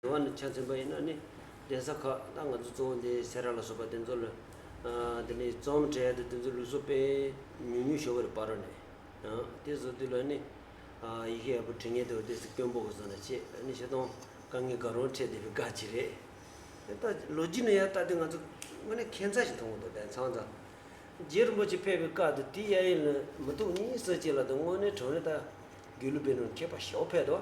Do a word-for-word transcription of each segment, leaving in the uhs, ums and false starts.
དེ་བ་ནི་ཆ་མཚོན་པ་ཡིན་ན་ནི་གདན་ས་ཁག་ད་ང་ཚོ་གཙོ་བོ་འདི་སེ་ར་ལ་སོགས་པ་དེ་ཚོ་ལ་དེ་ནི་རྩོམ་འབྲི་ཡ་དེ་དེ་ཚོ་ལུགས་སྲོལ་དཔེ་ཉུང་ཉུང་ཞིག་ཡོད་རེད། ཕ་རོལ་ནས་ཡང་དེ་བཟོ་དུས་ལ་ནི་ཡི་གེ་ཡག་པོ་འབྲི་མཁན་དེ་བ་དེ་ཚོ་དཀོན་པོ་གི་བཟོ་ན་ཆེ་ནི་ཤེས་དང་དཀའ་ངལ་ག་རང་འཕྲད་བསྡད་པའི་སྐབས་ཅིག་རེད། ད་ལོ་རྒྱུས་ནས་ཡང་ལྟ་དུས་ང་ཚོ་དངོས་གནས་ཁྱད་མཚར་ཞིག་མཐོང་གི་འདུག་དེ་མཚམས་མཚམས། རྗེ་རིན་པོ་ཆེ་ཕེབས་པའི་སྐབས་དེ་དེའི་གཡས་གཡོན་ལ་མུ་ཏིག་གཉིས་གསུམ་ཅིག་ལ་དང་དངོས་གནས་དྲང་གནས་ད་དགེ་ལུགས་པའི་ནང་མཁས་པ་ཞེ་པོ་ཕེབས་འདུག་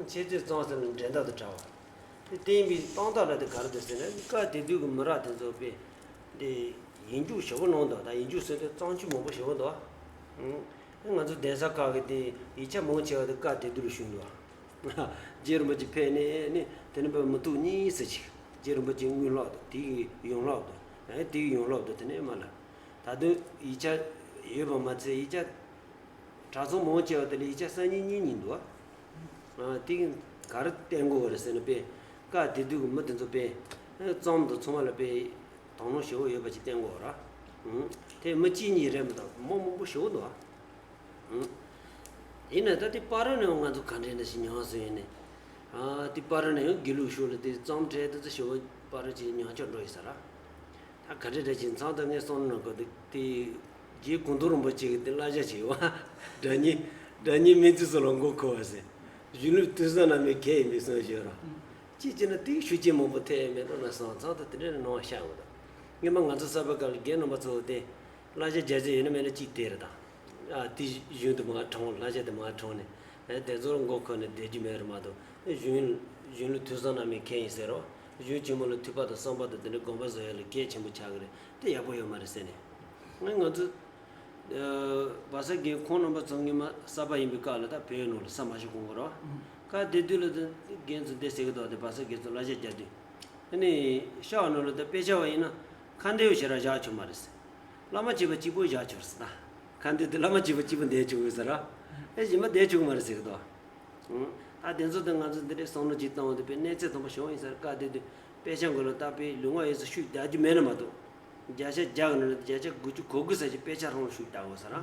ཆོས་རྩེ་རྩོམ་ཟེར་ནས་འགྲན་ཟླ་དང་བྲལ་བ། དེ་བསྟན་པའི་དཔང་རྟགས་འདྲ་དེ་ག་རེ་འདུག་ཟེར་ན་སྐབས་དེ་དུས་ཀྱི་མི་རབས་དེ་ཚོ་དཔེ་དེ་ཡིད་འཇུག་ཞེ་པོ་གནང་འདུག་ད་ཡིད་འཇུག་ཟེར་དུས་བརྩམས་ཆོས་མང་པོ་ཞེ་པོ་འདུག་ང་ཚོ་གདན་ས་ཁག་གི་དེ་ཡིག་ཆ་མང་ཆེ་བ་དེ་སྐབས་དེ་དུས་ལ་བྱུང་འདུག་རྗེ་རིན་པོ་ཆེ་ཕེབས་ནས་ནི་དེ་ནས་ཕར་མུ་ཏིག་གཉིས་ཟེར་ཅིག་རྗེ་རིན་པོ་ཆེའི་དངོས་སློབ་དང་དེ་གི་ཡོན་སློབ་དང་ཨེ་དེ་གི་ཡོན་སློབ་དང་དེ་ནས་མར་ལ། ད་དུང་ཡིག་ཆ་ཡོད་པ་མ་ཚད་ཡིག་ཆ་གྲྭ་ཚང་མང་ཆེ་བ་དེ་ལ་ཡིག་ཆ་གསར་རྙིང་གཉིས་གཉིས་འདུག་ཨ་དེ་གི་ག་རེ་བསྟན་དགོས་པ་རེད་ཟེར་ན་དཔེ་སྐབས་དེ་དུས་ཀྱི་མི་དེ་ཚོ་དཔེ་རྩོམ་དང་ཚང་མ་ལ་དཔེ་དོ་སྣང་ཞེ་པོ་ཡོད་པ་ཅིག་བསྟན་དགོས་པ་ར། དེ་མི་གཅིག་གཉིས་རེད་མི་དང་མི་མང་པོ་ཞེ་པོ་འདུག་ཡིན་ན་ད་དེ་ཕ་རོལ་ནས་ང་ཚོ་ག་འདྲས་འདྲ་ཞིག་མྱོང་སོང་ཡིན་ནས། དེ་ཕ་རོལ་ནས་ཡང་དགེ་ལུགས་ཤོག་ལ་དེ་རྩོམ་འབྲི་དེ་ཚོ་ཞེ་པོ་ཕ་རོལ་ཅིག་ཉམས་ཆག་འགྲོ་ཡིན་ས་ར། ད་ག་འདྲས་འདྲ་ཞིག་མཚམས་ད་ངས་བསམ་བློ་ནང་གོ་དེ་དེ་རྗེ་གུང་ཐང་རིན་པོ་ཆེ་གི་དེ་བསླབ་བྱ་ཅིག་ཡོད་པ། སྒྲ་སྙན་སྒྲ་སྙན་མིག་ཏོ་སོགས་ལ་མགོ་འཁོར་བ་ཟེར། གཞོན་ནུ་དུས་བཟང་རྣམས་ནི་གལ་ཡིན་པའི་གསུང་ཞོར་ར། ཅིས་བྱས་ན་དེའི་ཤུགས་རྐྱེན་མང་པོ་ཐེབས་མེད་འགྲོ་ན་བསམ་མཚམས་ད་དེ་འདྲས་ནས་སྣང་བ་ཤར་འོང་ད། སྔོན་མ་ང་ཚོ་གསར་པ་སྐབས་ལ་རྒན་རྣམ་པ་ཚོ་དེ་བསླབ་བྱ་རྒྱག་རྒྱུ་ཡོད་ན་མེད་ན་གཅིག་དེ་རེད་ད། ཨ་དེ་གཞུང་དུ་མར་དྲངས་བསླབ་བྱ་དེ་མར་དྲངས་ནས་ཨ་དེ་ཚོར་མགོ་འཁོར་ནས་བསྡད་རྒྱུ་མེད་རེད་མ་གཏོགས་གཞོན་གཞོན་ལུགས་དུས་བཟང་རྣམས་ནི་གལ་ཡིན་ཟེར་རོ། གཞོན་ཆེན་མོ་ལ་ཐོས་པ་དང་བསམ་པ་དང་དེ་འདྲའི་དགོངས་པ་བཟོ་ཡ་ལ་གལ་ཆེན་པོ་ཆགས་ཀྱི་རེད། དེ་ཡག་པོ་ཡོད་མ་རེད་ཟེར་ནས། ང་ང་ཚོ་བ་ས་རྒན་ཁོང་རྣམ་པ་ཚོ་སྔོན་མ་གསར་པ་ཡིན་པའི་སྐབས་ལ་ད་བོད་ནང་ལ་ས་མ་ཞིག་གོང་གོ་རོ། སྐབས་དེ་དུས་ལ་ད་རྒན་ཚོ་འདི་ཟེར་གི་འདུག་དེ་བ་ས་རྒན་ཚོ་བསླབ་བྱ་རྒྱག་དུས། ཨ་ནི་ཤག་ནང་ལ་ད་དཔེ་ཆ་བ་ཡིན་ན་ཁ་འདོན་ཞེ་དྲག་བཞག་ཆོག་མ་རེད་ཟེར། བླ་མ་བྱེད་པ་གཅིག་པོ་བཞག་ཆོག་ཟེར་ད། ཁ་འདོན་དེ་བླ་མ་བྱེད་པ་གཅིག་པོ་འདོན་ཆོག་གི་ཟེར་ར། ཨེ་གཞན་པ་འདོན་ཆོག་གི་མ་རེད་ཟེར་གི་འདུག་ད་དེ་ཚོ་དང་ང་ཚོ་འདི་འདྲའི་བསམ་བློ་ཅིག་བཏང་བ་དེ་དཔེ་གནས་ཚད་དམ་པོ་བྱུང་ཡིན་ཟེར་བཀའ་དེ་དུས་དཔེ་ཆ་མགོ་ལ་བཏགས་པའི་ལུས་ངག་ཡིད་གསུམ་ཤུགས་རྒྱག་རྒྱུ་མེད་ན་མ་གཏོགས། བརྒྱ་ཆ་བརྒྱ་གི་ནང་ནས་བརྒྱ་ཆ་དགུ་བཅུ་གོ་དགུ་ཙམ་ཞིག་དཔེ་ཆ་རང་ལ་ཤུགས་རྒྱག་དགོས་ཟེར་ར།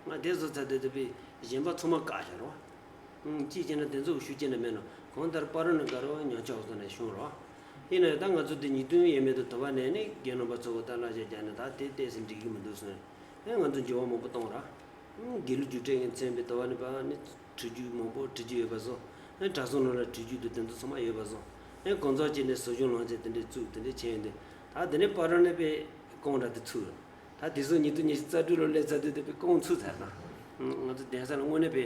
ང་དེ་བཟོ་ཚར་དུས་དེ་དཔེ་གཞན་པ་ཚང་མ་བཀག་བཞག་རོགས། ཅིས་བྱས་ན་དེ་ཚོ་གི་ཤུགས་རྐྱེན་ནི་མེད་ན་གང་ལྟར་ཕ་རོལ་ནས་དགའ་རོགས་ཉམས་ཆག་སོང་ནས་བྱུང་རོགས། ཡིན་ན་ཡང་ད་ང་ཚོ་འདི་ཉིས་སྟོང་ཡས་མས་དང་དུ་བ་ནས་ནི་རྒན་རྣམ་པ་ཚོ་གི་ད་བསླབ་བྱ་རྒྱག་ནས་ད་དེ་ཏོག་ཙམ་འགྲིག་གི་མི་འདུག་གསུངས་ནས་ང་ཚོ་འགྱུར་བ་མང་པོ་བཏང་ར། དགེ་ལུགས་རྒྱུགས་སྤྲོད་ཀྱི་མཚོན་པའི་དུ་བ་ནི་པ་ནི་བྲི་རྒྱུགས་མང་པོ་བྲི་རྒྱུ་ཡོད་པ་བཟོ། གྲྭ་ཚང་ནང་ལ་བྲི་རྒྱུགས་དང་དེ་ཚོ་ཚང་མ་ཡོད་པ་བཟོ། གང་ཟག་ཅིག་ནས་ཟབ་སྦྱོང་ལམ་ཆེན་དེ་འདྲའི་བཙུགས་དེ་འདྲའི་བྱས་ཡོད་འདུག་ད་དེ་ནས་ཕ་རོལ་ནས་དཔེ་རྐང་འདྲ་དེ་ཚུགས། ད་དེ་ཚོ་ཉིས་སྟོང་ཉི་ཤུ་རྩ་དྲུག་ལོ་སླེབས་ཚར་དུས་དེ་དཔེ་རྐང་ཚུགས་ཚར་དང་། ང་ཚོ་གདན་ས་ལ་དངོས་གནས་དཔེ།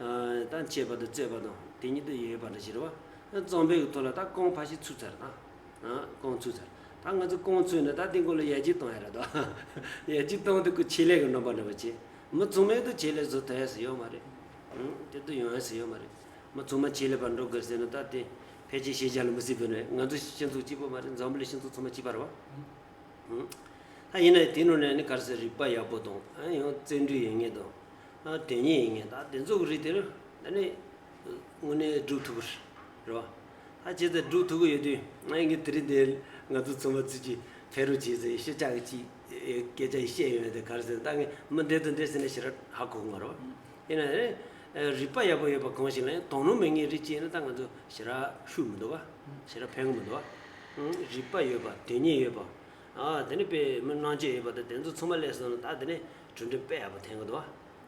ད་འཆད་པ་དང་རྩོད་པ་དང་དེ་ཉིད་དུ་ཡོད་པ་འདྲ་ཞིག་རེད་བ། རྩོམ་པའི་ཐོག་ལ་ད་རྐང་ཕར་ཞིག་ཚུགས་ཚར་དང་། རྐང་ཚུགས་ཚར། ད་ང་ཚོ་རྐང་ཚུགས་ནས་ད་དེ་མགོ་ལ་ཡར་རྒྱས་གཏོང་ཡ་རེད་དོ། ཡར་རྒྱས་གཏོང་དུས་ཀྱི་ཆེད་ལས་ཀྱི་རྣམ་པ་འདྲ་བ་བྱེད། མི་ཚང་མས་དུ་ཆེད་ལས་བཟོ་ཐུབ་ཡ་ཟེར་ཡོད་མ་རེད། དེ་དུ་ཡོང་ཡ་ཟེར་ཡོད་མ་རེད། མི་ཚང་མ་ཆེད་ལས་པར་འགྲོ་དགོས་ཟེར་ན་ད་དེ་ཕལ་ཆེར་ཤེས་བྱ་ལ་མི་སྲིད་པས་ན་ང་ཚོ་སྤྱི་ཚོགས་གཅིག་པོ་མ་རེད། འཛམ་བུ་གླིང་སྤྱི་ཚོགས་ཚང་མ་གཅིག་པ་རེད་བ། ད་ཡིན་ན་དེ་ནང་ནས་ནི་ག་རེ་ཟེར་རིག་པ་ཡག་པོ་དང་ཡང་བརྩོན་འགྲུས་ཡོད་མཁན་དང་། དོན་གཉེར་ཡིན་མཁན་ད་དེ་ཚོ་གི་རིགས་དེ་ནི་ད་ནི་དངོས་གནས་སྒྲུབ་ཐུབ་ཀྱི་རེད་བ། ད་ཇི་ལྟར་སྒྲུབ་ཐུབ་ཀྱི་ཡོད་དུས་ངས་ངས་དེ་རིང་འདིར་ང་ཚོ་ཚང་མ་ཚུད་ཀྱི་ཕེབས་རོགས་བྱེད་ཟེར་ཤེས་བྱ་གི་ཅིག་སྐད་ཆ་ཡི་བཤད་ཡོང་ཡ་དེ་ག་རེ་ཟེར་ད་ངས་མི་འདི་དང་འདི་ཟེར་ནས་ཞེ་དྲག་ཧ་གོ་གི་མ་རེད་བ། ཡིན་ན་རིག་པ་ཡག་པོ་ཡོད་པ་གང་ཞིག་ལ་ཡང་དོ་སྣང་མེད་མཁན་རིགས་ཅིག་ཡིན་ན་ད་ང་ཚོ་ཞེ་དྲག་ཤུགས་མི་འདུག་བ། ཞེ་དྲག་ཕན་གི་མི་འདུག་བ། རིག་པ་ཡོད་པ་དོན་གཉེར་ཡོད་པ། ཨ་དེ་ནི་དཔེ་མི་སྣང་བྱེད་ཡོད་པ་དང་དེ་ཚོ་ཚང་མ་སླེབས་སོང་ན་ད་དེ་ནི་གྲུབ་འབྲས་དཔེ་ཡག་པོ་ཐོན་གི་འདུག་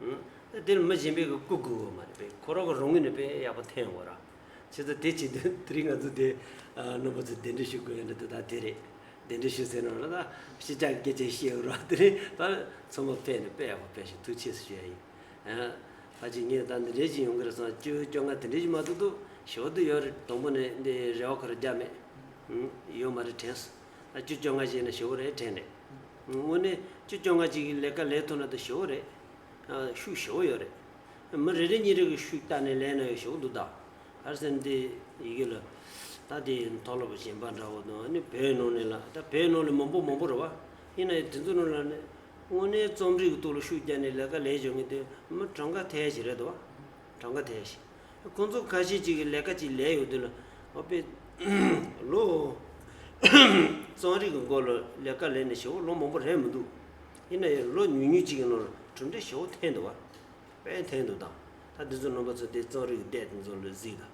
བ། ཨ་དེ་ནི་མི་གཞན་པས་གི་བཀུག་དགོས་གི་མ་རེད། དཔེ་ཁོ་རང་གི་རང་ངོས་ནས་དཔེ་ཡག་པོ་ཐོན་དགོས་ར། བྱས་ཙང་དེ་བྱེད་དུས་དེ་རིང་ང་ཚོ་དེ་རྣམ་པ་ཚོ་གདན་འདྲེན་ཞུ་དགོས་ཡ་འདྲ་འདུག་ད་དེ་རེད། གདན་འདྲེན་ཞུ་ཟེར་ན་ར་ད་ཕྱི་རྒྱལ་གྱི་སྐད་ཆ་བཤད་ར་དེ་རིང་ད་ཚང་མ་ཕེབས་ནས་དཔེ་ཡག་པོ་ཕེབས་ཤིང་ཐུགས་རྗེ་ཆེ་ཞུ་ཡ་ཡིན། ཨ་ཕལ་ཆེར་ངས་ད་འདི་འདྲའི་ཞིག་ཡོང་གི་རེད་བསམ། བཅུ་བཅོ་ལྔ་དེ་འདྲའི་ཞིག་མ་གཏོགས་འདུག་ཞེ་པོ་འདུག་ཡོད་རེད། དང་པོ་ནས་འདི་རེ་བ་ཁོ་རང་རྒྱག་མེད། ཨུམ། ཡོད་མ་རེད་དྲན་སོང་། ད་བཅུ་བཅོ་ལྔ་ཞིག་ན་ཞེ་པོ་རེད་དྲན་རེད། དངོས་གནས་བཅུ་བཅོ་ལྔ་ཞིག་གི་ལས་ཀ་ལས་ཐུབ་ན་ད་ཞེ་པོ་རེད། ཨ་ཤུགས་ཞེ་པོ་ཡོད་རེད། མི་རེ་རེ་གཉིས་རེ་གི་ཤུགས་བཏགས་ནས་ལས་ན་ཡང་ཞེ་པོ་འདུག་ད། ག་རེ་ཟེར་ན་འདི་ཡི་གེ་ལ་ད་དེ་མཐོ་སློབ་གཞན་པ་འདྲ་བོ་དང་ནི་བོད་ནང་ནས་ལ་ད་བོད་ནང་ནས་མང་པོ་མང་པོ་རེད་བ། ཡིན་ན་ཡང་དེ་ཚོ་ནང་ལ་ནི་དངོས་གནས་རྩོམ་རིག་གི་ཐོག་ལ་ཤུགས་བརྒྱབ་ནས་ལས་ཀ་ལས་བྱུང་མཁན་དེ་མི་གྲངས་ཀ་ཐལ་ཞིག་རེད་དོ། གྲངས་ཀ་ཐལ་ཞིག་ཁོང་ཚོ་ཁ་ཤས་ཅིག་གིས་ལས་ཀ་ཅིག་ལས་ཡོང་དུས་ལ་ཨོ་དཔེ་ལོ་རྩོམ་རིག་གི་སྐོར་ལ་ལས་ཀ་ལས་ནས་ཞེ་པོ་ལོ་མང་པོ་རེད་མི་འདུག་ཡིན་ན་ཡང་ལོ་ཉུང་ཉུང་ཅིག་གི་ནང་ལ་གྲུབ་འབྲས་ཞེ་པོ་ཐོན་འདུག་བ། དཔེ་ཐོན་འདུག་ད། ད་འདི་ཚོ་རྣམ་པ་ཚོ་དེ་རྩོམ་རིག་གི་སྡེ་དེ་ཚོ་ལ་གཟིགས་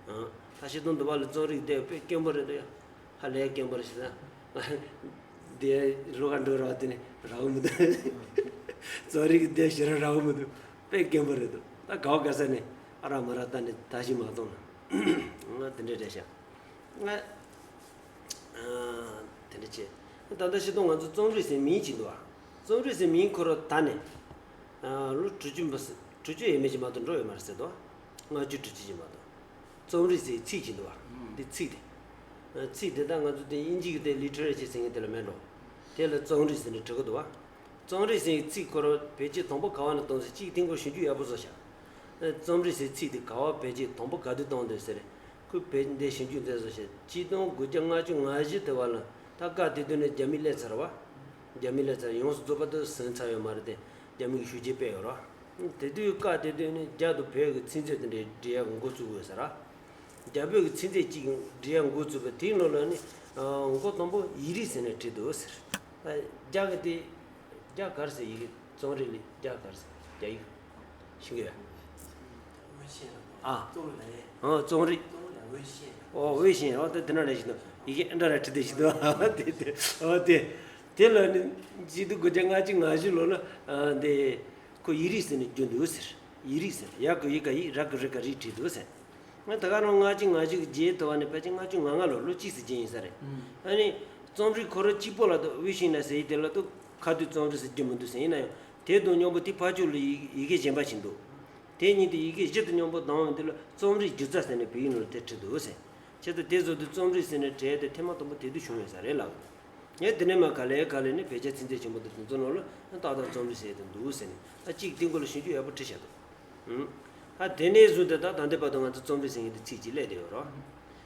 དང་། ཨང་། ད་ཤེས་དོན་འདུལ་བ་ལ་རྩོམ་རིག་དེ་དཔེ་དཀོན་པོ་རེད་འདུག་ཡ། ཧ་ལས་དཀོན་པོ་རེད་ཤག་ད། དེ་ལོ་ག་འགྲོ་ར་བ་དེ་ནི་རག་མི་འདུག་རྩོམ་རིག་དེ་ཞེ་ར་རག་མི་འདུག་དཔེ་དཀོན་པོ་རེད་འདུག་ད་ག་བ་ག་ས་ནས་ཨ་ར་མ་ར་ད་ནི་ད་ཤི་མ་གཏོང་ན། ང་དེ་འདྲ་རེད་ཤག་ང་། ཨ། དེ་འདྲ་བྱས། ད་ལྟ་ཤེས་དོན་ང་ཚོ་རྩོམ་རིག་ཟེར་མིང་ཅིག་འདུག་ཨ། རྩོམ་རིག་ཟེར་མིང་ཁོ་ར་ད་ནས། ཨ། ལོ་དྲུག་ཅུ་འབུ་སྲིད་དྲུག་ཅུ་ཡས་མས་ཅིག་མ་གཏོགས་འགྲོ་ཡོད་མ་རེད་ཟེར་དོ། ལྔ་བཅུ་དྲུག་ཅུ་ཅིག་མ་གཏོགས། རྩོམ་རིག་ཟེར་ཚིག་ཅིག་འདུག་ཨ། འདི་ཚིག་དེ། ཨ། ཚིག་དེ་ད་ང་ཚོ་དེ་དབྱིན་ཇི་གི་དེ་ལི་ཊི་རེ་ཅར་ཟེར་མཁན་དེ་ལ་མེད་འགྲོ། དེ་ལ་རྩོམ་རིག་ཟེར་ནས་འབྲི་གི་འདུག་ཨ། རྩོམ་རིག་ཟེར་ཚིག་ཁོ་ར་བེད་སྤྱོད་དང་པོ་ག་བ་ནས་བཏང་ཟེར་གཅིག་ཐེངས་སྐོར་ཞིབ་འཇུག་ཡག་པོ་བཟོ་ཤག་རྩོམ་རིག་ཟེར་ཚིག་དེ་ག་བ་བེད་སྤྱོད་དང་པོ་ག་དུས་བཏང་འདུག་ཟེར། ཁོས་བེད་འདི་ཞིབ་འཇུག་མཛད་བཟོ་ཤག་གཅིག་སྟོང་དགུ་བརྒྱ་ལྔ་བཅུ་ང་བཞི་དེ་བ་ལ་ད་སྐབས་དེ་དུས་ནས་རྒྱ་མི་སླེབས་ཚར་བ། རྒྱ་མི་སླེབས་ཚར་ཡོངས་སུ་རྫོགས་པ་དུ་ཟིན་ཚར་ཡོད་མ་རེད་དེ། རྒྱ་མི་གི་ཤུགས་རྐྱེན་དཔེ་ཡོད་ར། དེ་དུས་སྐབས་དེ་དུས་ནས་རྒྱ་དང་བོད་ཀྱི་ཚིག་མཛོད་དེ་འདྲའི་འབྲི་ཡག་འགོ་བཙུགས་དགོས་ཟེར་ར། རྒྱ་བོད་ཀྱི་ཚིག་མཛོད་གཅིག་འབྲི་ཡག་འགོ་བཙུགས་པ་དེའི་ནང་ལ་ནི། ཨ། མགོ་དང་པོ་ཡིག་རིགས་ཟེར་ནས་བྲིས་འདུག་ཟེར། ཨ། རྒྱ་གི་དེ། རྒྱ་ག་རེ་ཟེར་ཡིག་རྩོམ་རིག་ལ་རྒྱ་ག་རེ་ཟེར་རྒྱ་ཡིག་ཤེས་ཀྱི་ཡོད། ཨ། ཨ། རྩོམ་རིག་ཨོ་འོད་ཤེས་ཨོ་ད་དེ་འདྲ་རེད་ཤིག་འདུག་ཡི་གེ་འདྲ་ར་བྲིས་ཏེ་ཤིག་འདུག་དེ་དེ་ཨོ་དེ། དེ་ལ་ནི་གཅིག་སྟོང་དགུ་བརྒྱ་ལྔ་བཅུ་ང་བཞི་ལོ་ལ། ཨ། འདི་ཁོ་ཡིག་རིགས་ཟེར་ནས་བརྗོད་འདུག་ཟེར། ཡིག་རིགས་ཟེར་ཡ་གི་ཡི་ག་ཡི་ར་གི་རི་ག་རི་བྲིས་འདུག་ཟེར། ང་ད་ག་རང་ལྔ་བཅུ་ང་བཞི་གི་རྗེས་དུ་བ་ནས་ཕལ་ཆེར་ལྔ་བཅུ་ང་ལྔ་ལོ་ལོ་གཅིག་ཙམ་རྗེས་ཡིན་ས་རེད། ཨ་ནི་རྩོམ་རིག་ཁོ་རང་གཅིག་པོ་ལ་དུ་འོད་ཤེས་ན་ཟེར་ཡི་དེ་ལ་དུ་ཁ་ཐུག་རྩོམ་རིག་ཟེར་རྒྱུ་མི་འདུག་ཟེར། ཡིན་ན་ཡང་དེ་དང་མཉམ་པོ་དེ་ཕར་ཕྱོགས་ལ་ཡི་ཡི་གེ་གཞན་པ་ཞིག་འདུག་དེ་གཉིས་དེ་ཡི་གེ་བཞི་དང་མཉམ་པོ་བསྡམས་ཡོང་དུས་ལ་རྩོམ་རིག་སྒྱུ་རྩལ་ཟེར་ནས་བོད་ཡིག་ནང་དེ་བྲིས་འདུག་ཟེར། བྱས་ཙང་དེ་བཟོ་དུས་རྩོམ་རིག་ཟེར་ནས་བྲིས་ཏེ་ཐེངས་མ་དང་པོ་དེ་དུས་བྱུང་ཡོད་ས་རེད་ལགས། ངས་དེ་ནས་མ་ག་ལེ་ག་ལེ་ནས་བོད་རྒྱ་ཚིག་མཛོད་ཆེན་པོ་དེ་དེ་ཚོ་ནང་ལ་ཏག་ཏག་རྩོམ་རིག་ཟེར་དེ་འདུག་ཟེར་ནས་ཨ་གཅིག་དེ་སྐོར་ལ་ཞིབ་འཇུག་ཡག་པོ་བྲིས་བཞག་འདུག་ཨུམ། ཨ་དེ་ནས་བཟུང་སྟེ་ད་ད་ལྟའི་བར་དུ་ང་ཚོ་རྩོམ་རིག་ཟེར་མཁན་དེ་ཚིག་གཅིག་སླེབས་བསྡད་ཡོད་རོ།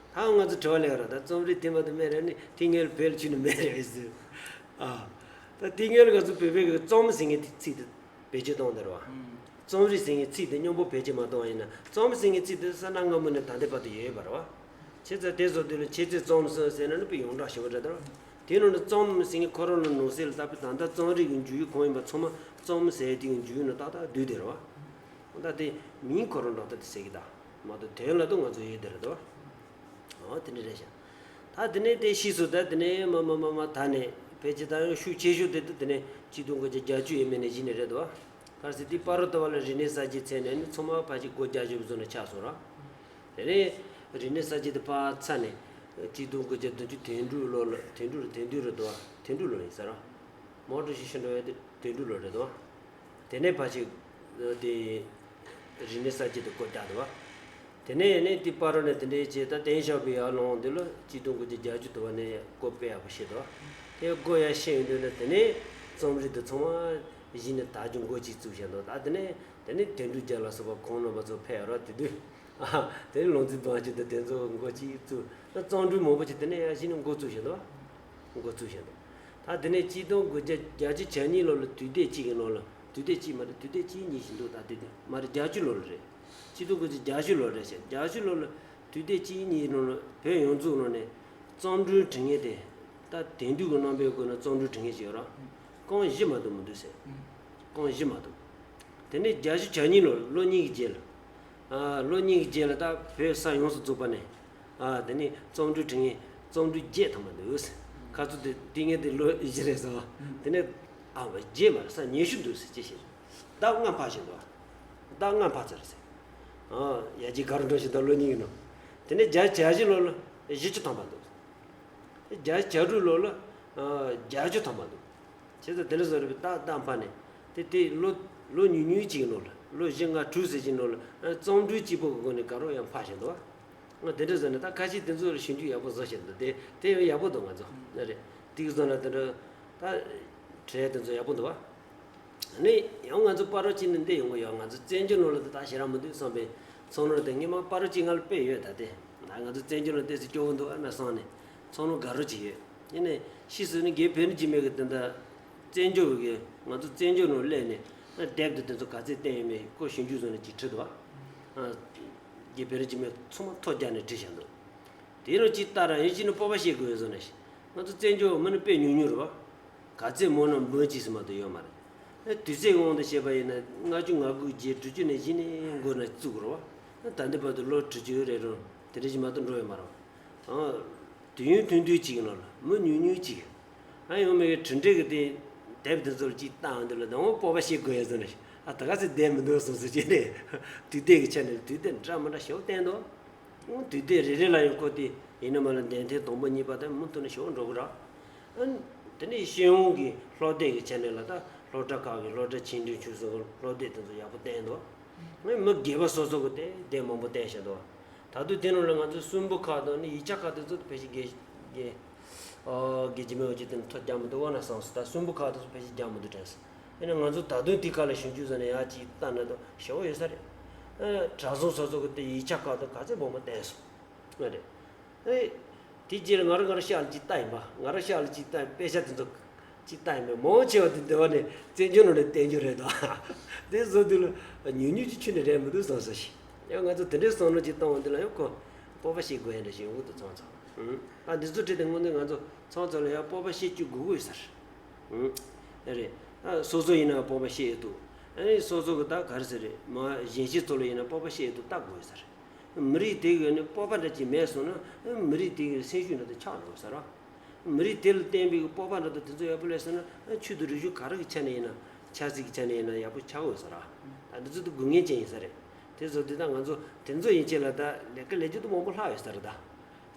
ད་ང་ཚོ་དྲི་བ་སླེབས་ར་ད་རྩོམ་རིག་དེ་མ་གཏོགས་མེད་རེད་ནི་དེ་སྔོན་ལ་བོད་ལ་ཕྱིན་ནི་མེད་རེད་ཟེར། ཨ། ད་དེ་སྔོན་ལ་ང་ཚོ་བོད་པའི་གི་རྩོམ་ཟེར་མཁན་དེ་ཚིག་དེ་བེད་སྤྱོད་གཏོང་བསྡད་རོ། རྩོམ་རིག་ཟེར་མཁན་ཚིག་དེ་སྙོམས་པོ་བེད་སྤྱོད་མ་གཏོང་བ་ཡིན་ན་རྩོམ་ཟེར་མཁན་ཚིག་དེ་ས་གནའ་སྔ་མོ་ནས་ད་ལྟའི་བར་དུ་ཡོད་ཡོད་པ་རེད་བ། བྱས་ཙང་དེ་བཟོ་དུས་ལ་ཁྱེད་ཚོས་རྩོམ་ཟེར་ཟེར་ན་ནི་དཔེ་ཡོངས་གྲགས་ཞེ་པོ་འདྲ་དེ་རེད། དེ་ནང་ནས་རྩོམ་ཟེར་མཁན་ཁོ་རང་ལ་ནང་གསེས་ལ་ད་དཔེ་ད་ལྟ་རྩོམ་རིག་གི་འཇུག་ཡུལ་གང་ཡིན་པ་ཚང་མ་རྩོམ་ཟེར་དེ་གི་འཇུག་ཡུལ་ནང་ཏག་ཏག་བསྡུས་བསྡད་རེད་བ། ད་དེ་མིང་ཁོ་རང་འདྲ་ད་དེ་ཟེར་གི་ད་མ་གཏོགས་དོན་ལ་ད་ང་ཚོ་ཡོད་དེ་རེད་དོ། ཨོ་དེ་འདྲ་རེད་ཤག་ད་དེ་ནས་དེ་ཕྱིས་སུ་ད་དེ་ནས་མ་མ་མ་མ་ད་ནས་ཕལ་ཆེར་ད་ཡང་ཤུགས་ཆེ་ཤོས་དེ་ད་དེ་ནས་གཅིག་སྟོང་དགུ་བརྒྱ་བརྒྱད་ཅུ་ཡས་མས་ནས་གཞི་ནས་རེད་དོ། གལ་སྲིད་དེའི་བར་དུ་བ་ལ་རིག་གནས་གསར་བརྗེ་ཚར་ནས་ནི་ཚང་མ་ཕལ་ཆེར་སྒོ་རྒྱག་བཞིན་པ་བཟོ་ནས་ཆགས་སོང་ར། དེ་ནས་རིག་གནས་གསར་བརྗེ་དེ་ཕར་ཚར་ནས་གཅིག་སྟོང་དགུ་བརྒྱ་བདུན་ཅུ་དོན་དྲུག་ལོ་ལ་དོན་དྲུག་ལ་དོན་བདུན་རེད་དོ། དོན་དྲུག་ལོ་ཡིན་ས་ར། མའོ་ཀྲུའུ་ཞི་ཤི་འགྲོ་བའི་དེ་དོན་དྲུག་ལོ་རེད་དོ། དེ་ནས་ཕལ་ཆེར་དེ་རིག་གནས་གསར་བརྗེ་དེ་སྒོ་རྒྱག་འདུག་བ། དེ་ནས་ནི་དེ་བར་དུ་ནས་དེ་འདྲའི་ཆེད་ད་བསྟན་ཞབས་པའི་ཡར་ལངས་དེ་ལ་གཅིག་སྟོང་དགུ་བརྒྱ་བརྒྱད་ཅུ་དུ་བ་ནས་སྒོ་དཔེ་ཡག་པོ་ཕྱེ་འདུག་བ། དེ་སྒོ་ཡར་ཕྱེ་ཡོང་དུས་ནས་དེ་ནས་རྩོམ་རིག་དེ་ཚང་མ་གཞི་ནས་དར་རྒྱུ་འགོ་གཅིག་བཙུགས་བཞག་འདུག་ད་དེ་ནས་དེ་ནས་དོན་གྲུབ་རྒྱལ་ལ་སོགས་པ་ཁོང་རྣམ་པ་ཚོ་ཕེབས་རོགས་དེ་དུས། དེ་ནས་ལུང་རྩིས་དང་ཆེད་དུ་དེ་ཚོ་འགོ་གཅིག་བཙུགས་ད་རྩོམ་འབྲི་མང་པོ་ཅིག་དེ་ནས་ཡར་གཞི་ནས་འགོ་བཙུགས་བཞག་འདུག་བ། འགོ་ཚུགས་བཞིན་འདུག་ད་དེ་ནས་གཅིག་སྟོང་དགུ་བརྒྱ་བརྒྱད་ཅུ་གྱ་གཉིས་ལོ་ལ་དུས་དེབ་གཅིག་གི་ནང་ལ་དུས་དེབ་གཅིག་མ་རེད་དུས་དེབ་གཅིག་གཉིས་ཤིག་འདུག་ད་དེ་དེ་མ་རེད་བརྒྱད་ཅུ་ལོ་ལ་རེད། གཅིག་སྟོང་དགུ་བརྒྱ་བརྒྱད་ཅུ་ལོ་རེད་ཤག་བརྒྱད་ཅུ་ལོ་ལ་དུས་དེབ་གཅིག་གཉིས་ནང་ལ་བོད་ཡོངས་རྫོགས་ནང་ནས་རྩོམ་འབྲི་མཁན་དེ་ད་དེང་དུས་ཀྱི་རྣམ་པའི་སྒོ་ནས་རྩོམ་འབྲི་མཁན་ཞིག་ཡོད་ར། རྐང་བཞི་མ་གཏོགས་མི་འདུག་ཟེར། རྐང་བཞི་མ་གཏོགས། དེ་ནས་བརྒྱད་ཅུ་གྱ་གཉིས་ལོ་ལོ་གཉིས་ཀྱི་རྗེས་ལ། ཨ། ལོ་གཉིས་ཀྱི་རྗེས་ལ་ད་བོད་ས་ཡོངས་སུ་རྫོགས་པ་ནས། ཨ། དེ་ནས་རྩོམ་འབྲི་མཁན་རྩོམ་འབྲི་བརྒྱད་ཐམ་པ་འདུག་ཁ་ཚུར་དེ་དེ་ངས་དེ་ལོ་བཞི་རེད་ཟེར་བ། དེ་ནས་ཨ་བ་བརྒྱད་མ་རེད་ས་ཉི་ཤུ་འདུག་ཟེར་ཅི་ཞིག་ཟླ་ལྔ་འཕགས་བཞིན་འདུག་ཟླ་ལྔ་འཕགས་ཚར་ཟེར། ཨ། ཡར་རྒྱས་ག་རུ་འགྲོ་བཞིན་འདུག་ལོ་གཉིས་ཀྱི་ནང་། དེ་ནས་བརྒྱད་ཅུ་གྱ་བཞི་ལོ་ལ་བཞི་བཅུ་ཐམ་པ་འདུག་བརྒྱད་ཅུ་གྱ་དྲུག་ལོ་ལ་ཨ་བརྒྱད་ཅུ་ཐམ་པ་འདུག་བྱས་ཙང་དེ་འདྲ་བཟོ་རེད་པས་ཏག་ཏག་འཕར་ནས་དེ་དེ་ལོ་ལོ་ཉུང་ཉུང་ཅིག་ནང་ལ་ལོ་བཞི་ལྔ་དྲུག་ཙམ་ཅིག་ནང་ལ་ཨ་རྩོམ་འབྲི་གཅིག་པོ་གི་སྒོ་ནས་དགའ་རབ་ཡང་འཕར་བཞིན་འདུག་བ། ང་དེ་འདྲ་བཟོ་ནས་ད་ཁ་ཤས་དེ་ཚོ་ལ་ཞིབ་འཇུག་ཡག་པོ་བཟོ་བཞིན་འདུག་དེ་དེ་ཡང་ཡག་པོ་འདུག་ང་ཚོ་ཨ་རེད། དེ་གི་བཟོ་ན་དེ་འདྲ་ད་གྲས་དེ་ཚོ་ཡག་པོ་འདུག་བ། ནི་ཡང་ང་ཚོ་སྤ་རོ་གཅིག་ནས་འདི་ཡོང་གི་ཡོད། ང་ཚོ་བཙན་བྱོལ་ནང་ལ་དེ་དག་ཞེ་དྲག་མི་འདུག་བསམ་པའི་ཚོགས་ནོར་དེ་སྔོན་མ་སྤ་རོ་གཅིག་ང་ལ་དཔེ་ཡོད་ད་དེ། ང་ཚོ་བཙན་བྱོལ་ནང་ཏོག་ཙམ་སྐྱོ་བོ་འདུག་ཨ་ན་བསམ་ནས་ཚོགས་ནོར་དགའ་རབ་ཅིག་ཡོད། ཡིན་ནའི་ཕྱིས་སུ་ནི་རྒན་བེ་རི་འཇིགས་མེད་ཀྱི་དེ་འདྲ་བཙན་བྱོལ་གི་ང་ཚོ་བཙན་བྱོལ་ནང་སླེབས་ནས་ཨ་དེབ་དེ་དེ་ཚོ་ག་ཚད་བསྟན་ཡོད་མེད་ཁོ་ཞིབ་འཇུག་བཟོ་ནས་ཅིག་བྲིས་འདུག་ཨ། རྒན་བེ་རི་འཇིགས་མེད་ཚང་མ་ཐོ་རྒྱག་ནས་བྲིས་བཞག་འདུག་དེ་རུ་ཅིག་ལྟ་ར་ཡིན་ཅི་ནི་སྤོབས་པ་བཤད་དགོས་བཟོ་ནས་ང་ཚོ་བཙན་བྱོལ་མི་ནི་དཔེ་ཉུང་ཉུང་རེད་བ། ག་ཚད་མང་ན་འབུམ་གཅིག་ཙམ་མ་གཏོགས་ཡོད་མ་རེད། ཨ་དུས་ཚོད་དབང་དུ་བྱས་པ་ཡིན་ན་ལྔ་བཅུ་ང་དགུ་རྗེས་དྲུག་ཅུ་ནས་གཞི་ནས་འགོ་ན་བཙུགས་རེད་བ། ཨ་ད་ལྟའི་བར་དུ་ལོ་དྲུག་ཅུ་རེ་རུ་ དེ་འདྲ་ཞིག་མ་གཏོགས་འགྲོ་ཡོད་མ་རེད། ཨང་། དུས་ཡུན་ཐུང་ཐུང་ཅིག་གི་ནང་ལ་མི་ཉུང་ཉུང་ཅིག་ཨ་ཡོང་མེད་གི་གྲུབ་འབྲས་ཀྱི་དེ་དེབ་དེ་ཚོ་ལ་ཅིག་བལྟ་འོང་དུས་ལ་དང་པོ་སྤོབས་པ་བཤད་དགོས་ཡ་ཟེར་ནས། ཨ་ད་ག་ཚོད་བསྡད་མི་འདུག་སོང་ཟེར་གྱི་རེད། དུས་དེབ་ཀྱི་ཆ་ནས་དུས་དེབ་འདྲ་མི་འདྲ་ཞེ་པོ་བསྟན་འདུག་ཨང་། དུས་དེབ་རེ་རེ་ལ་ཡང་ཁོ་དེ་ཡིན་ན་མ་ལ་འདོན་ཐེངས་དང་པོ་གཉིས་པ་དེ་མུ་མཐུད་ནས་ཞེ་པོ་འགྲོ་གི་རེད། ཨ་དེ་ནས་སྤྱི་ཡོངས་ཀྱི་སློབ་དེབ་ཀྱི་ཆ་ནས་ལ་ད་སློབ་གྲྭ་ཁག་གི་སློབ་གྲྭ་ཆེ་འབྲིང་ཆུང་གསུམ་གྱི་སློབ་དེབ་དེ་ཚོ་ཡག་པོ་བསྟན་འདུག་ཨ་མི་སྒེར་པ་སོ་སོ་གི་དེ་དེབ་མང་པོ་བསྟན་བཞག་འདུག་ད་དུང་དེ་ནང་ལ་ང་ཚོ་གསོན་པོ་ཁག་དང་ནི་ཡིག་ཆ་ཁག་དེ་ཚོ་ཕལ་ཆེར་རྒྱལ་རྒྱལ་ཨོ་རྒྱལ་སྤྱི་མི་འོས་ཀྱི་དེ་ནི་ཐོ་རྒྱག་མི་འདུག་འོ་ན་བསམ་སོང་། ད་གསོན་པོ་ཁག་དེ་ཚོ་ཕལ་ཆེར་རྒྱག་མི་འདུག་དྲན་སོང་། ཡིན་ན་ང་ཚོ་ད་དུང་དེ་ཁག་ལ་ཞིབ་འཇུག་བཟོ་ནས་ཡག་ཅིག་བལྟ་ན་ད་ཞེ་པོ་ཡོད་ས་རེད། ཨ་གྲྭ་ཚང་སོ་སོ་གི་དེ་ཡིག་ཆ་ཁག་དང་ག་ཚོད་མང་པོ་བསྟན་སོང་། ཨ་རེད། ཨེ། དེ་རྗེས་ལ་ང་རང་ང་རང་ཤག་ལ་ཅིག་བལྟ་ཡིན་པ། ང་རང་ཤག་ལ་ཅིག་བལྟ་དཔེ་ཆ་དེ་ཚོ་ཅིག་བལྟ་ཡིན་པ། མང་ཆེ་བ་དེ་འདི་བ་ནས་བཙན་བྱོལ་ནང་ནས་བསྟན་རྒྱུ་རེད་དོ། དེ་བཟོ་དུས་ལ་ཉུང་ཉུང་ཅིག་ཁྱོན་ནས་རེད་མི་འདུག་བསམ་སོང་ཞིག་ཡང་ང་ཚོ་དེ་འདྲའི་བསམ་བློ་ཅིག་བཏང་བ་འདི་ལ་ཡང་ཁོ་སྤོབས་པ་བཤད་དགོས་ཡ་འདྲ་ཞིག་ཡོང་གི་འདུག་ཚང་ཚང་། ཨ་འདི་ཚོ་བྲིས་ཏེ་དངོས་གནས་ང་ཚོ་ཚང་ཚང་ལ་ཡང་སྤོབས་པ་བཤད་རྒྱུ་དགོས་ཀྱི་ཡོད་ས་རེད། ཨ་རེད། ཨ་སོ་སོ་ཡིན་ན་སྤོབས་པ་བཤད་ཡོད་འདུག་ཨ་ནི་སོ་སོ་གི་ད་ག་རེ་ཟེར་རེད། མ་གཞན་གཅེས་ཚོ་ལ་ཡིན་ན་སྤོབས་པ་བཤད་ཡོད་འདུག་ལྟ་དགོས་ཡོད་ས་རེད། མི་རིགས་དེ་གི་ནི་སྤོབས་པ་འདྲ་ཅིག་མེད་སོང་ན་མི་རིགས་དེ་གི་སེམས་ཤུགས་འདྲ་དེ་ཆག་འགྲོ་ས་རེད། མི་རིགས་དེ་ལ་བརྟེན་པའི་སྤོབས་པ་འདྲ་དང་དེ་ཚོ་ཡག་པོ་སླེབས་སོང་ན་ཆོས་དང་རིག་གཞུང་ག་རེ་གི་ཆ་ནས་ཡིན་ན་ཆབ་སྲིད་ཀྱི་ཆ་ནས་ཡིན་ན་ཡག་པོ་ཆགས་འོས་ས་རེད། ད་འདི་ཚོ་དེ་དགོས་ངེས་ཅན་ཡིན་ས་རེད། དེ་ཚོ་དེ་ད་ང་ཚོ་དེ་ཚོ་ཡིན་ཆེད་ལ་ད་ལས་ཀ་ལས་རྒྱུ་དེ་མང་པོ་ལྷག་ཡོད་ས་རེད་ད།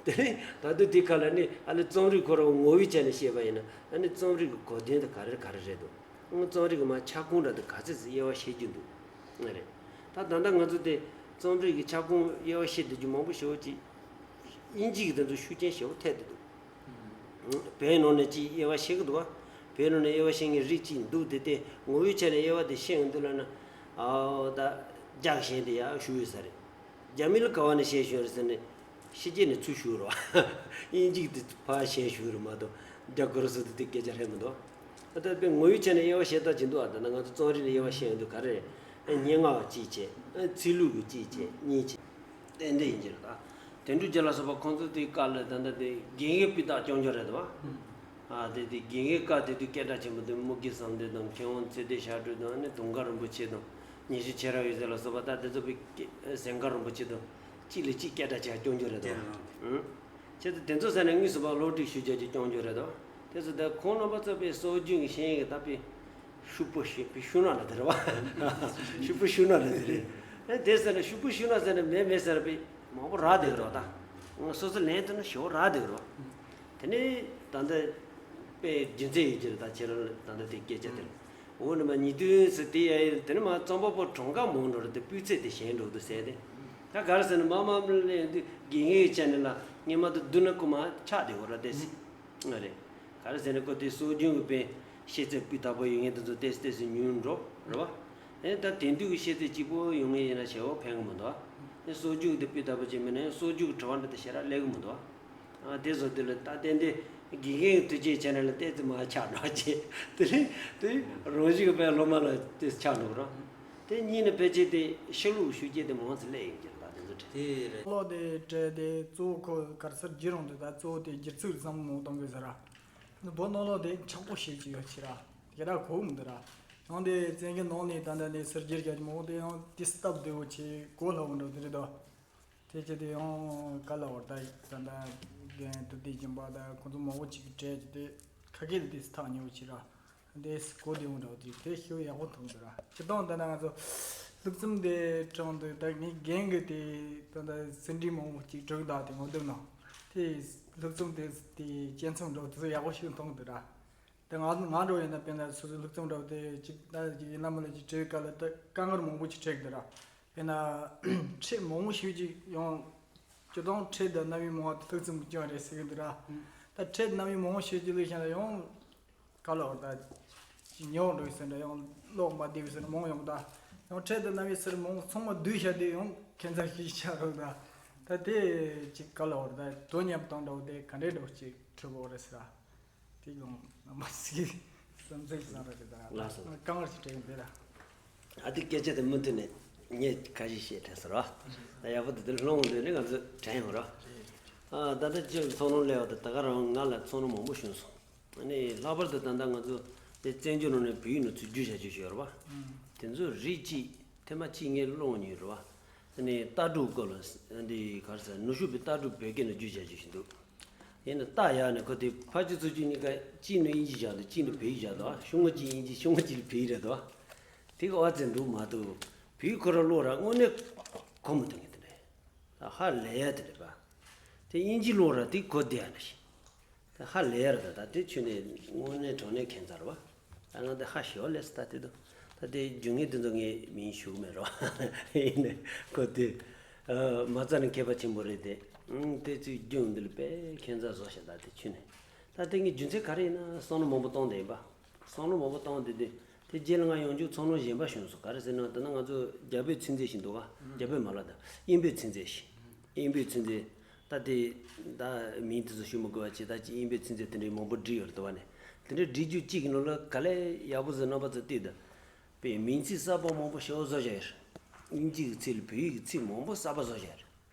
དེ་ནས་ད་དུང་དེ་ཁ་ལ་ནི་ཨ་ནི་རྩོམ་རིག་ཁོ་རང་ངོ་བོའི་ཆ་ནས་བཤད་པ་ཡིན་ན་ཨ་ནི་རྩོམ་རིག་གི་གོ་དོན་དེ་ག་རེ་ག་རེ་རེད་འདུག་ཨང་། རྩོམ་རིག་གི་མ་ཁྱབ་ཁོངས་འདྲ་དེ་ག་ཚོད་ཙམ་དབྱེ་བ་ཕྱེ་རྒྱུ་འདུག་ཨ་རེད། ད་ད་ལྟ་ང་ཚོ་དེ་རྩོམ་རིག་གི་ཁྱབ་ཁོངས་དབྱེ་བ་ཕྱེ་བསྡད་རྒྱུ་མང་པོ་ཞེ་པོ་ཅིག་དབྱིན་ཇི་གི་དེ་ཚོ་ཤུགས་རྐྱེན་ཞེ་པོ་ཐེབས་བསྡད་འདུག་བོད་ནང་ནས་ཅིག་དབྱེ་བ་ཕྱེ་གི་འདུག་བ། བོད་ནང་ནས་དབྱེ་བ་ཕྱེ་མཁན་རིགས་ཅིག་འདུག་དེ་དེ་ངོ་བོའི་ཆ་ནས་དབྱེ་བ་དེ་ཕྱེ་ཡོང་དུས་ལ་ན། ཨའོ་ད་རྒྱག་གཞན་དེ་ཡག་ཤོས་ཡོད་ས་རེད། རྒྱ་མི་ལ་ག་བ་ནས་བཤད་ཤོར་རེད་ཟེར་ནས་ཕྱི་རྒྱལ་ནས་ཚུར་ཤོར་རོ། དབྱིན་ཇི་དེ་ཕར་བཤད་ཤོར་རེད་མ་གཏོགས་རྒྱ་གར་སོ་དེ་དེ་སྐད་ཆ་རེད་མི་འདུག་ད་ལྟ་དཔེ་ངོ་བོའི་ཆ་ནས་དབྱེ་བ་ཕྱེ་སྟངས་ཅིག་འདུག་ཨ་ད་ནང་ང་ཚོ་རྩོམ་རིག་ལ་དབྱེ་བ་ཕྱེ་ཡོང་དུས་ག་རེ་རེད། སྙན་ངག་གཅིག་བྱས། ཚིག་ལྷུག་གི་གཅིག་བྱས་གཉིས་བྱས། ཏན་ཏན་ཡིན་གྱི་རེད་ད། དོན་གྲུབ་རྒྱལ་ལ་སོགས་པ་ཁོང་ཚོ་དེའི་སྐབས་ལ་ད་ལྟ་དེ་དགེ་བསྙེན་སྤུས་དག་རྐྱང་རྐྱང་རེད་དོ། ཨ་དེ་དེ་དགེ་བསྙེན་སྐབས་དེ་དུས་སྐད་གྲགས་ཆེན་པོ་དེ་མུ་གེ་བསམ་གཏན་དང་མཁས་དབང་ཚེ་བརྟན་ཞབས་དྲུང་དང་ནི་དུང་དཀར་རིན་པོ་ཆེ་དང་ཉི་ཤུ་ཆེ་རབ་འོད་ཟེར་ལ་སོགས་པ་ད་དེ་ཚོ་པའི་སྐད་ཟན་དཀར་རིན་པོ་ཆེ་དང་གཅིག་ལས་གཅིག་སྐད་གྲགས་ཆེ་བ་རྐྱང་རྐྱང་རེད་དོ། ཨང་། བྱས་ཙང་དེ་ཚོ་ཟེར་ནས་དངོས་སུ་ཕར་སློབ་ཁྲིད་ཞུ་རྒྱུ་ཅིག་རྐྱང་རྐྱང་རེད་དོ། དེ་ཚོ་ད་ཁོང་རྣམ་པ་ཚོ་པའི་སྲོལ་རྒྱུན་གྱི་ཤེས་ཡོན་གྱི་ད་པའི་ཤུགས་པོ་ཞེས་པའི་ཤུགས་ནག་ལ་དེ་རེད་བ། ཤུགས་པོ་ཤུགས་ནག་ལ་དེ་རེད། ཨེ་དེ་ཟེར་ན་ཤུགས་པོ་ཤུགས་ནག་ཟེར་ན་མེད་མེད་ཟེར་པའི་མང་པོ་རག་བསྡད་ཀྱི་རེད་ད། སོ་སོ་ལན་ཐུབ་ན་ཞེ་པོ་རག་བསྡད་ཀྱི་རེད། དེ་ནས་ད་ལྟ་དཔེ་རྒྱུ་མཚན་ཡོད་ཀྱི་རེད་ད་ཁྱེད་རང་ད་ལྟ་དེ་སྐད་ཆ་དེ་རེད། འོ་ནི་མ་ཉིས་སྟོན་ཟེར་དེ་ཡ་ཡིན་དེ་ནི་མ་རྩོམ་པ་པོ་གྲངས་ཀ་མང་འགྲོ་རེད་དེ་སྤུས་ཚད་དེ་ཞན་འགྲོ་འདུག་ཟེར་ཏེ། ད་ག་རེ་ཟེར་ན་མ་མ་མ་ལེན་དུས་དགེ་བསྙེན་གྱི་ཆ་ནས་ལ་སྔོན་མ་དང་བསྡུར་ན་རྐུ་མ་ཆགས་བསྡད་ཡོད་རེད་དེ། ཨ་རེད། ག་རེ་ཟེར་ན་ཁོ་དེ་སྲོལ་རྒྱུན་གྱི་དཔེ་ཤེས་ཚད་སྤུས་དག་པོ་ཡོད་མཁན་དེ་ཚོ་ཏོག་ཙམ་ཏོག་ཙམ་ཉུང་འགྲོ་རེད་བ། ཨེ་ད་དེང་དུས་ཀྱི་ཤེས་ཚད་གཅིག་པོ་ཡོང་མཁན་ཡིན་ན་ཞེ་པོ་ཕན་གི་མི་འདུག་ཨེ་སྲོལ་རྒྱུན་གྱི་དེ་སྤུས་དག་པོ་ཅིག་མིན་ན་ཡང་སྲོལ་རྒྱུན་གྱི་དྲི་བ་འདྲ་དེ་ཞེ་དྲག་སླེབས་གི་མི་འདུག་ཨ་དེ་ཚོ་དེ་ལ་ད་ཏན་ཏན་དགེ་རྒན་གྱི་ཐུགས་རྗེ་བྱས་ན་ལ་ཏོག་ཙམ་མར་ཆག་འགྲོ་བྱས་དེ་ལས་དེ་རང་བཞིན་གྱི་དཔེ་སློབ་མ་ལ་ཏོག་ཙམ་ཆག་འགྲོ་གི་རེད། དེ་གཉིས་ནི་ཕལ་ཆེར་དེ་ཤེས་ལུགས་ཤུགས་རྐྱེན་དེ་མང་ཙམ་སླེབས་ཡོང་གི་རེད་ད་དེ་ཚོ་དྲན། དེ་རེད། ཀློག་དེ་བྲལ་ཏེ་གཙོ་བོ་ཁོ་ག་རེ་ཟེར་བརྒྱུད་རུང་དེ་ད་གཙོ་བོ་དེ་བསྒྱུར་ཚིག་བཟང་མོ་གཏོང་དགོས་ཟེར་ར། འདི་བོད་ནང་ལོགས་དེ་ཆག་པོ་ཞེ་ཅིག་ཡོད་ཕྱིར་ར། དེ་ག་ད་གོ་གི་མི་འདུག་ར། ཡང་དེ་བཙན་གྱི་ནང་ནས་ད་ལྟ་ནས་ཟུར་བསྒྱུར་རྒྱག་གི་མང་པོ་དེ་ཡང་དེ་སྟབས་བདེ་བོ་བྱས་གོ་སླ་བོ་འགྲོ་དེ་རེད་དོ། དེ་བྱས་དེ་ཡང་ག་ལ་བར་ད་ད་ལྟ་རྒན་དུ་དེ་སྦྱིན་པ་ད་ཁོང་ཚོ་མང་པོ་ཅིག་གིས་བྲལ་གྱི་དེ་ཁ་སྐད་དེ་དེ་ཐག་ཉེ་བོ་བྱས་ར། དེ་གོ་བདེ་བོ་འདྲ་བོ་དེ་དེ་ཤེས་ཡག་པོ་མཐོང་འདུག་ར། སྤྱིར་བཏང་ད་ནང་ང་ཚོ་ལྷུག་རྩོམ་དེ་དྲངས་འདུག་ད་ངས་རྒན་གྱི་དེ་ད་ད་ཟིན་བྲིས་མང་པོ་ཅིག་བྲིས་ད་དེ་ངོ་དེབ་ནང་དེ་ལྷུག་རྩོམ་དེ་དེ་དཔྱད་རྩོམ་འདྲ་བོ་དེ་ཚོ་ཡག་པོ་ཞིག་མཐོང་འདུག་ར། དེ་ང་ང་འདྲ་བོ་ཡིན་ན་དཔེར་ན་སོ་སོའི་ལྷུག་རྩོམ་འདྲ་བོ་དེ་ཅིག་ད་ཅིག་ཡིན་ན་མིན་ན་ཅིག་བྲིས་སྐབས་ལ་ད་དཀའ་ངལ་མང་པོ་ཅིག་འཕྲད་ཀྱི་འདུག་ར། དཔེར་ན་ཕྲད་མང་པོ་ཞིག་ཅིག་ཡང་སྤྱིར་བཏང་ཕྲད་དང་རྣམ་དབྱེ་མང་བ་དེ་ལྷུག་རྩོམ་གྱི་རྐྱེན་རེད་ཟེར་གྱི་འདུག་ར། ད་ཕྲད་རྣམ་དབྱེ་མང་པོ་ཞིག་ཅིག་ལས་བཤད་ན་ཡང་ག་ལ་བར་ད་ཉོག་འགྲོ་ཟེར་འདྲ་ཡང་ཀློག་མ་བདེ་བའི་ཟེར་མང་ཡོང་ད། ཡང་ཕྲད་དང་རྣམ་དབྱེ་ཟེར་མང་ཚང་མ་བསྡུས་བཞག་དུས་ཡང་ཁྱད་མཚར་ཞིག་ཆགས་རོགས་ད། ད་དེ་ཅིག་ག་ལ་བར་ད་དོ་མཉམ་དང་འདྲ་བོ་དེ་ག་འདྲའི་འདྲ་བོ་ཅིག་འཁྲུལ་བོ་རེད་ཟེར། དེ་ཡང་རྣམ་པ་ཞིག་བསམ་ཚུལ་བཟང་ར་རེད་ད། ལགས་སོ། དཀའ་ངལ་ཞིག་འཕྲད་ཡོང་དེ་ད། ཨ་དེ་སྐད་ཆ་དེ་མུ་མཐུད་ནས་ངས་ཁ་ཤས་བཤད་དྲན་སོང་ར། ད་ཡག་པོ་དེ་དེ་སློང་འདོད་ནས་ང་ཚོ་དྲན་ཡོང་ར། ཨ་ད་ལྟ་ཅིག་ཚོགས་ནང་སླེབས་པ་དེ་ད་ག་རང་ང་ལ་ཚོགས་ནང་མང་པོ་བྱུང་སོང་། ཨ་ནི་ལྷག་པར་དུ་ད་ལྟ་ང་ཚོ་དེ་བཙན་བྱོལ་ནང་ནས་བོད་ཡིག་ནང་ཚུར་བསྒྱུར་བྱ་རྒྱུ་ཞིག་ཡོད་རེད་བ། དེ་ཚོ་རིགས་གཅིག་ཐེངས་མ་གཅིག་ངས་སློང་མྱོང་རེད་བ། ནས་ལྟ་གྲུབ་སྐོར་ལ་འདི་ག་རེ་ཟེར། ནུ་ཞོ་པའི་ལྟ་གྲུབ་བོད་སྐད་ནང་བསྒྱུར་བྱ་རྒྱུ་ཞིག་འདུག་ཡིན་ན་ལྟ་ཡག་ནས་ཁོ་དེ་ཕར་ཕྱོགས་ཚུར་ཕྱོགས་གཉིས་ཀ་གཅིག་ནི་དབྱིན་ཇི་བཞག་འདུག་གཅིག་ནི་བོད་ཡིག་བཞག་འདུག་ཤོག་ངོས་གཅིག་དབྱིན་ཇི། ཤོག་ངོས་གཅིག་བོད་ཡིག་རེད་འདུག་དེ་ག་བ་ཙམ་འདུག་མ་གཏོགས་བོད་ཡིག་ཁོ་རང་ཀློག་ར་དངོས་གནས་གོ་མི་ཐུབ་མཁན་དེ་རེད། ཧ་ལས་ཡ་དེ་རེད་པ། དེ་དབྱིན་ཇི་ཀློག་ར་དེ་གོ་བདེ་ཡ་ནི་ཞིག་ད་ཧ་ལས་ཡ་རེད། ད་ད་དེ་ཆུ་ནས་དངོས་གནས་དྲང་གནས་ཁྱད་མཚར་བ། ད་ང་དེ་ཧ་ཞེ་པོ་ལས་སོང་ད་དེ་དུ། ད་དེ་རྒྱུ་ངན་དེ་ཚོ་ངས་མིང་ཞུ་གི་མེད་རོ། ཡིན་ནས་ཁོ་དེ་མ་རྩ་ནས་མཁས་པ་ཆེན་པོ་རེད་དེ། ཨང་། དེ་ཚོའི་རྒྱུ་འདི་ལ་དཔེ་ཁྱད་མཚར་བཟོ་བཞག་ད་དེ་ཆུ་ནས། ད་དེ་ངས་རྒྱུ་མཚན་ག་རེ་ཡིན་ན་བསམ་བློ་མང་པོ་བཏང་བསྡད་ཡིན་པ། བསམ་བློ་མང་པོ་བཏང་བསྡད་དུས། དེ་རྗེས་ལ་ང་ཡང་བསྐྱར་བསམ་བློ་གཞན་པ་བྱུང་སོང་། ག་རེ་ཟེར་ན་ད་ནི་ང་ཚོ་རྒྱ་བོད་ཚིག་མཛོད་ཞིག་འདུག་ག་རྒྱ་བོད་མ་ལབ་ད་དབྱིན་བོད་ཚིག་མཛོད་ཞིག་དབྱིན་བོད་ཚིག་མཛོད། ད་དེ་ད་མིང་དེ་ཚོ་ཞུ་མི་དགོས་པ་བྱས། ད་ཅི་དབྱིན་བོད་ཚིག་མཛོད་དེ་འདྲའི་མང་པོ་བྲིས་ཡོད་རེད་དོ་བ་ནས། དེ་འདྲའི་བྲིས་རྒྱུ་གཅིག་གི་ནང་ལ་ག་ལེ་ཡག་པོ་ཟེར་རྣམ་པ་ཚོ་བལྟས་ད། པའི་མིང་ཚིག་གསར་པ་མང་པོ་ཞེ་པོ་བཟོ་བཞག་ཡོད་རེད། དབྱིན་ཇི་གི་ཚིག་ལ་བོད་ཡིག་གི་ཚིག་མང་པོ་གསར་པ་བཟོ་བཞག་ཡོད་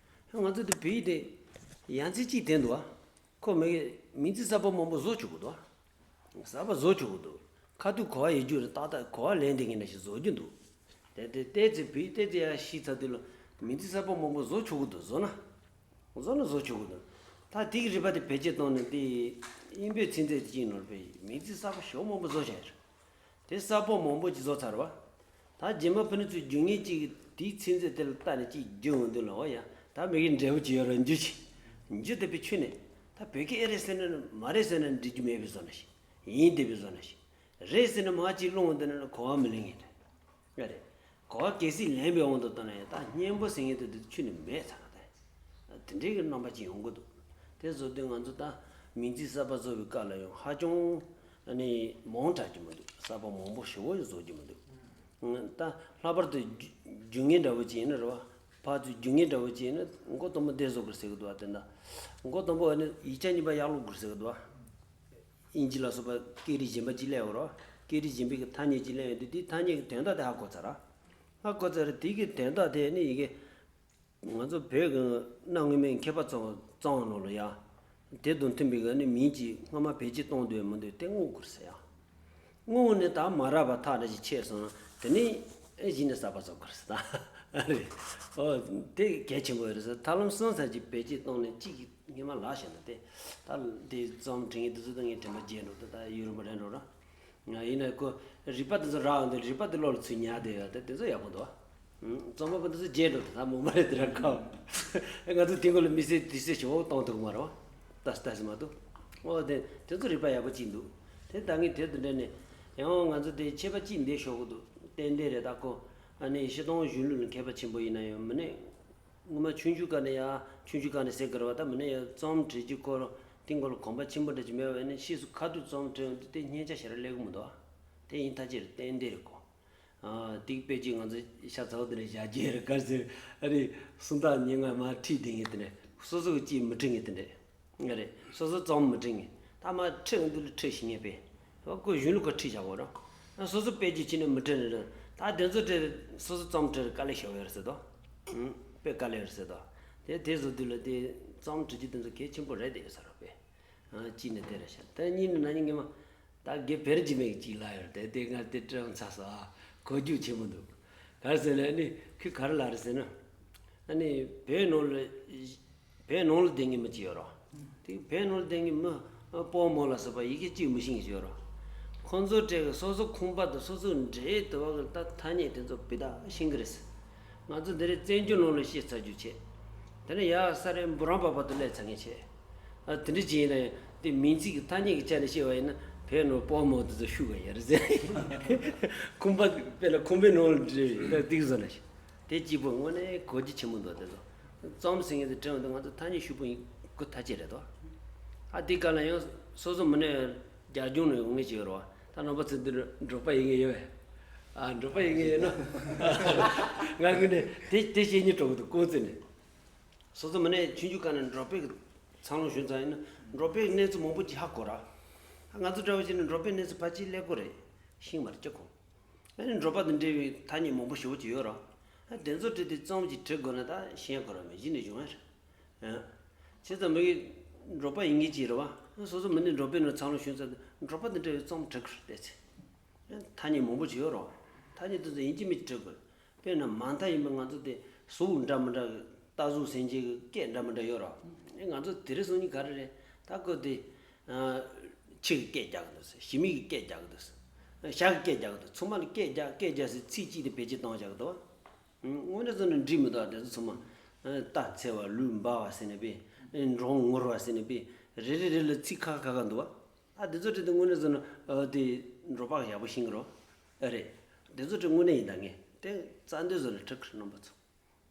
རེད། ང་ཚོ་དེ་བོད་ཡིག་དེ་ཡང་ཚིག་གཅིག་དེ་འདུག་ཨ། ཁོ་མི་གི་མིང་ཚིག་གསར་པ་མང་པོ་བཟོ་ཆོག་གི་འདུག་ཨ། གསར་པ་བཟོ་ཆོག་གི་འདུག་ཁ་ཐུག་གོ་བ་ཡོད་རྒྱུ་རེད། ཏག་ཏག་གོ་བ་ལེན་བསྡད་མཁན་འདྲ་ཞིག་བཟོ་རྒྱུ་འདུག་དེ་དེ་ཏོག་ཙམ་བོད་ཡིག་ཏོག་ཙམ་ཡར་ཤེས་ཚར་དུས་ལ་མིང་ཚིག་གསར་པ་མང་པོ་བཟོ་ཆོག་གི་འདུག་བཟོ་ན། བཟོ་ན་བཟོ་ཆོག་གི་འདུག་ད་དེ་གི་རིག་པ་དེ་བེད་སྤྱོད་བཏང་ནས་དེ་དབྱིན་བོད་ཚིག་མཛོད་དེ་གཅིག་ནོར་བའི་མིང་ཚིག་གསར་པ་ཞེ་པོ་མང་པོ་བཟོ་བཞག་ཡོད་རེད། དེ་གསར་པ་མང་པོ་ཅིག་བཟོ་ཚར་བ། ད་རྗེས་མ་ཕུ་ནུ་ཚོས་རྒྱུ་ངན་གཅིག་གིས་དེའི་ཚིག་མཛོད་དེ་ལ་བལྟས་ནས་གཅིག་བསྒྱུར་འོང་དུས་ལ། འོ་ཡ། ད་མི་གི་འབྲས་བུ་ཅིག་ཡོད་རེད། འཇུ་ཅིག་འཇུ་དེ་པའི་ཆུ་ནས་ད་བོད་སྐད་ཨེ་རེད་ཟེར་ན་མ་རེད་ཟེར་ན་འགྲིག་རྒྱུ་མེད་པའི་བཟོ་ན་ཞིག་ཡིན་དེ་པའི་བཟོ་ན་ཞིག་རེད་ཟེར་ན་མ་གཅིག་སློང་འོང་དུས་ན་གོ་བ་མི་ལེན་མཁན་རེད། ཡ་རེད། གོ་བ་གལ་སྲིད་ལེན་པའི་དབང་དུ་བཏང་ན་ཡང་ད་སྙན་པོ་ཟེར་མཁན་དེ་དེ་ཆུ་ནས་མེད་ཚར་བ་དེ། དེ་འདྲའི་གི་རྣམ་པ་ཅིག་ཡོང་གི་འདུག་དེ་བཟོ་དུས་ང་ཚོ་ད་མིང་ཚིག་གསར་པ་བཟོ་བའི་སྐབས་ལ་ཡང་ཧ་ཅང་ཨ་ནི་མང་དྲགས་ཀྱི་མི་འདུག་གསར་པ་མང་པོ་ཞེ་པོ་ཡང་བཟོ་རྒྱུ་མི་འདུག་ད་ལྷག་པར་དུ་རྒྱུ་རྒྱུ་ངན་འདྲ་བོ་ཅིག་ཡིན་ན་རེད་བ། ཕར་ཚུར་རྒྱུ་ངན་འདྲ་བོ་ཅིག་ཡིན་ན་མགོ་དང་པོ་དེ་བཟོ་དགོས་ཟེར་གི་འདུག་བ། དེ་འདྲ་མགོ་དང་པོ་ཨ་ནི་ཡིག་ཆ་གཉིས་པ་ཡར་ཀློག་དགོས་ཟེར་གི་འདུག་བ། དབྱིན་ཇི་ལ་སོགས་པ་སྐད་རིགས་གཞན་པ་གཅིག་སླེབས་ཡོད་རེད་བ། སྐད་རིགས་གཞན་པའི་གི་ཐ་སྙད་གཅིག་སླེབས་ཡོང་དུས་དེའི་ཐ་སྙད་ཀྱི་དོན་དག་དེ་ཧ་གོ་ཚར་ར། ཧ་གོ་ཚར་ར། དེ་གི་དོན་དག་དེ་ནི་ཡི་གེ་ང་ཚོ་བོད་ཀྱི་གནའ་སྔོན་མའི་མཁས་པ་ཚོ་བརྩམས་པའི་ནང་ལ་ཡ། དེ་དང་མཐུན་པའི་གི་ནི་མིང་གཅིག་སྔ་མ་བེད་སྤྱོད་གཏོང་འདོད་མི་འདོད་དེ་དངོས་དགོས་རེད་ཟེར་ཡ། དངོས་ནས་ད་མ་རག་པ་ཐག་རེ་ཞིག་ཆད་སོང་ན་དེ་ནས་ཨེ་གཞི་ནས་གསར་པ་བཟོ་དགོས་རེད་ཟེར། ད་རེད། ཨོ། དེ་གལ་ཆེན་པོ་རེད་ཟེར། ཐབས་ལམ་གསུམ་ཙམ་ཅིག་བེད་སྤྱོད་བཏང་ནས་གཅིག་གི་སྔོན་མ་ལག་བཞག་ན་དེ། ད་དེ་རྩོམ་འབྲི་མཁན་དེ་ཚོ་དང་ངའི་དྲན་པ་བརྗེད་འགྲོ། ད་ད་ཡུན་རིང་པོ་རེད་འགྲོ་ར། ཡིན་ན་ཁོ་རིག་པ་དེ་ཚོ་རག་ཡོང་དུས་རིག་པ་དེ་བློ་ལ་ཚུར་ཉར་བསྡད་ཡོད་དེ་དེ་ཚོ་ཡག་པོ་འདུག་ཨ། རྩོམ་པ་པོ་དེ་ཚོ་བརྗེད་འགྲོ། དེ་ད་མོ་མ་རེད། དེ་ར་ཁ། ང་ཚོ་དེ་འགོ་ལ་མི་ཚེ་དུས་ཚོད་ཞེ་པོ་གཏོང་ཐུབ་ཀྱི་མ་རེད་བ། ད་ལྟ་ཞིག་མ་གཏོགས། ཨོ། དེ་དེ་ཚོ་རིག་པ་ཡག་པོ་ཅིག་འདུག་དེ་ད་ངས་དེ་དང་འབྲེལ་ནས་ཡང་ང་ཚོ་དེ་ཆད་པ་ཅིག་འདི་ཤོར་གི་འདུག་ཏན་ཏན་རེད། ད་ཁོ་ཨ་ནི་སྤྱིར་བཏང་གཞོན་ལུགས་ལ་མཁས་པ་ཆེན་པོ་ཡིན་ན་ཡང་མི་ནས། སྔོན་མ་ཆུང་ཆུང་སྒང་ནས་ཡ། ཆུང་ཆུང་སྒང་ནས་ཟེར་དགོས་རེད་བ། ད་མི་ནས་ཡ་རྩོམ་འབྲི་རྒྱུ་སྐོར་དེ་འགོ་ལ་གོམས་པ་ཆེན་པོ་འདྲ་ཅིག་མེད་པ་ཡིན་ན་ཕྱིས་སུ་ཁ་ཐུག་རྩོམ་འབྲི་ཡོང་དུས་དེ་སྙན་ཆ་ཞེ་དྲག་སླེབས་ཀྱི་མི་འདུག་ཨ། དེ་ཡིན་ཐག་ཆོད་རེད། ཏན་ཏན་རེད་གོ། ཨ། དེ་དཔེ་ཅིག་ང་ཚོ་ཤ་ཚ་བོ་དེ་འདྲ་བཞག་རྒྱུ་རེད། ག་རེ་ཟེར། ཨ་རེ། སུམ་རྟགས་ཉེར་ལྔ་མར་ཁྲིད་བསྡད་མཁན་དེ་འདྲ། སོ་སོ་གི་ཅིག་མི་འབྲི་མཁན་དེ་འདྲ། ང་རེད། སོ་སོ་རྩོམ་མི་འབྲི་མཁན། ད་མར་ཁྲིད་འོང་དུས་ལ་ཁྲིད་ཤེས་མཁན་དཔེ། ཨོ། ཁོ་གཞོན་ལུགས་ཀ་ཁྲིད་བཞག་གོ་ར། ཨ། སོ་སོ་དཔེ་ཅིག་ཁྱེར་ནས་མི་འབྲི་ནི་རེད། ད་དེ་ཚོ་འབྲི། སོ་སོ་རྩོམ་འབྲི་དཀའ་ལས་ཞེ་པོ་ཡོད་རེད་ཟེར་དོ། ཨུ། དཔེ་དཀའ་ལས་ཡོད་རེད་ཟེར་དོ། དེ་དེ་བཟོ་དུས་ལ་དེ་རྩོམ་འབྲི་རྒྱུ་དེ་ཚོ་གལ་ཆེན་པོ་རེད་དེ་ཡོད་ས་རེད་པས། ཨ། གཅིག་ནི་དེ་རེད་ཤག་དེ་གཉིས་ནི་ན་ནིང་ངས་མ། ད་དགེ་བེར་འཇིགས་མེད་ཀྱིས་ལབ་ཡོད་རེད་དེ། དེ་ང་དེ་དྲན་ཚར་སོང་། ཨ། གོ་རྒྱུ་ཆེན་པོ་འདུག་ག་རེ་ཟེར་ན་ནི་ཁོས་ག་རེ་ལབ་རེད་ཟེར་ན། ཨ་ནི་བོད་ནང་ལ། བོད་ནང་ལ་བསྡད་མཁན་མི་གཅིག་ཡོད་རེད། དེ་བོད་ནང་ལ་བསྡད་མཁན་མི་དཔའ་མོ་ལ་སོགས་པ་ཡི་གེ་གཅིག་མི་ཤེས་མཁན་ཅིག་ཡོད་རེད། ཁོང་ཚོ་གྲས་ཀྱིས་སོ་སོ་ཁང་པ་དང་སོ་སོའི་འབྲེལ་ཡོད་དུ་བ་གི་ད་ཐ་སྙད་དེ་ཚོ་བི་ད་ཤེས་ཀྱི་རེད། ང་ཚོ་འདི་རེད། བཙན་བྱོལ་ནང་ལ་བཤད་ཚར་རྒྱུ་བྱས། དེ་ནས་ཡར་ས་རའི་འབུ་རམ་པ་བར་དུ་སླེབས་ཚར་མཁན་བྱས། ཨ། དེ་འདྲ་ཅིག་ཡིན་ན་ཡང་དེ་མིང་ཚིག་གི་ཐ་སྙད་ཀྱི་ཆ་ནས་བཤད་པ་ཡིན་ན་བོད་ནང་དཔའ་མོ་དེ་ཚོ་ཤུགས་ཀ་ཡོད་རེད་ཟེར། ཁང་པ་དཔེར་ན་ཁང་པའི་ནང་ལ་འབྲེལ་བའི་ཏིག་བཟོ་ན་ཞིག་དེ་གཅིག་པོ་དངོས་གནས་གོ་རྒྱུ་ཆེན་པོ་འདུག་དེ་ཚོ་རྩོམ་ཟེར་མཁན་དེ་དྲན་འོང་དུས་ང་ཚོ་ཐ་སྙད་ཤུགས་པོ་ཡིན་དགོས་ཐག་ཆོད་རེད་དོ། ཨ། དེ་ག་ལ་ཡང་སོ་སོ་མི་སྣ་རྒྱ་གཞུང་ནས་ཡོང་མཁན་ཅིག་ཡོད་རེད་བ། ད་རྣམ་པ་ཚོ་འདིར་འབྲོག་པ་ཡིན་མཁན་ཡོད་པས། ཨ། འབྲོག་པ་ཡིན་མཁན་ཡོད་ན། ང་ངོས་ནས་དེ་དེ་བཤད་སྙིང་བྲོ་གི་འདུག་ཀུན་བརྩེ་ནས། སོ་སོ་མི་སྣ་ཆུང་ཆུང་སྒང་ནས་འབྲོག་པའི་འཚར་ལོངས་བྱུང་ཙང་ཡིན་ན་འབྲོག་པའི་གནས་ཚུལ་མང་པོ་ཅིག་ཧ་གོ་ར། ང་ཚོ་འདྲ་བོ་ཅིག་ནི་འབྲོག་པའི་གནས་ཚུལ་ཕལ་ཆེར་ཀླད་ཀོར་རེད། ཤེས་མ་རེད་ཀྱི་ཁོང་། ཨ་ནི་འབྲོག་པ་དང་འབྲེལ་བའི་ཐ་སྙད་མང་པོ་ཞེ་པོ་ཅིག་ཡོད་ར། ཨ། དེ་ཚོ་བྲིས་ཏེ་རྩོམ་ཅིག་བྲི་དགོས་ན་ད་ཤེས་ཡོན་དགོས་ར། མི་གཞི་ནས་སྦྱོང་ཡ་རེད། ཨ། བྱས་ཙང་མི་གི་འབྲོག་པ་ཡིན་མཁན་ཅིག་རེད་བ། ཨ། སོ་སོ་མི་སྣ་འབྲོག་པའི་ནང་འཚར་ལོངས་བྱུང་ཙང་འབྲོག་པ་དང་འབྲེལ་བའི་རྩོམ་བྲི་དགོས་རེད་བལྟས་ཚེ། ཨ། ཐ་སྙད་མང་པོ་ཅིག་ཡོད་ར། ཐ་སྙད་དེ་ཚོ་ཡིན་གཅིག་མིན་གཅིག་བྲི་དགོས། དཔེར་ན་མ་མཐའ་ཡིན་པ་ང་ཚོ་དེ་ གཟུགས་འདྲ་མི་འདྲ་གི་རྟ་གཟུགས་ཟེར་མཁན་གྱི་སྐད་འདྲ་མི་འདྲ་ཡོད་རེད། ང་ཚོ་དེ་རིང་སང་ཉིན་ག་རེ་རེད། ད་ཁོ་དེ་ཨ་ཁྱི་གི་སྐད་རྒྱག་གི་འདུག་ཟེར། ཞི་མི་གི་སྐད་རྒྱག་གི་འདུག་ཟེར། ཞྭ་གི་སྐད་རྒྱག་གི་འདུག་ཚང་མ་ལ་སྐད་རྒྱག་སྐད་རྒྱག་ཟེར། ཚིག་གཅིག་དེ་བེད་སྤྱོད་བཏང་བཞག་གི་འདུག་དངོས་གནས་བཟོས་ན་འགྲིག་མི་འདུག་དེ་ཚོ་ཚང་མ། རྟ་འཚེར་བ། ལུག་འབར་བ་ཟེར་ནས་པས། འབྲོང་ངུར་བ་ཟེར་ནས་པས། རེ་རེ་རེ་ལ་ཚིག་ཁ་ཁ་ཁ་འདུག་ཨ་དེ་ཚོ་བྲིས་དེ་དངོས་གནས་བཟོས་ན་ཨ་དེ་འབྲོག་པ་ཡག་པོ་ཤེས་ཀྱི་རེད། ཨ་རེད། དེ་ཚོ་བྲིས་དངོས་གནས་ཡིན་ད། ངས་དེ་རྩ་འདོད་བཟོས་ན་ཁྲིད་ཁྲིད་རྣམ་པ་ཚོ།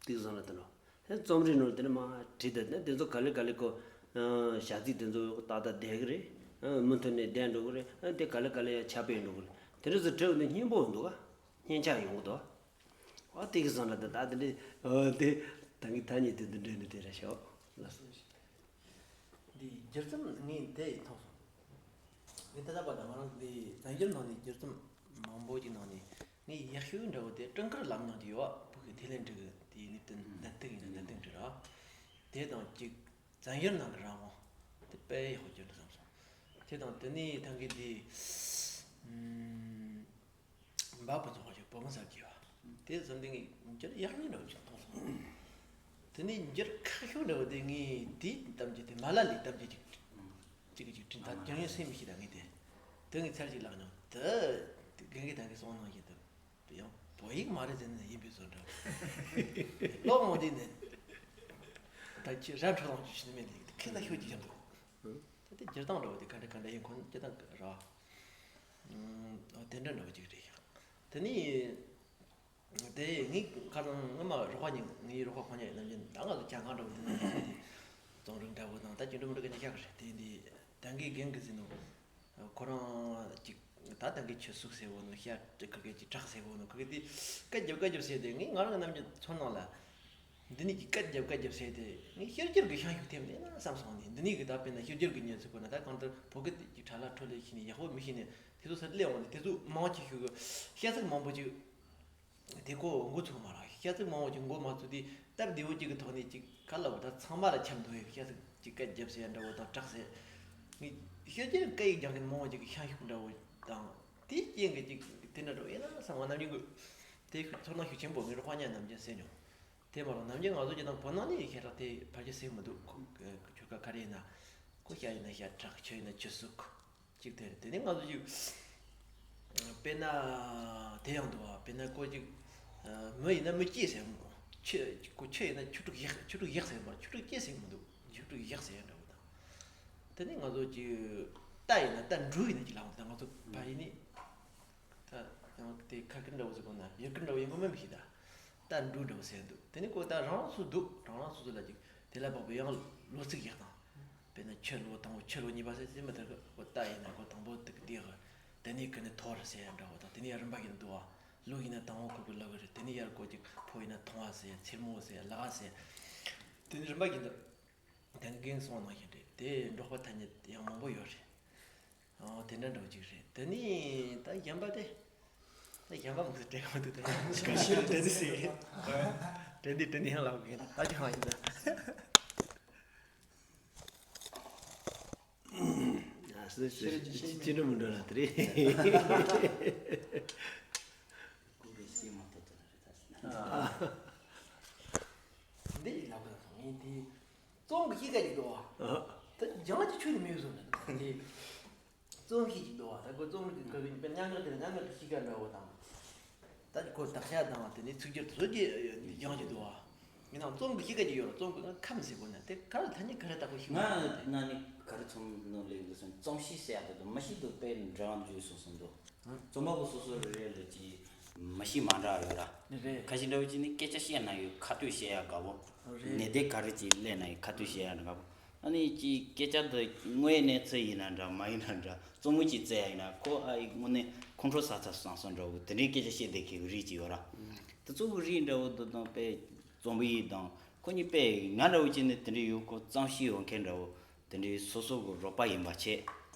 དེ་བཟོས་ན་དེ་ནོ། ཧེ་རྩོམ་རིག་ནང་དེ་ནས་མ་བྲིས་དེ་ནས་དེ་ཚོ་ག་ལེ་ག་ལེ་ཁོ། བྱ་ཚིག་དེ་ཚོ་ཏག་ཏག་བསྡད་ཀྱི་རེད། མུ་མཐུད་ནས་བསྡད་འགྲོ་གི་རེད། དེ་ག་ལེ་ག་ལེ་ཡང་ཁྱབ་སྤེལ་འགྲོ་གི་རེད། དེ་འདྲ་ཚོ་བྲིས་འོང་དུས་སྙན་པོ་འདུག་ག་སྙན་ཆ་ཡོང་གི་འདུག་ཨ་དེ་གི་བཟོས་ན་ད་ད་དེ་འདྲ་ཨ་དེ་ད་གི་ཐ་སྙད་དེ་འདི་འདྲ་ནི་དེ་རེད་ཤག་ལགས་སོ། འདི་བསྒྱུར་རྩོམ་ངས་དེ་མཐོང་སོང་། ངས་ད་ལྟ་བར་དུ་ང་རང་གི་བཙན་བྱོལ་ནང་ནས་བསྒྱུར་རྩོམ་མང་པོ་ཅིག་ནང་ནས་ངས་ཡག་ཤོས་འདྲ་བོ་དེ་སྤྲིན་དཀར་ལམ་རྙིང་དེ་ཡོད་བ། བོད་ཀྱི་ཐེ་ལན་འབྲུག་གི་དེའི་ནི་དོན་ལྡན་སྟེང་ཡིན་ན་ལྡན་སྟེང་རེད་ར། དེ་དང་གཅིག་བཙན་བྱོལ་ནང་གི་རང་དབང་དེ་དཔེ་ཡག་པོ་བསྒྱུར་འདུག་བསམ་སོང་། དེ་དང་དེ་ནས་ཐང་གི་དེ་ཨུམ། འབའ་ཕུན་ཚོགས་ཞིག་བོད་མི་ཟེར་གྱི་བ། དེ་ཙམ་དེ་ངས་འགྱུར་ཡག་ཉིན་འདྲ་བོ་ཅིག་མཐོང་སོང་། དེ་ནས་འགྱུར་ཁག་ཤོས་འདྲ་བོ་དེ་ངས་དེའི་གཏམ་རྒྱུད་དེ་མ་ལ་ལའི་གཏམ་རྒྱུད་ཅིག་ཅིག་གི་ཅིག་བྲིས། ད་རྒྱང་ཡོད་སེམས་མི་ཤེས་ད་ངས་དེ། དེ་ངས་ཚར་ཅིག་བཀླགས་མྱོང་། དེ་དགེ་རྒན་ད་གིན་གསུངས་གནང་བཞིན་དུ་ཡང་བོད་ཡིག་མ་རེད་ཟེར་ནས་ཡིན་པའི་བཟོ་འདྲ་བོ། ཀློག་མོ་དེ་ནས་ད་ཁྱེད་ར་འཕྲོ་ལངས་ཀྱི་ཤི་ནི་མེད་ནས་ཁྱེད་ལ་ཤོད་ཀྱི་ཡོད་འདུག་ད་དེ་སྒྱུར་སྟངས་འདྲ་བོ་དེ་ག་འདྲ་ག་འདྲ་ཡིན་ཁོ་ན་སྒྱུར་སྟངས་ར། ཨ་དེ་འདྲ་འདྲ་བོ་ཅིག་རེད་ཤག་དེ་ནས་དེ་ངས་ཁ་སང་སྔོན་མ་རོགས་པ་ཉིད་ངའི་རོགས་པ་ཁོང་ཉིད་ནམ་རྒྱུན་ད་ང་ཚོ་གྱང་ཁང་འདྲ་བོ་དེ་ནང་བཞིན་དེ་རྩོམ་རིག་འདྲ་བོ་དང་ད་ཅི་འདྲ་མི་འདྲ་གི་ཉེ་ཤག་རེད། དེ་འདི་ད་གིན་རྒན་གིས་ཟེར་ནོ། ཁོ་རང་ཅིག་ད་ད་གིན་ཆུ་སུག་ཟེར་བོ་ནོ། ཤ་ཁ་གི་ཅིག་བྲག་ཟེར་བོ་ནོ། ཁ་གི་དེ་སྐད་རྒྱབ་སྐད་རྒྱབ་ཟེར་དེ་ངས་ང་རང་ནམ་རྒྱུན་ཚོར་སྣང་ལ། འདི་ནས་ཀྱི་སྐད་རྒྱབ་སྐད་རྒྱབ་ཟེར་དེ་ངས་ཕྱི་རྒྱལ་གྱི་ཤན་ཤུགས་ཐེབས་ནས་ན་བསམ་སོང་ནས། འདི་ནས་གི་ད་དཔེར་ན་ཕྱི་རྒྱལ་གྱི་ཉན་ཚུལ་ཁོ་ན་ད་གང་ལྟར་བོད་སྐད་ཀྱི་ཁྲ་ལ་ཁྲོ་ལེ་ཤེས་ནས་ཡག་པོ་མི་ཤེས་ནས་དེ་ཚོ་སར་སླེབས་འོང་ནས་དེ་ཚོ་མང་ཆེ་ཤོས་ཀྱི་ཤ་ཚིག་མང་པོ་ཅིག་དེ་ཁོ་མགོ་ཚུགས་མ་རག་ཤ་ཚིག་མང་པོ་ཅིག་མགོ་མ་ཚུགས་དུས་སྟབས་བདེ་བོ་ཅིག་གི་ཐོག་ནས་ཅིག་ག་ལ་བ་ད་ཚང་མ་ལ་ཁྱབ་འདུག་ཡོད། ཤ་ཚིག་ཅིག་སྐད་རྒྱབ་ཟེར་ཡ་འདྲ་བོ་དང་བྲག་ཟེར། ངས་ཕྱི་རྒྱལ་སྐད་ཡིག་སྦྱང་མཁན་མང་པོ་ཅིག་གི་ཤན་ཤུགས་འདྲ་བོ་དང་དེའི་རྐྱེན་གྱིས་ཅིག་དེ་འདྲ་འདྲ་བོ་ཡིན་ན་བསམ་ང་ནམ་རྒྱུན་གི་དེ་ཚོར་སྣང་ཤུགས་ཆེན་པོ་ངའི་རོགས་པ་ཉག་ནམ་རྒྱུན་ཟེར་མྱོང་། དེ་མ་རུང་ནམ་རྒྱུན་ང་ཚོ་ཅི་དང་བོད་ནང་ནས་ཤེས་རག་དེ་ཕལ་ཆེར་ཟེར་མི་འདུག་ཁོ་ཁྱོད་ཀ་ག་རེ་ཡིན་ན་ཁོ་ཤ་ཡིན་ན་ཤ་བྲག་ཆུ་ཡིན་ན་ཆུ་སུག་ཅིག་དེ་རེད། དེ་ནས་ང་ཚོ་ཅིག་དཔེར་ན་དེ་ཡང་འདུག་བ། དཔེར་ན་ཁོ་ཅིག་མི་ཡིན་ན་མི་སྐྱེས་ཟེར་མི་འདུག་ཆུ་ཁོ་ཆུ་ཡིན་ན་ཆུ་ཕྲུག་བཞག་ཆུ་ཕྲུག་བཞག་ཟེར་མ་ཆུ་ཕྲུག་སྐྱེས་ཟེར་མི་འདུག་ཆུ་ཕྲུག་བཞག་ཟེར་འདྲ་བོ་དང་། དེ་ནས་ང་ཚོ་ཅིག་རྟ་ཡིན་ན་རྟ་འབྲུག་ཡིན་ན་ཅིག་ལབ་འོང་ད་ང་ཚོ་ཕ་ཡིན་ནི། ད་ཡང་དེ་ཁ་སྐད་འདྲ་བོ་ཟེར་དགོས་ན་ཡུལ་སྐད་འདྲ་བོ་ཡིན་དགོས་མིན་མི་ཤེས་ད། རྟ་འབྲུག་འདྲ་བོ་ཟེར་འདུག་དེ་ནི་ཁོ་ད་རང་རང་སོ་སོ་འདུག་རང་རང་སོ་སོ་ལ་ཅིག་དེ་ལ་དཔག་པའི་ཡང་ལོ་ཚིགས་ཡག་དང་། དཔེར་ན་ཆུ་ལོ་དང་པོ་ཆུ་ལོ་གཉིས་པ་ཟེར་ཟེར་མི་ཐུབ་གི་ཁོ་རྟ་ཡིན་ན་ཁོ་དང་པོ་དུག་དེ་གི་དེ་ནི་ཁི་ནི་ཐོ་རི་ཟེར་ཡ་འདྲ་བོ་དང་དེ་ནི་ཡ་རིམ་པ་བཞིན་འདུག་བ། ལོ་ཡིན་ན་དང་པོ་ཁོ་གི་ལོ་གི་རེད། དེ་ནི་ཡར་ཁོ་ཅིག་ཕོ་ཡིན་ན་ཐོང་བ་ཟེར་ཚེར་མོ་ཟེར་ལ་ག་ཟེར། དེ་ནི་རིམ་པ་བཞིན་དུ། དེ་ནི་རྒན་གསུངས་གནང་བཞིན་རེད། དེ་འབྲོག་པ་ཐ་སྙད་ཡང་མང་པོ་ཡོད་རེད། ཨོ་དེ་འདྲ་འདྲ་བོ་ཅིག་རེད། དེ་ནི་ད་གཞན་པ་དེ། ད་གཞན་པ་མི་ཚེ་དྲན་གི་མི་འདུག་དེ་ག་ཤེད་དྲན་འདི་ཟེར། དྲན་འདི་དྲན་འདི་ཡང་ལབ་གི་ད་ཅི་ཧང་ཡིན་ད། ཨ་སི་སི་ཅི་འདྲ་མི་འདྲ་ལ་དེ་རེད། ཀུ་རེ་སེ་མ་ཏོ་ཏོ་རེད་ད། འདི་ཡིན་ལབ་གི་ངས་དེ། རྩོམ་གྱི་གཤིས་ཀ་ཅིག་འདུག་བ། ད་སྦྱང་གི་ཆོས་ནི་མེད་བཟོ་འདྲ་འདུག་དེ་རྩོམ་གཤིས་ཅིག་འདུག་བ། ད་ཁོ་རྩོམ་གྱི་ཁ་གི་དཔེར་སྙན་ངག་དེ་ལ་སྙན་ངག་གི་གཤིས་ཀ་འདྲ་བོ་དང་། ད་ཁོ་དག་ཆ་དང་དེ་ནས་ཚིག་སྦྱོར་དེ་ཚོ་གི་སྦྱང་གི་འདུག་བ། ཡིན་ནའང་རྩོམ་གྱི་གཤིས་ཀ་ཅིག་ཡོད་རེད། རྩོམ་གྱི་ཁམས་ཟེར་དགོས་ན་དེ་ག་རེ་ཐ་སྙད་ག་རེ་བཏགས་པ་ཞིག་ང་ང་ནི་ག་རེ་ཚོམ་ནོ་ལེགས་འདུག་སོང་། རྩོམ་གཤིས་ཟེར་ཡ་དེ་དང་མི་གཤིས་དེ་དཔེ་འདྲ་བ་འཇུས་སོང་སོང་འདུག་རྩོམ་པ་པོ་སོ་སོ་རེ་རེ་ལ་ཅིག་མི་གཤིས་མ་འདྲ་ཡོད་ར། རེད། ཁ་ཤས་འདྲ་བོ་ཅིག་ནི་སྐད་ཆ་བཤད་ན་ཡོད་ཁ་ཐུག་བཤད་ཡ་དགའ་བོ། རེད། ནས་དེ་ག་རེ་ཅིག་ལས་ན་ཡོད་ཁ་ཐུག་བཤད་ཡ་དགའ་བོ། ཨ་ནི་ཅིག་སྐད་ཆ་འདི་དངོས་གནས་ཚུལ་ཡིན་ན་འདྲ་མ་ཡིན་ན་འདྲ་རྩོམ་མུ་ཅིག་བཙལ་ཡ་ཡིན་ན་ཁོ་ཨ་ཡི་དངོས་གནས་ཁོང་ཁྲོ་ཟ་ཚ་སང་སང་འདྲ་བོ་དེ་འདྲའི་སྐད་ཆ་བཤད་བསྡད་མཁན་གྱི་རིགས་ཅིག་ཡོད་ར། དེ་ཚོ་གི་རིགས་འདྲ་བོ་འདི་དང་དཔེ་རྩོམ་པ་ཡིན་དང་ཁོ་གཉིས་དཔེ་ང་འདྲ་བོ་ཅིག་ནི་དེ་འདྲའི་ཡོད་ཁོ་རྩོམ་གཤིས་ཡོད་མཁན་འདྲ་བོ། དེ་འདྲའི་སོ་སོ་གི་རོགས་པ་ཡིན་པ་བྱས།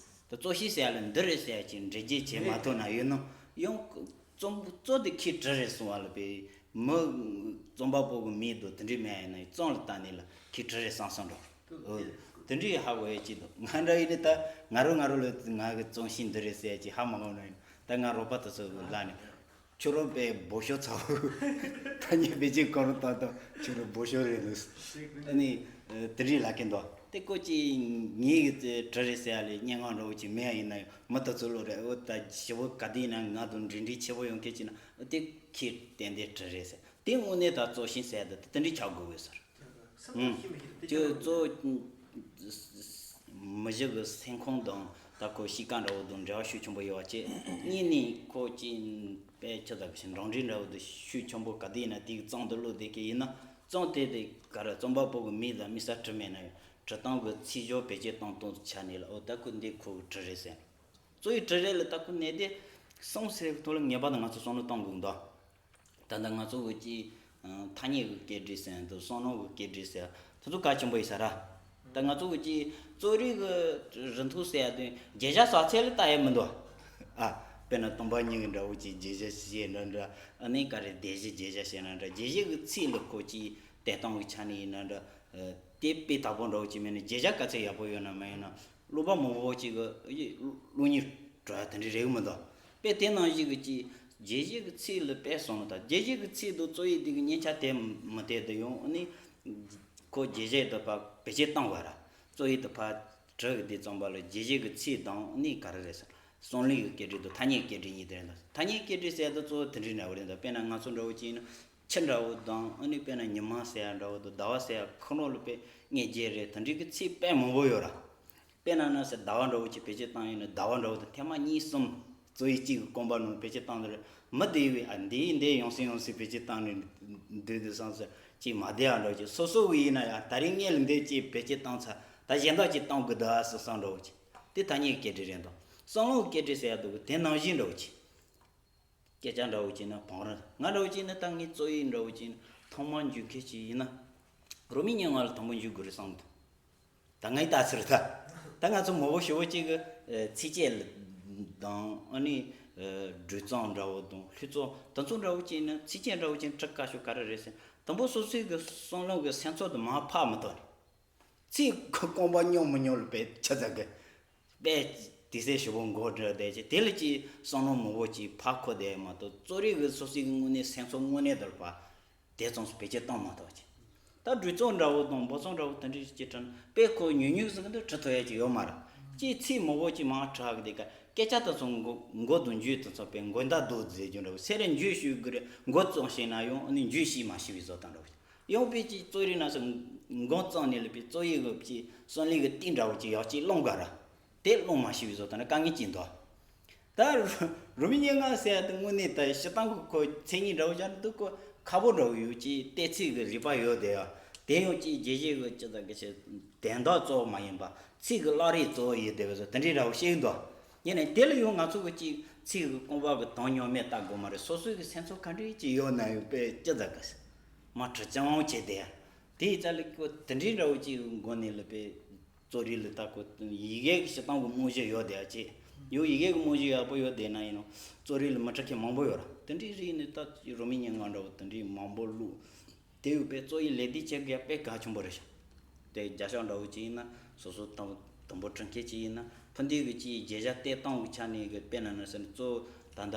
ད་རྩོམ་གཤིས་ཟེར་ཡ་ལ་འདི་རེད་ཟེར་ཡ་ཅིག་འགྲེལ་བརྗོད་བྱེད་མ་ཐུབ་ན་ཡོད་ནོ། ཡང་རྩོམ་གཙོ་དེ་ཁྱི་བྲི་རེད་གསུང་བ་ལ་བས་མི་རྩོམ་པ་པོ་གི་མིང་དུ་དེ་འདྲའི་མེད་ཡ་ཡིན་ན་རྩོམ་ལ་བལྟས་ནས་ལ་ཁྱི་བྲི་རེད་བསམ་བསམ་འགྲོ། འོ། དེ་འདྲའི་ཧ་གོ་ཡ་ཅིག་འདུག་ང་འདྲ་ཡིན་ནི་ད་ང་རོ་ང་རོ་ལ་ང་གི་རྩོམ་གཤིས་འདི་རེད་ཟེར་ཡ་ཅིག་ཧ་མ་གོ་ན་ཡིན་ད་ང་རོགས་པ་དེ་ཚོ་གི་ལ་ནས། ཁྱོད་རང་དཔེ་སྦོ་ཤོ་ཚ་བོ། ཐ་སྙད་བེད་སྤྱོད་གང་རུང་བཏང་བཏང་ཁྱོད་རང་སྦོ་ཤོ་རེད་འདུག་ཨ་ནི་དེ་འདྲའི་ལབ་ཀྱི་འདུག་དེ་ཀོ་ཅི་ངའི་གི་དེ་གྲི་རེད་ཟེར་ཡ་ལས་སྙན་ངག་འདྲ་བོ་ཅིག་མེད་ཡ་ཡིན་ན་ཡང་མི་དེ་ཚོ་ལོ་རེད། འོ་ད་ཞི་བོ་ག་དུས་ཡིན་ན་ང་དང་འབྲེལ་འདྲིས་ཆེ་བོ་ཡོང་མཁན་ཅིག་ན་དེ་ཁྱེད་ཏན་ཏན་གྲི་རེད་ཟེར། དེ་དངོས་གནས་ད་གཙོ་ཤིང་ཟེར་ཡ་དེ་དེ་འདྲའི་ཆགས་དགོས་བས་ཟེར། ཁྱོད་གཙོ་མི་ཞིག་གི་སེམས་ཁོང་དང་ད་ཁོ་གཤིས་ཀ་འདྲ་བོ་དང་འབྲེལ་བ་ཤུགས་ཆེན་པོ་ཡོད་པ་བྱས། གཉིས་ནས་ཁོ་ཅི་དཔེ་ཆ་ལྟ་བུ་ཞིག་འབྲང་རིགས་འདྲ་བོ་དང་ཤུགས་ཆེན་པོ་ག་དུས་ཡིན་ན་དེའི་གཙང་དུ་བླུགས་བསྡད་མཁན་ཡིན་ན། གཙང་དེ་དེ་ག་རེ་རྩོམ་པ་པོ་གི་མིང་དང་དམིགས་བསལ་བྲིས་མེད་ན་ཡང་བྲིས་སྟངས་ཀྱི་ཚིག་སྦྱོར་བེད་སྤྱོད་གཏོང་སྟངས་ཀྱི་ཆ་ནས་ལ་འོ་ད་ཁོ་འདི་ཁོ་གི་གྲི་རེད་ཟེར། གཙོ་བོའི་གྲི་རེད་ལ་ད་ཁོ་གནད་དེ་གསུམ་ཟེར་བའི་ཐོག་ལ་ངེས་པར་དུ་ང་ཚོ་བསམ་བློ་གཏོང་དགོས་འདུག་ད་ལྟ་ང་ཚོ་གི་ཅིག་ཐ་སྙད་ཀྱི་སྐད་སྒྲིག་ཟེར་ཡ་འདུག་བསམ་བློ་གི་སྐད་སྒྲིག་ཟེར་ཡ་དེ་ཚོ་གལ་ཆེན་པོ་ཡིན་ས་ར། ད་ང་ཚོ་གི་ཅིག་གཙོ་རིག་གི་རིན་ཐང་ཟེར་ཡ་དེ་བརྗོད་བྱ་ཟག་ཚད་ལ་ལྟ་ཡ་མི་འདུག་ཨ། དཔེར་ན་སྟོན་པ་ཉིད་ཀྱི་འདྲ་བོ་ཅིག་བརྗོད་བྱ་བྱས་ན་འདྲ། ཨ་ནི་ག་རེ་སྡེབ་གཞི་བརྗོད་བྱ་བྱས་ན་འདྲ། བརྗོད་བྱའི་གི་ཚིག་ལ་ཁོ་ཅིག་དེ་སྟོང་གི་ཆ་ནས་ཡིན་ན་འདྲ། དེ་དཔེ་དག་པོ་འདྲ་བོ་ཅིག་མེད་ན་བརྗོད་བྱ་ག་ཚད་ཡག་པོ་ཡོད་ན་མ་ཡོད་ན་བློ་ཕམ་མང་པོ་ཅིག་གི་བློ་ཉིད་འགྲོ་ཡ་དེ་འདྲ་རེད་གི་མི་འདུག་དཔེ་དེ་ནང་བཞིན་གི་ཅིག་བརྗོད་བྱའི་གི་ཚིག་ལ་དཔེ་སོང་ད་བརྗོད་བྱའི་གི་ཚིག་དང་རྩོམ་ཡིག་དེ་གི་མཉེན་ཆ་དེ་མི་དེ་དུ་ཡོང་ཨ་ནི། ཁོ་བརྗོད་བྱ་དེ་ཕར་བེད་སྤྱོད་བཏང་བ་ར། རྩོམ་ཡིག་དེ་ཕར་བྲི་གི་དེ་རྩོམ་པ་ལ་བརྗོད་བྱའི་གི་ཚིག་དང་ཨ་ནི་ག་རེ་རེད་ཟེར། རྩོམ་ལུས་གི་སྐད་སྒྲིག་དང་ཐ་སྙད་སྐད་སྒྲིག་གཉིས་དེ་རེད་འདུག་ཐ་སྙད་སྐད་སྒྲིག་ཟེར་ཡ་དེ་གཙོ་བོ་དེ་འདྲའི་འདྲ་བོ་རེད་འདུག་དཔེར་ན་ང་ཚོ་འདྲ་བོ་ཅིག་ཡིན་ན། ཆུ་འདྲ་བོ་དང་ཨ་ནི་དཔེར་ན་ཉི་མ་ཟེར་ཡ་འདྲ་བོ་དང་ཟླ་བ་ཟེར་ཡ་ཁོ་རང་ལ་དཔེ་ངེས་བརྗོད་རེད། དེ་འདྲའི་གི་ཚིག་དཔེ་མང་པོ་ཡོད་ར། དཔེར་ན་ན་ཟེར་ཟླ་བ་འདྲ་བོ་ཅིག་བེད་སྤྱོད་བཏང་ཡོད་ན་ཟླ་བ་འདྲ་བོ་དང་ཐེངས་མ་གཉིས་གསུམ་རྩོམ་ཡིག་གཅིག་གི་རྐང་པ་ནང་བེད་སྤྱོད་བཏང་དེ་རེད། མི་བདེ་བའི་ཨ་འདིའི་འདི་ཡང་སེ་ཡང་སེ་བེད་སྤྱོད་བཏང་ནས་འདུག་དུས་སང་ཟེར་ཅིག་མ་བདེ་བ་འདྲ་བོ་ཅིག་སོ་སོ་གི་ཡིན་ན་ཡང་ད་རིང་ངས་ལ་འདི་ཅིག་བེད་སྤྱོད་བཏང་ཚར་ད་གཞན་དག་ཅིག་བཏང་དགོས་འདུག་ཨ་སི་སང་འདྲ་བོ་ཅིག་དེ་ཐ་སྙད་སྐད་སྒྲིག་རེད་འདུག་བསམ་བློ་སྐད་སྒྲིག་ཟེར་ཡ་འདུག་གི་དེ་ནང་བཞིན་འདྲ་བོ་ཅིག་སྐད་ཆ་འདྲ་བོ་ཅིག་ན་བང་རིམ་ང་འདྲ་བོ་ཅིག་ན་ད་ངའི་རྩོམ་ཡིག་འདྲ་བོ་ཅིག་ན་ཐོག་མར་འཇུག་མཁན་ཅིག་ཡིན་ན། རོ་མི་སྙན་ངག་ལ་དང་པོ་འཇུག་དགོས་རེད་བསམ་འདུག་ད་ངའི་ལྟ་ཚུལ་ད། ད་ང་ཚོ་མོ་བོ་ཞི་བོ་གཅིག་གི་ཚིགས་བཅད་དང་ཨ་ནི་སྒྲོས་གཙང་འདྲ་བོ་དང་ལྷུག་རྩོམ་དེ་ཚོ་འདྲ་བོ་ཅིག་ན་ཚིགས་བཅད་འདྲ་བོ་ཅིག་ན་འབྲི་དཀའ་ཤོས་ག་རེ་རེད་ཟེར་དང་པོ་སོ་སོའི་གི་བསམ་བློ་གི་སེམས་ཚོར་དུ་མར་ཕབ་མི་ཐུབ་ནས། ཚིག་རྐང་པ་རྙོག་མི་རྙོག་ལ་དཔེ་ཆ་ཚང་གི་དཔེ་དེ་སྲས་ཞུ་བོ་མགོ་འདྲ་བསྡད་ཅིག་དེ་ལ་ཅིག་བསམ་བློ་མང་པོ་ཅིག་ཕར་འཁོར་བསྡད་མ་གཏོགས་རྩོམ་རིག་གི་སོ་སོའི་གི་དངོས་གནས་སེམས་ཚོར་དངོས་གནས་དེ་ལ་ཕར་དེ་ཙམ་བེད་སྤྱོད་བཏང་མ་ཐུབ་ཅིག་ད་སྒྲོས་གཙང་འདྲ་བོ་དང་འབུར་གཙང་འདྲ་བོ་དེ་འདྲའི་ཅིག་བྲིས་ན་དཔེ་ཁོ་ཉུང་ཉུང་ཟིག་འདི་བྲི་ཐུབ་ཡ་ཅིག་ཡོད་མ་རེད། ཅིག་ཚིག་མང་པོ་ཅིག་མར་བྲིས་གི་དེ་ཀ་སྐད་ཆ་དེ་ཚོ་མགོ་མགོ་དང་མཇུག་དེ་ཚོ་དཔེ་མགོ་མདའ་རྡོ་རྫས་རྒྱུ་འདྲ་བོ་སེ་ར་མཇུག་ཞུ་གི་རེད། མགོ་གཙང་ཤེས་ན་ཡང་ནི་མཇུག་ཤེས་མ་ཤེས་པའི་བཟོ་ལྟ་འདྲ་བོ་ཅིག་ཡང་དཔེ་ཅིག་རྩོམ་རིག་ན་སོ་མགོ་གཙང་ནས་ལ་དཔེ་རྩོམ་ཡིག་གི་ཅིག་བསམ་བློ་གི་གཏིང་འདྲ་བོ་ཅིག་ཡག་ཅིག་སློང་དགོས་ར། དེ་སློང་མ་ཤེས་པའི་བཟོ་ལྟ་ན་དཀའ་ངལ་ཅིག་འདུག་ད་རུ་རུ་མི་སྙན་ངག་ཟེར་ཡ་དེ་དངོས་གནས་ད་སྤྱིར་བཏང་གི་ཁོ་མཚན་ཉིད་འདྲ་བོ་ཅིག་འདུག་ཁོ་ཁ་པོ་འདྲ་བོ་ཡོད་ཅིག་གཏན་ཚིགས་ཀྱི་རིག་པ་ཡོད་དེ་ཡ། དེ་ཡང་ཅིག་རྗེས་གཞི་གི་ཅི་ད་གི་ཞིག་དོན་དག་གཙོ་བོ་མ་ཡིན་པ་ཚིག་གི་བླ་རེ་གཙོ་བོ་ཡིན་དེ་བས་སོ་དེ་འདྲའི་འདྲ་བོ་ཤེས་ཀྱི་འདུག་ཡིན་ནའི་དེ་ལ་ཡང་ང་ཚོ་གི་ཅིག་ཚིག་གི་རྐང་པ་གི་དོན་སྙོམས་མེད་ལྟ་དགོས་མ་རེད། སོ་སོའི་གི་སེམས་ཚོར་ག་འདྲ་ཅིག་ཡོད་ན་ཡང་དཔེ་ཅི་ད་གི་ཞིག་མ་དྲི་ཅང་བྱེད་དེ་ཡ། དེ་ཡི་རྩ་ལ་ཁོ་དེ་འདྲའི་འདྲ་བོ་ཅིག་མགོ་ནས་ལ་དཔེ། རྩོམ་རིག་ལ་ད་ཁོ་ཡི་གེ་གི་སྤྱིར་བཏང་གི་རྨང་གཞི་ཡོད་བསྡད་ཡ་ཅིག་ཡང་ཡི་གེ་གི་རྨང་གཞི་ཡག་པོ་ཡོད་བསྡད་ན་ཡིན་ནོ། རྩོམ་རིག་ལ་མི་འཁྲི་མཁན་མང་པོ་ཡོད་ར། དེ་འདྲའི་རིག་ནས་ད་རོ་མི་སྙན་ངག་འདྲ་བོ་དེ་འདྲའི་མང་པོ་བླུགས། དེ་ཡོད་པའི་རྩོམ་ཡིག་ལས་དེ་བྱེད་དགོས་ཡ་དཔེ་གལ་ཆེན་པོ་རེད་ཤག་དེ་རྒྱབ་ཤོག་འདྲ་བོ་ཅིག་ཡིན་ན་སོ་སོ་དང་དང་པོ་འཁྲི་མཁན་ཅིག་ཡིན་ན་ཕུ་འདི་གི་ཅིག་བརྗོད་བྱ་བལྟས་སྟངས་གི་ཆ་ནས་གི་དཔེར་ན་ན་ཟེར་ན་གཙོ་བོ་ད་ལྟ་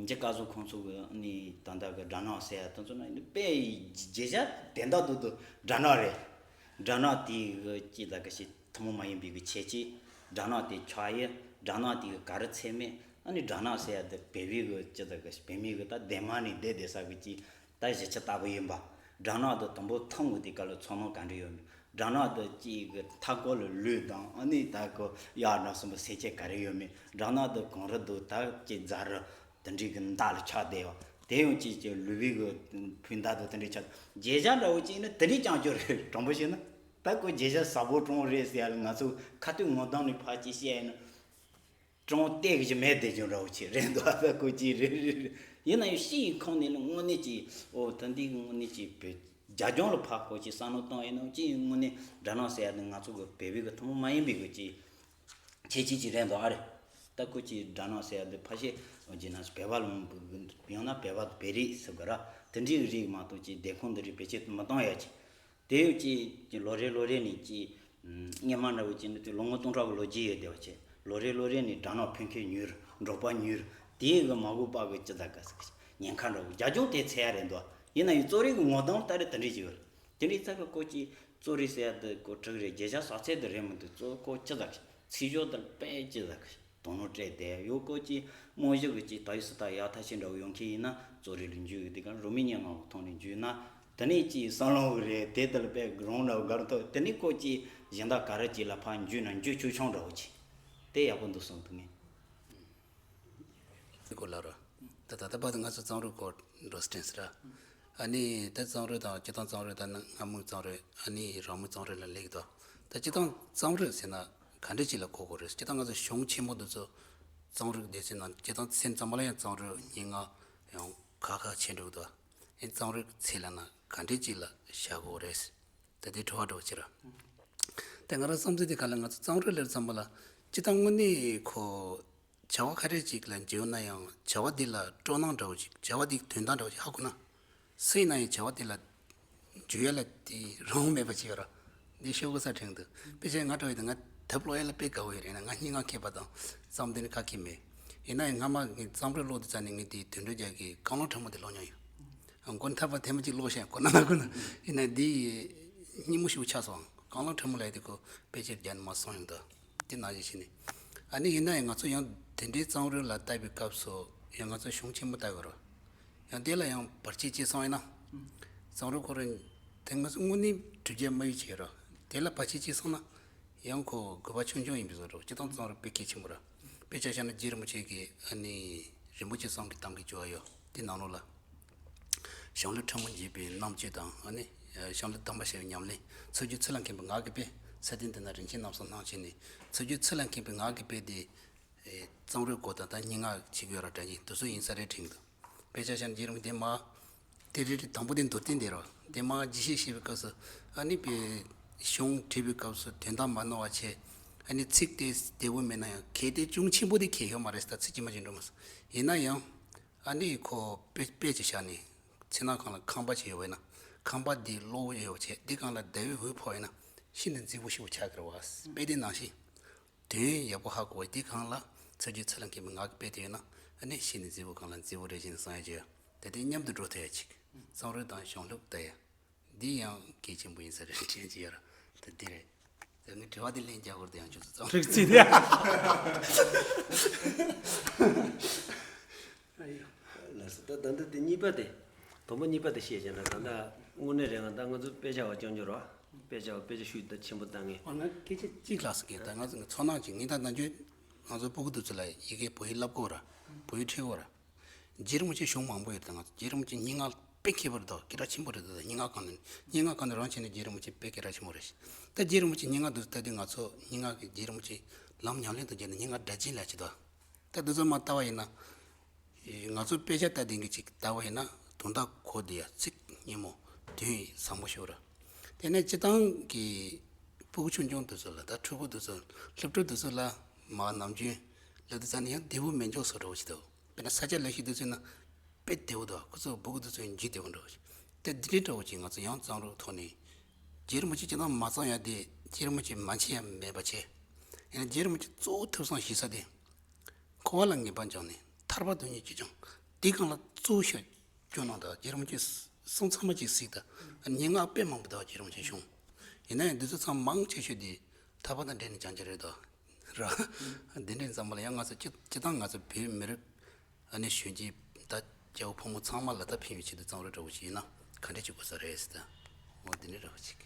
འཇིགས་སྐལ་བཟང་ཁོང་ཚོ་གི་ནི་ད་ལྟ་གི་སྦྲ་ནག་ཟེར་ཡ་དེ་ཚོ་ན་དཔེ་བརྗོད་བྱ་དོན་དག་ཏུ་ཏུ་སྦྲ་ནག་རེད། སྦྲ་ནག་དེ་གི་ཅི་ད་ག་ཞིག་ཐུན་མོང་མ་ཡིན་པའི་གི་ཁྱད་ཆོས། སྦྲ་ནག་དེ་ཆགས་ཡུལ། སྦྲ་ནག་དེ་གི་ག་རེ་ཚད་མེད། ཨ་ནི་སྦྲ་ནག་ཟེར་ཡ་དེ་བོད་པའི་གི་ཅི་ད་ག་ཞིག་བོད་མི་གི་ད་གདན་མ་ནས་བསྡད་བསྡད་ས་གི་ཅི་ད་གཞིས་ཆགས་ལྟ་བུ་ཡིན་པ། སྦྲ་ནག་དེ་དང་པོ་འཐུང་གི་དེ་ག་ལ་ཚོར་སྣང་ག་འདྲ་ཡོད་མེད། སྦྲ་ནག་དེ་ཅི་གི་མཐའ་སྐོར་ལ་ལུད་དང་ཨ་ནི་ད་གི་གཡག་འདྲ་གསུམ་པོ་སེམས་ཅན་ག་རེ་ཡོད་མེད། སྦྲ་ནག་དེ་གངས་རི་དེ་ད་ཅི་རྫ་རི། དེ་འདྲའི་གི་མདའ་ལ་ཆགས་བསྡད་ཡོད། དེ་ཡང་ཅིག་ཅིག་ལུས་པའི་གི་ཕུ་མདའ་དང་དེ་འདྲའི་ཆགས་བརྗོད་བྱ་འདྲ་བོ་ཅིག་ནི་དེ་འདྲའི་རྐྱང་རྐྱང་རེད། དྲང་པོ་བཤད་ན་ད་ཁོ་བརྗོད་བྱ་ཟབ་པོ་དྲང་རེད་ཟེར་ཡ་ལ་ང་ཚོ་ཁ་ཐུག་ངོ་གདོང་ནས་ཕར་ཅིག་བཤད་ཡིན་ན་དྲང་བལྟས་གི་ཅིག་མེད་བསྡད་རྒྱུ་འདྲ་བོ་ཅིག་རེད་འདུག་ཨ་ད་ཁོ་ཅིག་རེད་རེད་རེད། ཡིན་ན་ཡང་ཕྱི་ཡི་ཁོངས་ནས་ལ་དངོས་གནས་ཅིག་ཨོ་ད་འདི་གི་དངོས་གནས་ཅིག་བོད་རྒྱ་ལྗོངས་ལ་ཕར་ཁོ་ཅིག་བསམ་བློ་བཏང་ཡིན་ན་ཅིག་དངོས་གནས་སྦྲ་ནག་ཟེར་ཡ་ནི་ང་ཚོ་གི་བོད་པའི་གི་ཐུན་མོང་མ་ཡིན་པའི་གི་ཅིག་ཁྱད་ཆོས་ཅིག་རེད་འདུག་ཨ་རེད། ད་ཁོ་ཅིག་སྦྲ་ནག་ཟེར་ཡ་འདི་ཕལ་ཆེར་འོ་ཅིག་ན་བོད་པ་ལ་ཡང་ན་བོད་པ་བོད་རིགས་ཟེར་གི་ར། དེ་འདྲའི་རིགས་མ་གཏོགས་ཅིག་སྡེ་ཁོངས་འདི་རིགས་བེད་སྤྱོད་མི་གཏོང་ཡ་ཅིག་དེ་ཡོད་ཅིག་ལོ་རེ་ལོ་རེ་ནས་ཅིག་སྔོན་མ་འདྲ་བོ་ཅིག་ནི་དེ་ལོ་ངོ་སྟོང་ཕྲག་གི་ལོ་རྒྱུས་ཡོད་བསྡད་པ་ཅིག་ལོ་རེ་ལོ་རེ་ནས་སྦྲ་ནག་ཕུལ་མཁན་ཉུང་རུ་འབྲོག་པ་ཉུང་རུ་དེའི་གི་མ་གུ་པ་གི་ཅི་ད་ག་ཟེར་གི་ ཉེན་ཁ་འདྲ་བོ་རྒྱ་ལྗོངས་དེ་ཚད་ཡ་རེད་འདུག་ཡིན་ན་ཡང་གཙོ་རིག་གི་ངོ་གདོང་ལྟ་རེ་དེ་འདྲས་ཅིག་ཡོད་རེད། དེ་འདྲས་ཚ་གི་ཀོ་ཅི་གཙོ་རིག་ཟེར་ཡ་དེ་ཀོ་དྲུག་རེད། བརྗོད་བྱ་ས་ཚད་དེ་རེད་མི་འདུག་གཙོ་ཀོ་ཅི་ཟེར་གི་ཚིག་སྦྱོར་དེ་དཔེ་ཅི་ཟེར་གི་དོ་སྣང་སྤྲད་བསྡད་ཡོད། ཀོ་ཅི་རྨང་གཞི་གི་ཅི་ད་ཡུ་སི་ད་ཡག་ཐག་ཆེ་འདྲ་བོ་ཡོང་མཁན་ཡིན་ན་གཙོ་རིག་ལ་འཇུས་ཡོད། དེ་ག་རུ་མི་ཉེ་ངང་གི་ཐོག་ནས་འཇུས་ན་དེ་ནས་ཅི་བསམ་བློ་གི་རེད། དེ་དེ་ལ་དཔེ་རང་འདྲ་བོ་དགའ་རུ་ཐོག་དེ་ནས་ཀོ་ཅི་གཞན་དག་ག་རེ་ཅིག་ལ་ཕར་འཇུས་ན་འཇུས་ཆོག་ཆོག་འདྲ་བོ་ཅི་དེ་ཡག་པོ་འདུག་བསམ་འདུག་ངས། དེ་སྐོར་ལ་ར། ད་ད་ལྟ་བར་དུ་ང་ཚོ་གཙང་རུ་སྐོར་འགྲོ་སྟེ་ཟེར་ར། ཨ་ནི་ད་གཙང་རུ་དང་སྤྱི་བཏང་གཙང་རུ་དང་སྔ་མོའི་གཙང་རུ་ཨ་ནི་རང་མོས་གཙང་རུ་ལ་སླེབས་ཀྱི་འདུག་ད་སྤྱི་བཏང་གཙང་རུ་ཟེར་ན་ག་འདྲ་ཅིག་ལ་གོ་དགོས་རེད། སྤྱི་བཏང་ང་ཚོ་གཞུང་ཆེན་མོ་འདི་ཚོ་གཙང་རུ་སྡེ་ཚན་ནང་སྤྱི་བཏང་སེམས་ཙམ་པ་ལ་ཡང་གཙང་རུ་སྙན་ངག་ཡང་ཁག་ཁག་ཆེ་འགྲོ་གི་འདུག་ཨ་ནི་གཙང་རུ་ཚད་ལ་ན་ག་འདྲ་ཅིག་ལ་བཞག་དགོས་རེད། ད་དེ་དྲི་བ་འདྲ་བོ་ཅིག་ར། ད་ང་རང་བསམ་ཚུལ་དེ་ག་ལ་ང་ཚོ་གཙང་རུ་ལེར་ཙམ་པ་ལ་སྤྱི་བཏང་དངོས་གནས་ཁོ། བྱ་བ་ག་རེ་ཅིག་ལ་འཇུག་ན་ཡང་བྱ་བ་འདི་ལ་སྤྲོ་སྣང་འདྲ་བོ་ཅིག་བྱ་བ་འདི་དོན་དག་འདྲ་བོ་ཅིག་ཧ་གོ་ན། སུ་ཡིན་ན་ཡང་བྱ་བ་འདི་ལ་འཇུག་ཡ་ལ་དེ་རང་དབང་མེད་པ་ཅིག་ཡོད་ར། འདི་ཤོད་དགོས་ས་དྲན་འདུག་དཔེ་ཆ་ང་འདྲ་བོ་ཡིན་ན་ང་དེབ་ཀློག་ཡ་ལ་དཔེ་དགའ་བོ་ཡོད་རེད་ན་ང་སྙན་ངག་མཁས་པ་དང་བརྩམས་དེ་ནི་ཁ་མཁས་མེད། ཡིན་ན་ཡང་སྔ་མ་ངས་གཙང་རུ་ཀློག་དུས་ཙ་ནས་ངས་དེ་དོན་གྲུབ་རྒྱལ་གྱི་རྐང་ལག་ཕྲ་མོ་དེ་ཀློག་མྱོང་ཡོད། མགོ་ཐག་པ་ཐེངས་མ་གཅིག་ཀློག་ཤེས་ཁོ་ན་ན་ཁོ་ན་ཡིན་ན་འདི་སྙིང་མོ་ཞིག་ཆགས་སོང་། རྐང་ལག་ཕྲ་མོ་ལ་ཡ་དེ་ཁོ་དཔེ་ཆ་རྒྱག་ནས་མ་སོང་ཡོང་ད་དེ་ནང་བཞིན་བྱས་ནས། ཨ་ནི་ཡིན་ན་ཡང་ང་ཚོ་ཡང་དེ་འདྲའི་གཙང་རུ་ལ་ལྟ་བའི་སྐབས་སུ་ཡང་ང་ཚོ་གཞུང་ཆེན་པོ་ལྟ་དགོས་རོགས། ཡང་དེ་ལ་ཡང་བར་ཆད་བྱས་སོང་ཡིན་ན། གཙང་རུ་ཁོ་རང་དེ་ང་ཚོ་དངོས་གནས་གྲུབ་རྒྱལ་མ་ཡུལ་བྱས་རོགས་དེ་ལ་བར་ཆད་བྱས་སོང་ན། ཡང་ཁོ་དགོས་པ་ཆུང་ཆུང་ཡིན་པའི་བཟོ་འདྲ་སྤྱི་བཏང་གཙང་རུ་དཔེ་གལ་ཆེན་པོ་ར། དཔེ་ཆ་བཞག་ན་རྗེ་རིན་པོ་ཆེ་གི་ཨ་ནི་རིན་པོ་ཆེ་གསུམ་གྱི་གཏམ་གྱི་སྦྱོར་བ་ཡོད་དེ་ནང་ལོགས་ལ། གཞུང་ལུགས་ཕྲ་མོ་འབྱེད་པའི་རྣམ་དཔྱོད་དང་ཨ་ནི་གཞུང་ལུགས་གཏམ་པ་ཞེས་པའི་ཉམས་ལེན། ཚུལ་རྒྱུད་ཚུལ་ལ་མཁས་པའི་ངག་གི་དཔེ། ཚུལ་ལྡན་དེ་ན་རིན་ཆེན་རྣམ་གསུམ་སྣང་བྱས་ནས་ཚུལ་རྒྱུད་ཚུལ་ལ་མཁས་པའི་ངག་གི་དཔེ་དེ། གཙང་རུའི་སྐོར་དང་ད་སྙན་ངག་བྱེད་དགོས་ར་འདྲ་ཡིན་དུ་སུ་ཡིན་ས་རེད་དྲན་འདུག་དཔེ་ཆ་བཞག་ན་རྗེ་རིན་པོ་ཆེ་མ། དེ་རེ་རེ་དང་པོ་དེ་མདོར་བསྟན་དེ་རོ། དེ་མ་རྒྱས་བཤད་བྱེད་པའི་སྐབས་སུ་ཨ་ནི་པའི་གཞུང་འབྲི་བའི་སྐབས་སུ་དོན་དག་མ་ནོར་བ་བྱས། ཨ་ནི་ཚིག་དེ་བདེ་བོ་མེད་ན་ཡང་གལ་ཏེ་ཅུང་ཆེན་པོ་དེ་གལ་ཡོད་མ་རེད་ཟེར་ད་ཚིག་གཅིག་མ་གཅིག་འགྲོ་མ་སོང་། ཡིན་ན་ཡང་ཨ་ནི་ཁོ་དཔེ་དཔེ་ཅིག་བཞག་ནས་ཚིག་ནག་སྒང་ལ་ཁང་པ་ཅིག་ཡོད་པ་ཡིན་ན་ཁང་པ་དེ་གློག་ཡོད་བྱས་དེ་སྒང་ལ་ཟླ་བའི་འོད་ཕོག་ཡིན་ན་ཤིན་ཏུ་མཛེས་པོ་ཞིག་ཆགས་ཀྱི་རེད་བ། དཔེ་དེ་ནང་བཞིན། དོན་ཡག་པོ་ཧ་གོ་བ་དེ་གང་ལ་ཚུལ་རྒྱུད་ཚུལ་ལ་མཁས་པའི་ངག་གི་དཔེ་དེ་ཡོད་ན་ཨ་ནི་ཤིན་ཏུ་མཛེས་པོ་གང་ལ་མཛེས་པོ་རེད་ཅེས་གསུང་ཡ་ཅིག་ཡོད། དེ་དེ་མཉམ་དུ་འགྲོ་ཐུབ་ཡ་ཅིག་གཙང་རུ་དང་གཞུང་ལུགས་ལྟ་ཡ། འདི་ཡང་གལ་ཆེན་པོ་ཡིན་ས་རེད་དྲན་གྱི་ཡོད་ར། ད་འདི་རེད། ད་ངས་དྲི་བ་དེ་ལན་རྒྱག་དགོས་དེ་ཡང་ཁྱོད་ཚོ་གཙང་རུ་བརྩིས་ཏེ། ལགས་སོ། ད་ད་ལྟ་དེ་གཉིས་པ་དེ། དང་པོ་གཉིས་པ་དེ་བཤད་བྱས་ན་ད་ལྟ་དངོས་གནས་རེད་ང་ད་ང་ཚོ་དཔེ་ཆ་བ་སྐྱོན་སྐྱོན་རོགས། དཔེ་ཆ་བ་དཔེ་ཆ་ཤུལ་ད་ཆེན་པོ་བཏང་ངེས། ཨ་ང་སྐད་ཆ་གཅིག་ལགས་སོ་གི་ད་ང་ཚོ་ཚོར་སྣང་གཅིག་ངས་ད་ནམ་རྒྱུན་ང་ཚོ་སྤུ་གུ་དུས་ཚོད་ལ་ཡི་གེ་བོད་ཡིག་བསླབ་དགོས་ར། བོད་ཡིག་ཁྲིད་དགོས་ར། རྗེ་རིན་པོ་ཆེ་གཞུང་མང་པོ་ཡོད་རེད་ད་ང་ཚོ་རྗེ་རིན་པོ་ཆེ་སྙན་ངག་དཔེ་མཁས་པོ་རེད་དོ་སྐད་གྲགས་ཆེན་པོ་རེད་དོ་སྙན་ངག་སྒང་ནས་སྙན་ངག་སྒང་ནས་རང་བྱས་ནས་རྗེ་རིན་པོ་ཆེ་དཔེ་སྐད་གྲགས་ཆེན་པོ་རེད། ད་རྗེ་རིན་པོ་ཆེ་སྙན་ངག་དུས་ཚོད་ལྟ་དུས་ང་ཚོ་སྙན་ངག་གི་རྗེ་རིན་པོ་ཆེ་ལམ་ཉམས་ལེན་དུ་བྱས་ནས་སྙན་ངག་སྒྲ་གཅན་ལ་བྱེད་དོ། ད་འདི་ཚོ་མ་ལྟ་བ་ཡིན་ན། ང་ཚོ་དཔེ་ཆ་ལྟ་དེང་གི་ཅིག་ལྟ་བ་ཡིན་ན་དོན་དག་གོ་བདེ་ཡ་ཚིག་སྙན་མོ་དོན་བཟང་པོ་ཤོད་ར། དེ་ནས་སྤྱི་བཏང་གི་སྤུ་གུ་ཆུང་ཆུང་དེ་ཚོ་ལ་ད་ཕྲུ་གུ་དེ་ཚོ་སློབ་ཕྲུག་དེ་ཚོ་ལ་མ་ནམ་རྒྱུན་ལབ་དུས་ཙ་ནས་ཡང་བདེ་པོ་མེད་འཇོག་བཟོ་འདྲ་བོ་ཞིག་འདུག་དཔེར་ན་ས་ཆ་ལབ་ཤེས་དུས་ཚོད་ན་དཔེ་བདེ་པོ་འདུག་ཁོ་ཚོ་སྤུ་གུ་དེ་ཚོ་ཡང་འཇུས་བདེ་པོ་འདྲ་བོ་ཞིག་ད་འདི་འདྲའི་འདྲ་བོ་ཅིག་ང་ཚོ་ཡང་གཙང་རུ་ཐོག་ནས་རྗེ་རིན་པོ་ཆེ་སྤྱི་བཏང་མ་གཙང་ཡ་དེ་རྗེ་རིན་པོ་ཆེ་མ་མཁྱེན་ཡ་མེད་པ་བྱས། ཡང་ན་རྗེ་རིན་པོ་ཆེ་གཙོ་བོ་ཐོས་བསམ་ཞུ་ས་དེ། འཁོར་བ་ལ་ངེས་པ་སྦྱངས་ནས་ཐར་པ་དོན་གཉེར་ཅི་བྱུང་། དེ་གང་ལ་གཙོ་བོ་ཤོད་སྐྱོ་སྣང་དང་རྗེ་རིན་པོ་ཆེ་གསུང་ཚང་མ་ཅིག་གཟིགས་དང་སྙན་ངག་དཔེ་མང་པོ་དང་རྗེ་རིན་པོ་ཆེ་བྱུང་། ཡིན་ན་ཡང་འདི་ཚོ་ཚང་མ་མང་ཆེ་ཤོས་དེ་ཐར་པ་དང་འབྲེལ་ནས་སྦྱང་རྒྱུ་རེད་དོ། ར། འདི་འདྲའི་འཛམ་བུ་གླིང་ཡང་ང་ཚོ་སྤྱི་སྤྱི་བཏང་ང་ཚོ་བོད་མི་རིགས་ཨ་ནི་གཞོན་སྐྱེས་ད་སྐྱ་བོ་ཕོ་མོ་ཚང་མ་ལ་ད་ཕན་ཡོད་ཆེད་དུ་གཙང་རུ་འདྲ་བོ་ཞིག་ཡིན་ན་ག་འདྲ་བྱེད་དགོས་ས་རེད་ཟེར་ད། འོ་འདི་འདྲའི་འདྲ་བོ་ཅིག་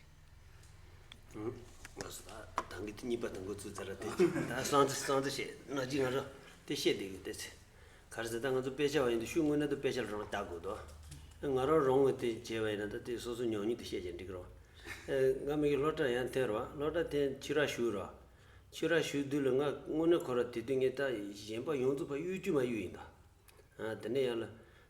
ང་ཚོ་ད་ད་གི་དེ་གཉིས་པ་དང་འགོ་ཚུགས་ཚར་ར་དེ་ད་སང་ཚེ་སང་ཚེ་བཤད་ན་ཅི་ང་རང་དེ་བཤད་བསྡད་ཡོད་དེ་ཚེ། ག་རེ་ཟེར་ད་ང་ཚོ་དཔེ་ཆ་བ་ཡིན་དུས་ཤུགས་དངོས་གནས་དུ་དཔེ་ཆ་རང་ལྟ་དགོས་དོ། ང་རང་རང་གི་དེ་བྱས་པ་ཡིན་ན་ད་དེ་སོ་སོ་ཉམས་མྱོང་དེ་བཤད་ཀྱང་འགྲིག་གི་རེད་བ། ང་མི་གི་སློབ་གྲྭ་ཡང་འཐེན་ར་བ་སློབ་གྲྭ་འཐེན་ཕྱི་ར་ཞུགས་ར། ཕྱི་ར་ཞུགས་དུས་ལ་ང་དངོས་གནས་ཁོ་ར་དེ་དུས་ངས་ད་གཞན་པ་ཡོངས་རྫོགས་པ་གཡུག་རྒྱུ་མ་གཡུག་ཡིན་ད། དེ་ནས་ཡང་ལ།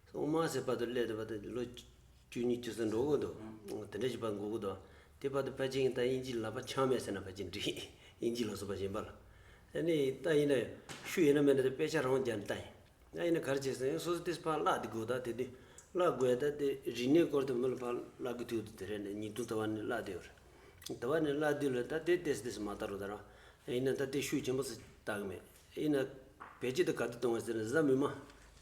སློབ་མ་ཟེར་བར་དུ་སླེབས་དུས་བར་དུ་ལོ་བཅུ་གཉིས་བཅུ་གསུམ་འགྲོ་གི་འདུག་དེ་འདྲ་ཞིག་བར་འགོར་གི་འདུག་དེ་བར་དུ་ཕལ་ཆེར་ད་དབྱིན་ཇི་ལག་པ་འཆང་མེད་ཟེར་ན་ཕལ་ཆེར་འགྲིག་དབྱིན་ཇི་ལ་སོགས་པ་གཞན་པ་ལ། ཨ་ནི་ད་ཡིན་ན་ཤུ་ཡིན་ན་མེད་ན་དེ་དཔེ་ཆ་རང་རྒྱབ་ནས་ལྟ་ཡིན། ད་ཡིན་ན་ག་རེ་བྱས་ཟེར་ན་སོ་སོ་དེ་ཕར་བརླག་དེ་དགོས་ད་དེ་དུས་བརླག་དགོས་ཡ་ད་དེ་རིག་གནས་སྐོར་དེ་མི་ལ་ཕར་བརླག་གི་ཐུག་དེ་དེ་རེད་ནས་ཉིས་སྟོང་ཙམ་བ་ནས་བརླག་དེ་ཡོད་རེད། དེ་བ་ནས་བརླག་དུས་ལ་ད་དེ་ཏེས་ཏེས་མ་ལྟ་རོགས་ད་ར། ཡིན་ན་ད་དེ་ཤུགས་ཆེན་པོ་ཞིག་བཏང་གི་མེད། ཡིན་ན་བེད་སྤྱོད་དེ་ག་དུས་གཏོང་བ་ཟེར་ན་གཟའ་མིག་དམར་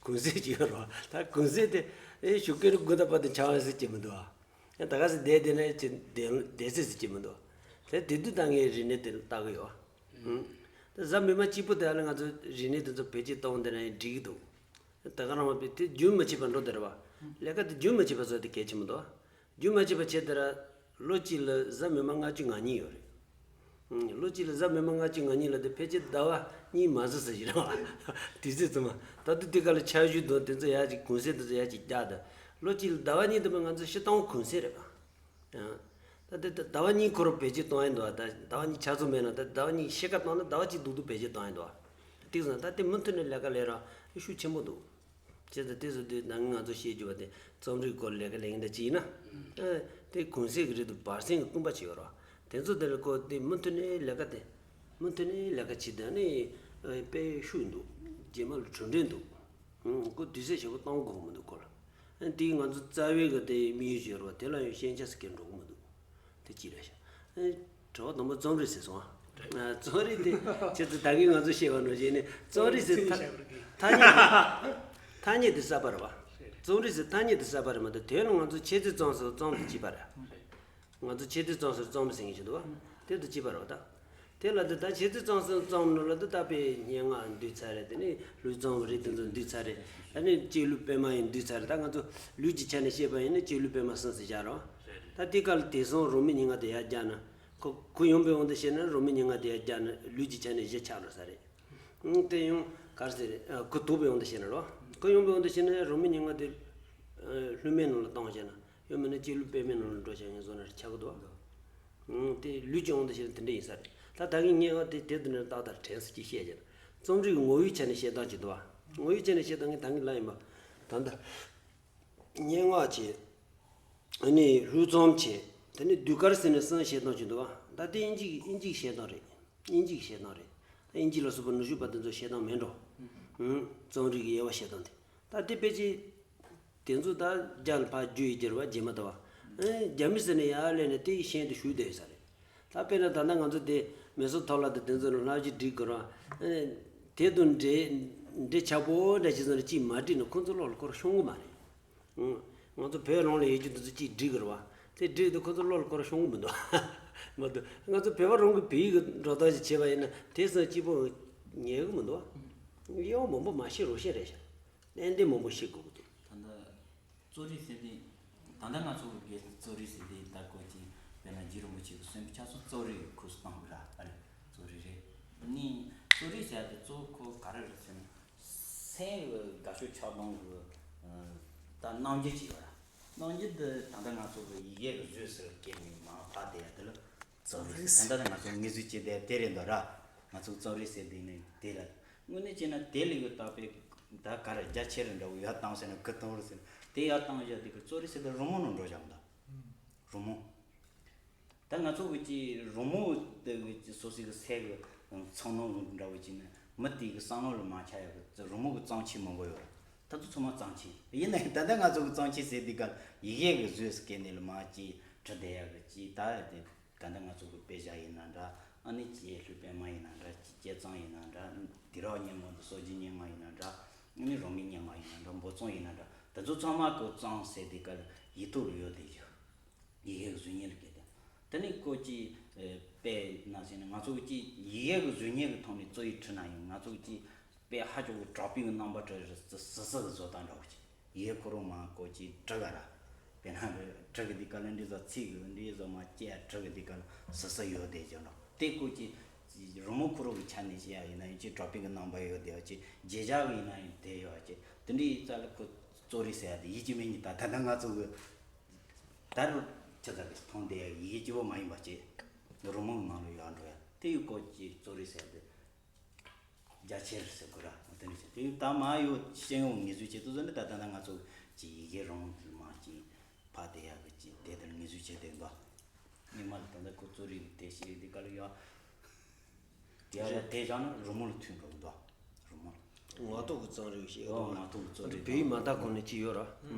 གུང་གསེང་ཅིག་ཡོད་རེད་བ། ད་གུང་གསེང་དེ་ཨེ་ཞོགས་ཀས་དགོང་དག་བར་དུ་འཆར་བ་ཟེར་གྱི་མི་འདུག་བ། ཨེ་ད་ག་ཟེ་བསྡད་བསྡད་ན་ཅི་བསྡད་བསྡད་ཟེར་ཟེར་གྱི་མི་འདུག་དེ་དེ་དུས་ད་ངས་རིག་གནས་དེ་ལ་ལྟ་གི་ཡོད་བ། ཨུམ། ད་གཟའ་མིག་དམར་གཅིག་པུ་དེ་ཨ་ལ་ང་ཚོ་རིག་གནས་དེ་ཚོ་བེད་སྤྱོད་གཏོང་བསྡད་ན་ཡང་འགྲིག་གི་འདུག་ད་ག་རང་བ་དཔེ་དེ་རྒྱུན་མི་ཆད་པ་འགྲོ་བསྡད་རེད་བ། ལས་ཀ་དེ་རྒྱུན་མི་ཆད་པ་བཟོ་དེ་གལ་ཆེན་པོ་འདུག་རྒྱུན་མ་ཆད་པ་བྱས་དེ་ར་ལོ་གཅིག་ལ་གཟའ་མིག་དམར་ལྔ་བཅུ་ང་གཉིས་ཡོད་རེད། ཨང་། ལོ་གཅིག་ལ་གཟའ་མིག་དམར་ལྔ་བཅུ་ང་གཉིས་ལ་དེ་ཕལ་ཆེར་ཟླ་བ་གཉིས་མ་ཟིན་ཟིན་ཞིག་རེད་བ། དུས་ཚོད་ཙམ་མ་ད་དུང་དེ་ག་ལ་འཆར་གཞི་དང་དེ་ཚོ་ཡར་ཅིག་གུང་གསེང་དེ་ཚོ་ཡར་ཅིག་རྒྱག་ད་ལོ་གཅིག་ལ་ཟླ་བ་གཉིས་དེ་མ་ང་ཚོ་སྤྱིར་བཏང་གུང་གསེང་རེད་བ། ཨང་། ད་དེ་ད་ཟླ་བ་གཉིས་ཁོ་རང་བེད་སྤྱོད་གཏོང་ཡ་འདུག་ད་ཟླ་བ་གཉིས་ཆ་ཚང་མེད་ན་ད་ཟླ་བ་གཉིས་ཤི་ཁ་བཏང་ན་ཟླ་བ་གཅིག་སྡུག་སྡུག་བེད་སྤྱོད་གཏོང་ཡ་འདུག་དེ་སོང་ད་དེ་མུ་མཐུད་ནས་ལས་ཀ་ལས་ར་ཤུགས་ཆེན་པོ་འདུག་བྱས་ཙང་དེ་སོང་དུས་ད་ང་ཚོ་བཤད་རྒྱུ་བ་དེ་རྩོམ་རིག་སྐོར་ལས་ཀ་ལས་ཀྱི་འདྲ་ཅིག་ཡིན་ན། ཨ། དེ་གུང་གསེང་གི་རིང་དུ་བར་གསེང་གི་སྟོང་པ་ཅིག་ཡོད་རེད་བ། དེ་ཚོ་དེ་ལ་ཁོ་དེ་མུ་མཐུད་ནས་ལས་ཀ་དེ། མུ་མཐུད་ནས་ལས་ཀ་བྱེད་དུས་ནི། ཨ། དཔེ་ཤུགས་འདུག་རྗེས་མ་ལ་གྲུབ་འབྲས་འདུག་ཨང་། ཁོ་དུས་ཚོད་ཞེ་པོ་གཏོང་དགོས་མི་འདུག་ཁོ་ལ། ཨ། དེ་ང་ཚོ་རྩ་བའི་གི་དེ་དམིགས་ཡུལ་ཅིག་ཡོད་རེད་བ། དེ་ལ་ཡང་ཞན་ཆ་ཟེར་མཁན་འགྲོ་གི་མི་འདུག་དེ་གཅིག་རེད་ཤག་ཨ། དྲི་བ་དང་པོ་རྩོམ་རིག་ཟེར་སོང་ཨ། ཨ། རྩོམ་རིག་དེ་ཁྱེད་ཚོ་ད་གིན་ང་ཚོ་བཤད་པ་ནང་བཞིན་ནི་རྩོམ་རིག་ཟེར་ཐ་ཐ་སྙད་དེ་ཐ་སྙད་དེ་གསར་པ་རེད་བ། རྩོམ་རིག་ཟེར་ཐ་སྙད་དེ་གསར་པ་རེད་མ་གཏོགས་དོན་ལ་ང་ཚོ་འཆད་རྩོད་རྩོམ་ཟེར་རྩོམ་དེ་གཅིག་པ་རེད། ང་ཚོ་འཆད་རྩོད་རྩོམ་ཟེར་རྩོམ་ཟེར་མཁན་ཞིག་འདུག་བ། དེ་དང་གཅིག་པ་རེད་བ་ད། དེ་ལ་དེ་ད་འཆད་རྩོད་རྩོམ་ཟེར་རྩོམ་ནང་ལ་དེ་ད་དཔེ་སྙན་ངག་འདུས་ཚར་རེད། དེ་ནས་ལྷུག་རྩོམ་རིགས་དེ་ཚོ་འདུས་ཚར་རེད། ཨ་ནི་སྐྱེས་ལུས་པད་མ་ཡང་འདུས་ཚར་རེད། ད་ང་ཚོ་ལུས་ཀྱི་ཆ་ནས་བཤད་པ་ཡིན་ན་སྐྱེས་ལུས་པད་མ་གསུམ་ཟེར་བཞག་རོགས། ད་དེ་ག་ལ་དེང་སང་རང་མོས་སྙན་ངག་དེ་ཡར་རྒྱག་ན། ཁོ་ཁོ་ཡོང་པའི་དབང་དུ་བྱས་ན་རང་མོས་སྙན་ངག་དེ་ཡར་རྒྱག་ན་ལུས་ཀྱི་ཆ་ནས་གཞི་ཆགས་འགྲོ་ས་རེད། ཨང་། དེ་ཡང་ག་རེ་ཟེར་རེད། ཨ། ཁོ་དོགས་པའི་དབང་དུ་བྱས་ན་རོགས། ཁོ་ཡོང་པའི་དབང་དུ་བྱས་ན་རང་མོས་སྙན་ངག་དེ། ཨ། ལྷུག་མའི་ནང་ལ་བཏང་བྱས་ན་ཡང་མིན་ན་སྐྱེས་ལུས་པད་མའི་ནང་ལ་འགྲོ་བྱས་ཡིན་བཟོ་ན་ཆགས་ཀྱི་འདུག་ཨང་། དེ་ལུས་ཀྱི་དབང་དུ་བྱས་ན་དེ་འདྲ་ཡིན་ས་རེད། ད་ད་གིན་སྙན་ངག་དེ་དེ་དུ་ནས་ཏག་ཏག་དྲན་ས་ཅིག་བཤད་བྱས་ན་རྩོམ་རིག་གི་ངོ་བོའི་ཆ་ནས་བཤད་སྟངས་ཅིག་འདུག་བ། ངོ་བོའི་ཆ་ནས་བཤད་སྟངས་ངས་ད་གིན་ལབ་ཡིན་པ། ད་ལྟ་སྙན་ངག་བྱས། ཨ་ནི་ལྷུག་རྩོམ་བྱས། དེ་ནས་ཟློས་གར་ཟེར་ནས་གསུམ་བཤད་སྟངས་ཅིག་འདུག་བ། ད་དེ་དབྱིན་ཇིའི་དབྱིན་ཇིའི་བཤད་སྟངས་རེད། དབྱིན་ཇིའི་བཤད་སྟངས་རེད། ད་དབྱིན་ཇི་ལ་སོགས་པ་ནུབ་ཕྱོགས་པ་དེ་ཚོ་བཤད་སྟངས་མིན་འགྲོ། ཨང་། རྩོམ་རིག་གི་དབྱེ་བ་བཤད་སྟངས་དེ། ད་དེ་ཕལ་ཆེར་དེ་ཚོ་ད་རྒྱ་ལ་ཕར་བསྒྱུར་ཡི་རྒྱུ་རེད་བ། རྗེས་མ་ད་བ། ཨེ། རྒྱ་མི་ཟེར་ནས་ཡར་སླེབས་ནས་དེ་ཡི་ཤན་དུ་ཞུགས་བསྡད་ཡོད་ས་རེད། ད་དཔེར་ན་ད་ལྟ་ང་ཚོ་དེ་མེ་སོར་ཐོག་ལ་དང་དེ་ཚོ་ལ་སློབ་སྦྱོང་སྒྲིག་དགོས་ར། ཨེ། དེ་དང་འབྲེལ་འབྲེལ་ཆགས་པོ་འདྲ་ཞིག་བཟོ་ནས་གཅིག་མ་བསྒྲིགས་ན་ཁོང་ཚོ་བློ་ལ་འཁོར་ཤོང་གི་མ་རེད། ཨང་། ང་ཚོ་བོད་རང་ལ་ཡོད་རྒྱུ་དེ་ཚོ་གཅིག་སྒྲིག་དགོས་ར་བ། དེ་སྒྲིག་དུས་ཁོང་ཚོ་བློ་ལ་འཁོར་ཤོང་གི་མི་འདུག་མ་གཏོགས་ང་ཚོ་བོད་པ་རང་གི་བོད་ཡིག་གི་འགྲོ་སྟངས་ཤིག་བྱས་པ་ཡིན་ན་དེ་ཚོ་གཅིག་པོ་ཉན་གི་མི་འདུག་དབྱེ་བ་མང་པོ་མ་ཤེས་རོགས་ཤེས་རེད་ཤག་ཏན་ཏན་མང་པོ་ཤེས་དགོས་ཀྱི་འདུག་ད་ལྟ་རྩོམ་རིག་ཟེར་དུས། ད་ལྟ་ང་ཚོ་གི་རྩོམ་རིག་ཟེར་དུས་ད་ཁོ་ཅིག་དཔེར་ན་རྗེ་རིན་པོ་ཆེ་གི་གསུང་ཆ་ཚོ་རྩོམ་རིག་གི་ཁོངས་སུ་གཏོང་གི་ར། ཨ་རེད། རྩོམ་རིག་རེད། ནི་རྩོམ་རིག་ཟེར་ཡ་དེ་གཙོ་བོ་ཁོ་ག་རེ་རེད་ཟེར་ན། སེམས་ཀྱི་དགའ་ཤོས་ཆགས་སྡང་གི། ཨ། ད་རྣམ་འགྱུར་ཅིག་ཡོད་ར། རྣམ་འགྱུར་འདི་ད་ལྟ་ང་ཚོ་གི་ཡི་གེ་གི་བཟོས་ཟེར་སྐད་ནས་མར་ཕབ་བསྡད་ཡ་དེ་ལ། རྩོམ་རིག་ཟེར། ད་ལྟ་ང་ཚོ་ངེས་འཛུགས་བྱས་བསྡད་དེ་རེད་འདུག་ར། ང་ཚོ་རྩོམ་རིག་ཟེར་དུས་ནི་དེ་ར། དངོས་གནས་བྱས་ན་དེ་ལས་གི་ད་དཔེ་ད་ག་རེ་རྒྱ་ཆེ་རུ་འདྲ་བོ་ཡར་བཏང་ཟེར་ན་གི་གཏོང་རུ་ཟེར་ན་དེ་ཡར་བཏང་བཞག་དེ་གི་རྩོམ་རིག་ཟེར་དུས་རི་མོ་ནང་འགྲོ་བཞག་འདུག་རི་མོ། ད་ང་ཚོ་གི་ཅིག་རི་མོ་དེ་གི་ཅིག་སོ་སོའི་གི་སེམས་གི་ཚོར་སྣང་འདྲ་བོ་ཅིག་ནི་མི་དེ་གི་བསམ་བློ་ལ་མ་ཆགས་ཡག་གི་རི་མོ་གི་བརྩམས་ཆོས་མང་པོ་ཡོད་རེད། ད་ཚོ་ཚང་མ་བརྩམས་ཆོས་ཡིན་ནའི་ད་ལྟ་ང་ཚོ་གི་བརྩམས་ཆོས་ཟེར་དུས་ག་ཡི་གེ་གི་བཟོས་སྐད་ནས་ལ་མ་ཅིག་བྲི་བསྡད་ཡག་གི་ཅིག་ད་དེ། ད་ལྟ་ང་ཚོ་གི་དཔེ་ཆ་ཡིན་ན་འདྲ། ཨ་ནི་ཅིག་ལྷུག་པད་མ་ཡིན་ན་འདྲ། ཅིག་དཔྱད་རྩོམ་ཡིན་ན་འདྲ། དུས་རབས་སྙན་ངག་དང་སྲོལ་རྒྱུན་སྙན་ངག་ཡིན་ན་འདྲ། ཨ་ནི་རང་མོས་སྙན་ངག་ཡིན་ན་འདྲ། འབུམ་རམས་ཡིན་ན་འདྲ། ད་ཚོ་ཚང་མ་གི་བརྩམས་ཟེར་དུས་ག་ཡིག་ཐོག་ལ་ཡོད་བསྡད་ཡོད། ཡི་གེ་གི་གཟུགས་བརྙན་ལ་བཀལ་ཏེ། དེ་ནས་ཁོ་ཅིག་ཨེ། དཔེར་ན་ཟེར་ན་ང་ཚོ་གི་ཅིག་ཡི་གེ་གི་གཟུགས་བརྙན་གི་ཐོག་ནས་རྩོམ་ཡིག་བྲིས་ན་ཡང་ང་ཚོ་གི་ཅིག་དཔེ་ཧ་ཅང་གི་དྲག་པོའི་གི་རྣམ་པ་བྲི་རེད་ཟེར་སི་སི་གི་བཟོ་ལྟ་འདྲ་བོ་ཅིག་ཡི་གེ་ཁོ་རང་མར་ཁོ་ཅིག་བྲི་ག་ར། དཔེར་ན་བྲི་གི་དུས་ག་ལ་འདི་ཚོ་ཚིག་གི་འདི་ཚོ་མར་བཅད་བྲི་གི་དུས་ག་ལ་སི་སི་ཡོད་བསྡད་ཀྱང་འགྲོ། དེ་ཁོ་ཅིག་རི་མོ་ཁོ་རང་གི་ཆ་ནས་བཤད་ཡ་ཡིན་ན་ཡང་ཅིག་དྲག་པོའི་གི་རྣམ་པ་ཡོད་བསྡད་ཡ་ཅིག་རྗེས་འཇུག་གི་ཡིན་ན་ཡང་དེ་ཡོད་ཅིག་དེ་འདྲའི་རྩ་ལ་ཁོ་རྩོམ་རིག་ཟེར་ཡ་དེ་ཡིན་གཅིག་མིན་གཉིས་ད་ད་ལྟ་ང་ཚོ་གི་ད་རུང་ཆ་ཚང་གི་མཐོང་བསྡད་ཡ་ཡི་གེ་གཅིག་པོ་མ་ཡིན་པ་ཅིག་རི་མོ་གི་ནང་ལ་ཡོད་འགྲོ་ཡ་དེ་ཡི་སྐོར་གྱི་རྩོམ་རིག་ཟེར་ཡ་དེ། རྒྱ་ཆེར་ཟེར་དགོས་ར། དེ་འདྲ་བྱས་དེ་ད་མ་ཡོད་ཤེས་ཡོན་ངེས་བཟོ་བྱེད་དུ་བཟོ་ནི་ད་ལྟ་ད་ང་ཚོ་ཀྱི་ཡི་གེ་རང་དུ་མ་ཅིག་ཕ་དེ་ཡག་གི་ཅིག་དེ་ལྟར་ངེས་བཟོ་བྱེད་དེ་འདུག་ཉི་མ་ལ་ད་ལྟ་ཁོ་རྩོམ་རིག་དེ་ཤེས་དེ་ག་ལ་ཡོད། དེ་ཡག་ལ་དེ་བཞག་ན་རི་མོ་ལ་མཐུན་འགྲོ་གི་འདུག་རི་མོ་ལ། ངག་ཐོག་གི་རྩོམ་རིག་ཞིག་ཨོ་ཡོད་ངག་ཐོག་གི་རྩོམ་རིག་བོད་ཡིག་མ་དག་གོང་ནས་ཅིག་ཡོད་ར།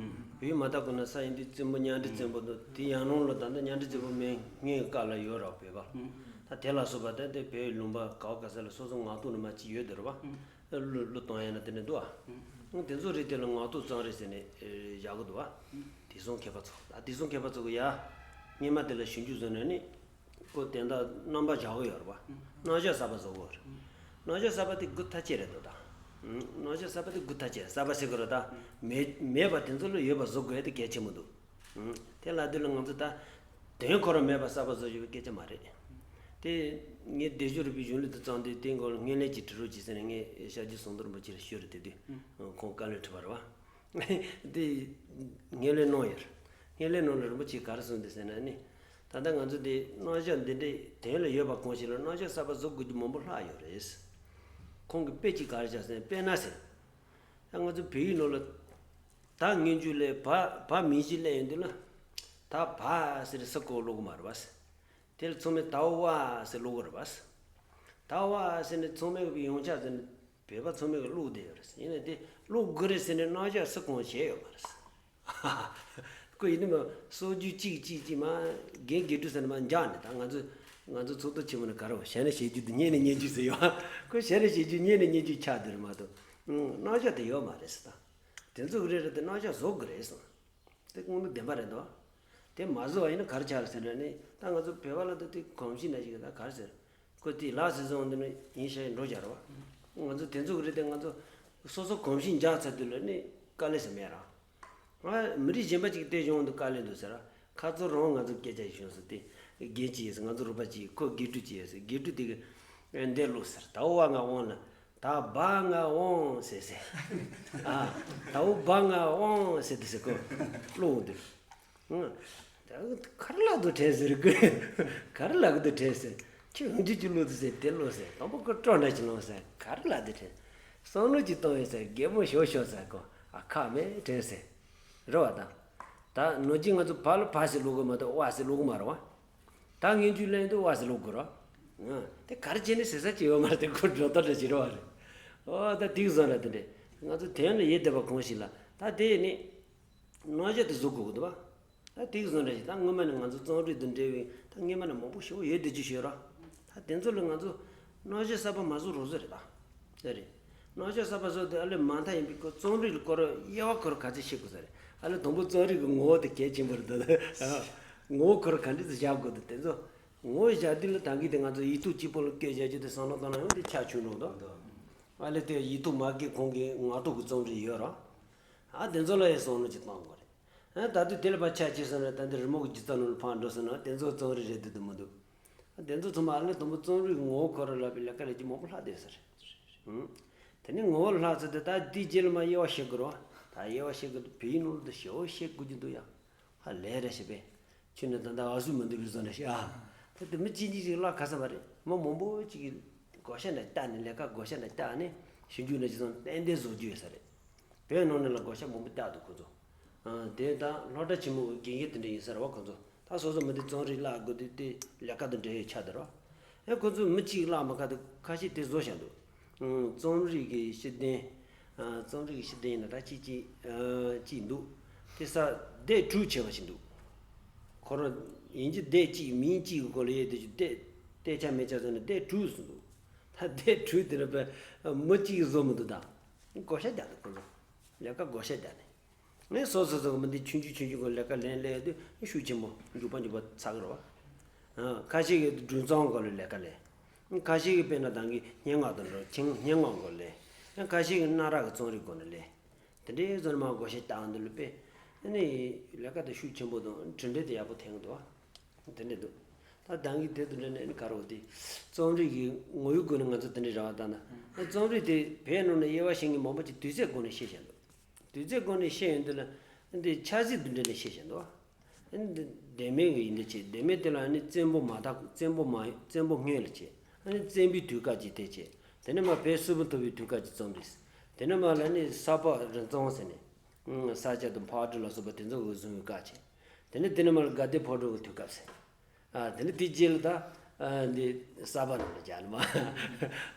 བོད་ཡིག་མ་དག་གོང་ན་ས་ཡིན་དུས་བཙན་པོ་གཉའ་ཁྲི་བཙན་པོ་འདུག་དེ་ཡང་ནང་ལ་ད་ལྟ་གཉའ་ཁྲི་བཙན་པོ་མེད་ངའི་བཀའ་ལ་ཡོད་ར་བོད་པ། ད་དེ་ལ་སོགས་པ་ད་ལྟའི་བོད་ཡིག་ལུང་པ་ག་བ་ག་ས་ལ་སོ་སོ་ངག་ཐོག་ནས་མ་ཅིག་ཡོད་དེ་ར་བ། གླུ་གླུ་གཏོང་ཡ་ན་དེ་འདྲ་འདུག་ཨ། དེ་ཚོ་རེད། དེ་ལ་ངག་ཐོག་ཙང་རེད་ཟེར་ནས་བཞག་གི་འདུག་བ། དེ་སོང་མཁས་པ་ཚོ། ད་དེ་སོང་མཁས་པ་ཚོ་གི་ཡ། སྔོན་མ་དེ་ལ་ཞིབ་འཇུག་བཟོས་ནས་ནི། ཁོ་དེ་འདྲ་རྣམ་པ་བཞག་གི་ཡོད་རེད་བ། རྣམ་གཞག་གསར་པ་བཟོ་དགོས་རེད། རྣམ་གཞག་གསར་པ་དེ་དགོས་ཐག་ཆོད་རེད་འདུག་ད། རྣམ་གཞག་གསར་པ་དེ་དགོས་ཐག་ཆོད། གསར་པ་ཟེར་དགོས་རེད་ད། མེད་མེད་པ་དེ་ཚོ་ལ་ཡོད་པ་བཟོ་དགོས་དེ་གལ་ཆེན་པོ་འདུག་དེ་ལ་དེ་ལ་ང་ཚོ་ད། དོན་ཁོ་རང་མེད་པ་གསར་པ་བཟོ་ཞིག་པའི་སྐད་ཆ་མ་རེད། དེ། ངས་བདེ་སྦྱོར་རིག་པའི་གཞུང་ལུགས་དེ་བརྩམས་དུས་དེའི་སྐོར་ལ་ངོས་ལེན་གྱི་དྲི་རོ་གྱིས་ཟེར་ནས་ངས་ཤར་རྒྱུད་ཟུང་དོར་རིན་པོ་ཆེ་ལ་ཞུས་རེད། དེ་དུས་ཁོང་བཀའ་བློན་ཁྲི་པ་རེད་བ། དེ། ངོས་ལེན་གནང་ཡོད་རེད། ངོས་ལེན་གནང་ལ་རིན་པོ་ཆེས་ག་རེ་གསུངས་འདུག་ཟེར་ན་ནི། ད་ལྟ་ང་ཚོ་འདི་རྣམ་གཞག་འདི་འདྲའི་དོན་ལ་ཡོད་པ་གང་ཞིག་ལ་རྣམ་གཞག་གསར་པ་བཟོ་དགོས་རྒྱུ་མང་པོ་ལྷག་ཡོད་རེད། ཁོང་གིས་དཔེ་གཅིག་ག་རེ་བཞག་ཟེར་ན། དཔེར་ན་ཟེར། ད་ང་ཚོ་བོད་ཡིག་ནང་ལ། ད་སྔོན་འཇུག་ལས་བ་བ་མིང་གཞི་སླེབས་ཡོང་དུས་ལ། ད་བ་ཟེར་ས་གོ་ཀློག་གི་མ་རེད་བ། དེ་ལ་ཚང་མས་ད་བ་ཟེར་ཀློག་གི་རེད་བ། ད་བ་ཟེར་ནས་ཚང་མས་གི་ཡོངས་ཁྱབ་ཟེར་ནས་བོད་པ་ཚང་མས་གི་ཀློག་བསྡད་ཡོད་རེད། ཡིན་ནའི་དེ་ཀློག་དགོས་རེད་ཟེར་ནས་རྣམ་གཞག་སུ་གང་བྱས་ཡོད་མ་རེད། ཁོ་ཡིན་ནི་མ་སོ་རྒྱུ་གཅིག་གཅིག་གཅིག་མ་རྒན་དགེ་ཕྲུག་ཟེར་ནས་མ་འཇགས་ནས། ད་ང་ཚོ་ང་ཚོ་ཚོགས་གཙོ་ཆེན་མོ་ནས་ག་རེ་བ་ཞལ་ནས་བཞེས་རྒྱུ་དེ་སྙན་ནས་ཉན་རྒྱུ་ཟེར་ཡོད། ཁོ་ཞལ་ནས་བཞེས་རྒྱུ་སྙན་ནས་ཉན་རྒྱུ་ཆགས་བསྡད་རེད་མ་གཏོགས། རྣམ་གཞག་དེ་ཡོད་མ་རེད་ཟེར། ད་དེ་ཚོ་གི་རེད་རེད་དེ་རྣམ་གཞག་བཟོ་དགོས་རེད་གསུངས། དེ་དངོས་གནས་བདེན་པ་རེད་འདུག། དེ་མ་བཟོ་བ་ཡིན་ན་ག་རེ་ཆགས་རེད་ཟེར་ན་ནི། ད་ང་ཚོ་བོད་པ་ལ་ད་དེ་གོམས་གཤིས་ན་ཞིག་ད་ག་རེ་ཟེར། ཁོ་དེ་ལག་ཟེར་བཟོ་འོང་དུས་ནི་ཡིན་ཤག་ཡིན་འགྲོ་བཞག་རེད་བ། ང་ཚོ་དེ་ཚོ་གི་རེད་དེ་ང་ཚོ་སོ་སོ་གོམས་གཤིས་འཇགས་ཚར་དུས་ལ་ནི་དཀའ་ལས་ཟེར་མེད་ར། ང་མི་རིགས་གཞན་པ་ཅིག་བལྟས་བྱུང་འོང་དུས་དཀའ་ལས་འདུག་ཟེར་ར། ཁ་ཚོར་རང་ང་ཚོ་སྐད་ཆ་ཞིག་བྱུང་སོང་སྟེ། རྒན་གཅིག་ཡོད་ཟེར། ང་ཚོ་རོགས་པ་གཅིག་ཁོ་དགེ་ཕྲུག་གཅིག་ཡོད་ཟེར། དགེ་ཕྲུག་དེ་གིས་འདི་ཀློག་ཟེར། ད་འོ་བ་ང་འོང་ལ། ད་བ་ང་འོང་ཟེར་ཟེར། ཨ། ད་འོ་བ་ང་འོང་ཟེར་དེ་ཟེར་ཁོ་ཀློག་འོང་དུས། ཨང་། ད་ག་རེ་ལབ་འདུག་དྲན་ཟེར་གི། ག་རེ་ལབ་གི་འདུག་དྲན་ཟེར། ཁྱོད་འདི་ཅི་ཀློག་འདུག་ཟེར། དེ་ཀློག་ཟེར། དང་པོ་ཁོ་སྤྲོ་འདྲ་ཅིག་ལངས་ཟེར། ག་རེ་ལབ་འདུག་དྲན། བསམ་བློ་ཅིག་གཏོང་ཡོད་ཟེར། གད་མོ་ཤོར་ཤོར་ཟེར་ཁོ། ཨ་ཁག་མེད་དྲན་ཟེར། རེད་བ་ད། ད་ནོར་གྱིས་ང་ཚོ་བ་ལ་བ་ཟེར་ཀློག་གི་མ་གཏོགས་བ་ཟེར་ཀློག་གི་མ་རེད་བ། ད་སྔོན་འཇུག་ལེན་དུས་བ་ཟེར་ཀློག་དགོས་ར། ཨ། དེ་ག་རེ་བྱས་ནས་ཟེར་ས་ཅིག་ཡོད་མ་རེད། དེ་ཁོ་སྒྲོ་བཏགས་འདྲ་ཞིག་རེད་བ་རེད། ཨོ་ད་དེ་བཟོ་འདྲ་དེ་འདྲས། ང་ཚོ་དོན་ལ་ཡོད་བསྡད་པ་གང་ཞིག་ལ་ད་དེ་ནི། རྣམ་གཞག་དེ་བཟོ་དགོས་ཀྱི་འདུག་བ། ད་དེ་བཟོ་འདྲ་ཞིག་ད་སྔོན་མ་ནས་ང་ཚོ་རྩོམ་རིག་དང་འབྲེལ་བའི་ད་སྔོན་མ་ནས་མང་པོ་ཞེ་པོ་ཡོད་བསྡད་ཀྱི་ཡོད་ར། ད་དེ་ཚོ་ལ་ང་ཚོ་རྣམ་གཞག་གསར་པ་མ་བཟོ་རོགས་བཟོ་རེད་ད། དེ་རེད། རྣམ་གཞག་གསར་པ་བཟོ་དེ་ཨ་ལས་མ་མཐའ་ཡིན་པའི་ཁོ་རྩོམ་རིག་ལ་སྐོར་དབྱེ་བ་ཁོ་ར་ག་ཚོད་ཕྱེ་དགོས་ས་རེད། ཨ་ལས་དང་པོ་རྩོམ་རིག་གི་ངོ་བོ་དེ་གལ་ཆེན་པོ་རེད་ད། ངོ་བོ་ཁོ་ར་ག་འདྲས་སེ་བཞག་དགོས་འདུག་དེ་ཚོ། ངོ་བོ་བཞག་དུས་ལ་ད་གིན་དེ་ང་ཚོ་ཡིག་ཐོག་གཅིག་པོ་ལ་བཀོད་བཞག་རྒྱུ་དེ་བསམ་བློ་བཏང་ན་ཡང་དེ་ཆ་ཆུང་འགྲོ་འདུག། ཨ་ལས་དེ་ཡིག་ཐོག་མ་བཀོད་གོང་གི་ངག་ཐོག་གི་རྩོམ་རིག་ཡོད་ར། ཨ་དེ་ཚོ་ལ་ཡང་བསམ་བློ་ཅིག་གཏོང་དགོས་རེད། ཨ་ད་དུང་དེ་ལ་ཕར་ཆ་བཞག་སོང་ན་ད་འདི་རི་མོ་གི་སྒྱུ་རྩལ་ནང་ལ་ཕར་འགྲོ་སོང་ན་དེ་ཚོ་རྩོམ་རིག་རེད་འདུག་འདུག་མི་འདུག། ཨ་དེ་ཚོ་ཚང་མ་ཨ་ལས་དང་པོ་རྩོམ་རིག་ངོ་བོ་ཁོ་རང་ལབ་པའི་ལས་ཀ་ལས་རྒྱུ་མང་པོ་ལྷག་བསྡད་ས་རེད། ཨུ། དེ་ནས་ངོ་བོ་ལྷག་ཚར་དུས་ད་དེའི་རྗེས་ལ་མར་དབྱེ་བ་ཕྱེ་དགོས་རེད་བ། ད་དབྱེ་བ་ཕྱེ་དགོས་དུས་བོད་ཡིག་ནང་ལ་ད་ཞེ་པོ་ཕྱེ་དགོས་ཀྱི་འདུག་ཡ། ཧ་ལས་རེད་ཞེས་པས། ཁྱོད་ནི་ད་ལྟ་ཨ་སུ་མི་འདུག་རེད་བཟོ་ནས་ཤི་ཨ། ད་དེ་མི་གཅིག་གཉིས་ཤིག་བརླག་ག་ས་མ་རེད། མི་མང་པོ་གཅིག་གིས་བགོ་བཤའ་འདྲ་བཏགས་ནས་ལས་ཀ་བགོ་བཤའ་འདྲ་བཏགས་ནས་ཞིབ་འཇུག་ནས་ཅི་ཙམ་ཏན་ཏན་བཟོ་རྒྱུ་ཡོད་ས་རེད། བོད་ནང་ནས་ལ་བགོ་བཤའ་མང་པོ་བཏགས་འདུག་ཁོ་ཚོ། ཨ་དེ་ད་སློབ་གྲྭ་ཆེན་མོ་གི་དགེ་རྒན་དེ་འདྲ་ཡིན་ས་རེད་བ་ཁོ་ཚོ། ད་སོ་སོ་མི་དེ་རྩོམ་རིག་བརླག་དགོས་དུས་དེ་ལས་ཀ་དང་འབྲེལ་ཡོད་ཆགས་འདུག་ར། ཨེ་ཁོ་ཚོ་མི་གཅིག་བརླག་མ་ཁ་དེ་ཁ་ཤས་དེ་བཟོ་བཞག་འདུག། ཨང་། རྩོམ་རིག་གི་ཤེས་ལྡན། ཨ། རྩོམ་རིག་གི་ཤེས་ལྡན་ཡིན་ན་ད་གཅིག་གཅིག་ཨ། གཅིག་འདུག། དེ་ས་སྡེ་དྲུག་བྱས་པ་ཞིག་འདུག། ཁོ་རང་ཡིན་གྱི་སྡེ་གཅིག་མིང་གཅིག་གི་སྐོར་ལ་ཡོད་དེ་ཅིག་སྡེ་སྡེ་ཆ་མེད་ཆ་བཟོས་ནས་སྡེ་དྲུག་བཟོས་འདུག། ད་སྡེ་དྲུག་དེ་ལ་བས་མི་གཅིག་བཟོ་མི་འདུག་ད། བགོ་བཤའ་རྒྱག་འདུག་ཁོ་ཚོ། ལས་ཀ་བགོ་བཤའ་རྒྱག་ནས། ངས་སོ་སོ་སོ་མི་འདི་ཆུང་ཆུང་ཆུང་ཆུང་གི་ལས་ཀ་ལེན་ལས་དུས་ཤུགས་ཆེན་པོ་མགྱོགས་པ་མགྱོགས་པ་ཚར་གི་རེད་བ། ཁ་ཤས་ཀྱིས་སྒྲུང་རྩོམ་སྐོར་ལ་ལས་ཀ་ལས། ཁ་ཤས་ཀྱིས་དཔེར་ན་ད་གིན་སྙན་ངག་དང་འགྲོ་ཆིང་སྙན་ངག་སྐོར་ལས། ཁ་ཤས་ཀྱིས་གནའ་རབས་ཀྱི་རྩོམ་རིག་སྐོར་ནས་ལས། དེ་འདྲའི་བཟོ་ནས་མ་བགོ་བཤའ་བཏང་འདུག་ལ་དཔེ། ཨ་ནི་ལས་ཀ་དེ་ཤུགས་ཆེན་པོ་དང་གྲུབ་འབྲས་དེ་ཡག་པོ་ཐོན་གི་འདུག་བ། དེ་འདྲ་འདུག། ད་ད་གིན་དེ་དང་འབྲེལ་ནས་ཨ་ནི་ག་རེ་བ་དེ། རྩོམ་རིག་གི་ངོ་བོའི་སྒོ་ནས་ང་ཚོ་དེ་འདྲའི་རེ་བ་བཏང་ན། རྩོམ་རིག་དེ་བོད་ནང་ནས་དབྱེ་བ་ཕྱེ་མཁན་མང་པོ་ཅིག་དུས་ཚོད་སྒོ་ནས་བཤད་བཞག་འདུག། དུས་ཚོད་སྒོ་ནས་བཤད་ཡོང་དུས་ལ། འདི་ཆབ་སྲིད་དང་འབྲེལ་ནས་བཤད་བཞག་འདུག་བ། འདི་ལྡེ་མིག་གི་ཡིན་འདི་བྱས། ལྡེ་མིག་དེ་ལ་ནི་བཙན་པོ་མ་དག་བཙན་པོ་མ་བཙན་པོ་སྔོན་ལ་བྱས། ཨ་ནི་བཙན་པོའི་དུས་སྐབས་ཀྱི་དེ་བྱས། དེ་ནས་མར་བོད་སིལ་བུ་འཐབ་པའི་དུས་སྐབས་ཀྱི་རྩོམ་རིག། དེ་ནས་མར་ལ་ནི་ས་ཕག་རི་གཙང་ཟེར་ནས། ས་སྐྱ་དང་ཕག་གྲུ་ལ་སོགས་པ་དེ་ཚོ་གིས་བཟུང་བའི་སྐབས་བྱས། དེ་ནས་དེ་ནས་མར་དགའ་ལྡན་ཕོ་བྲང་གི་དུས་སྐབས་ཟེར། ཨ། དེ་ནས་དེའི་རྗེས་ལ་ད། ཨ། འདི་གསར་པ་ནང་ལ་སྦྱར་ནས་མ།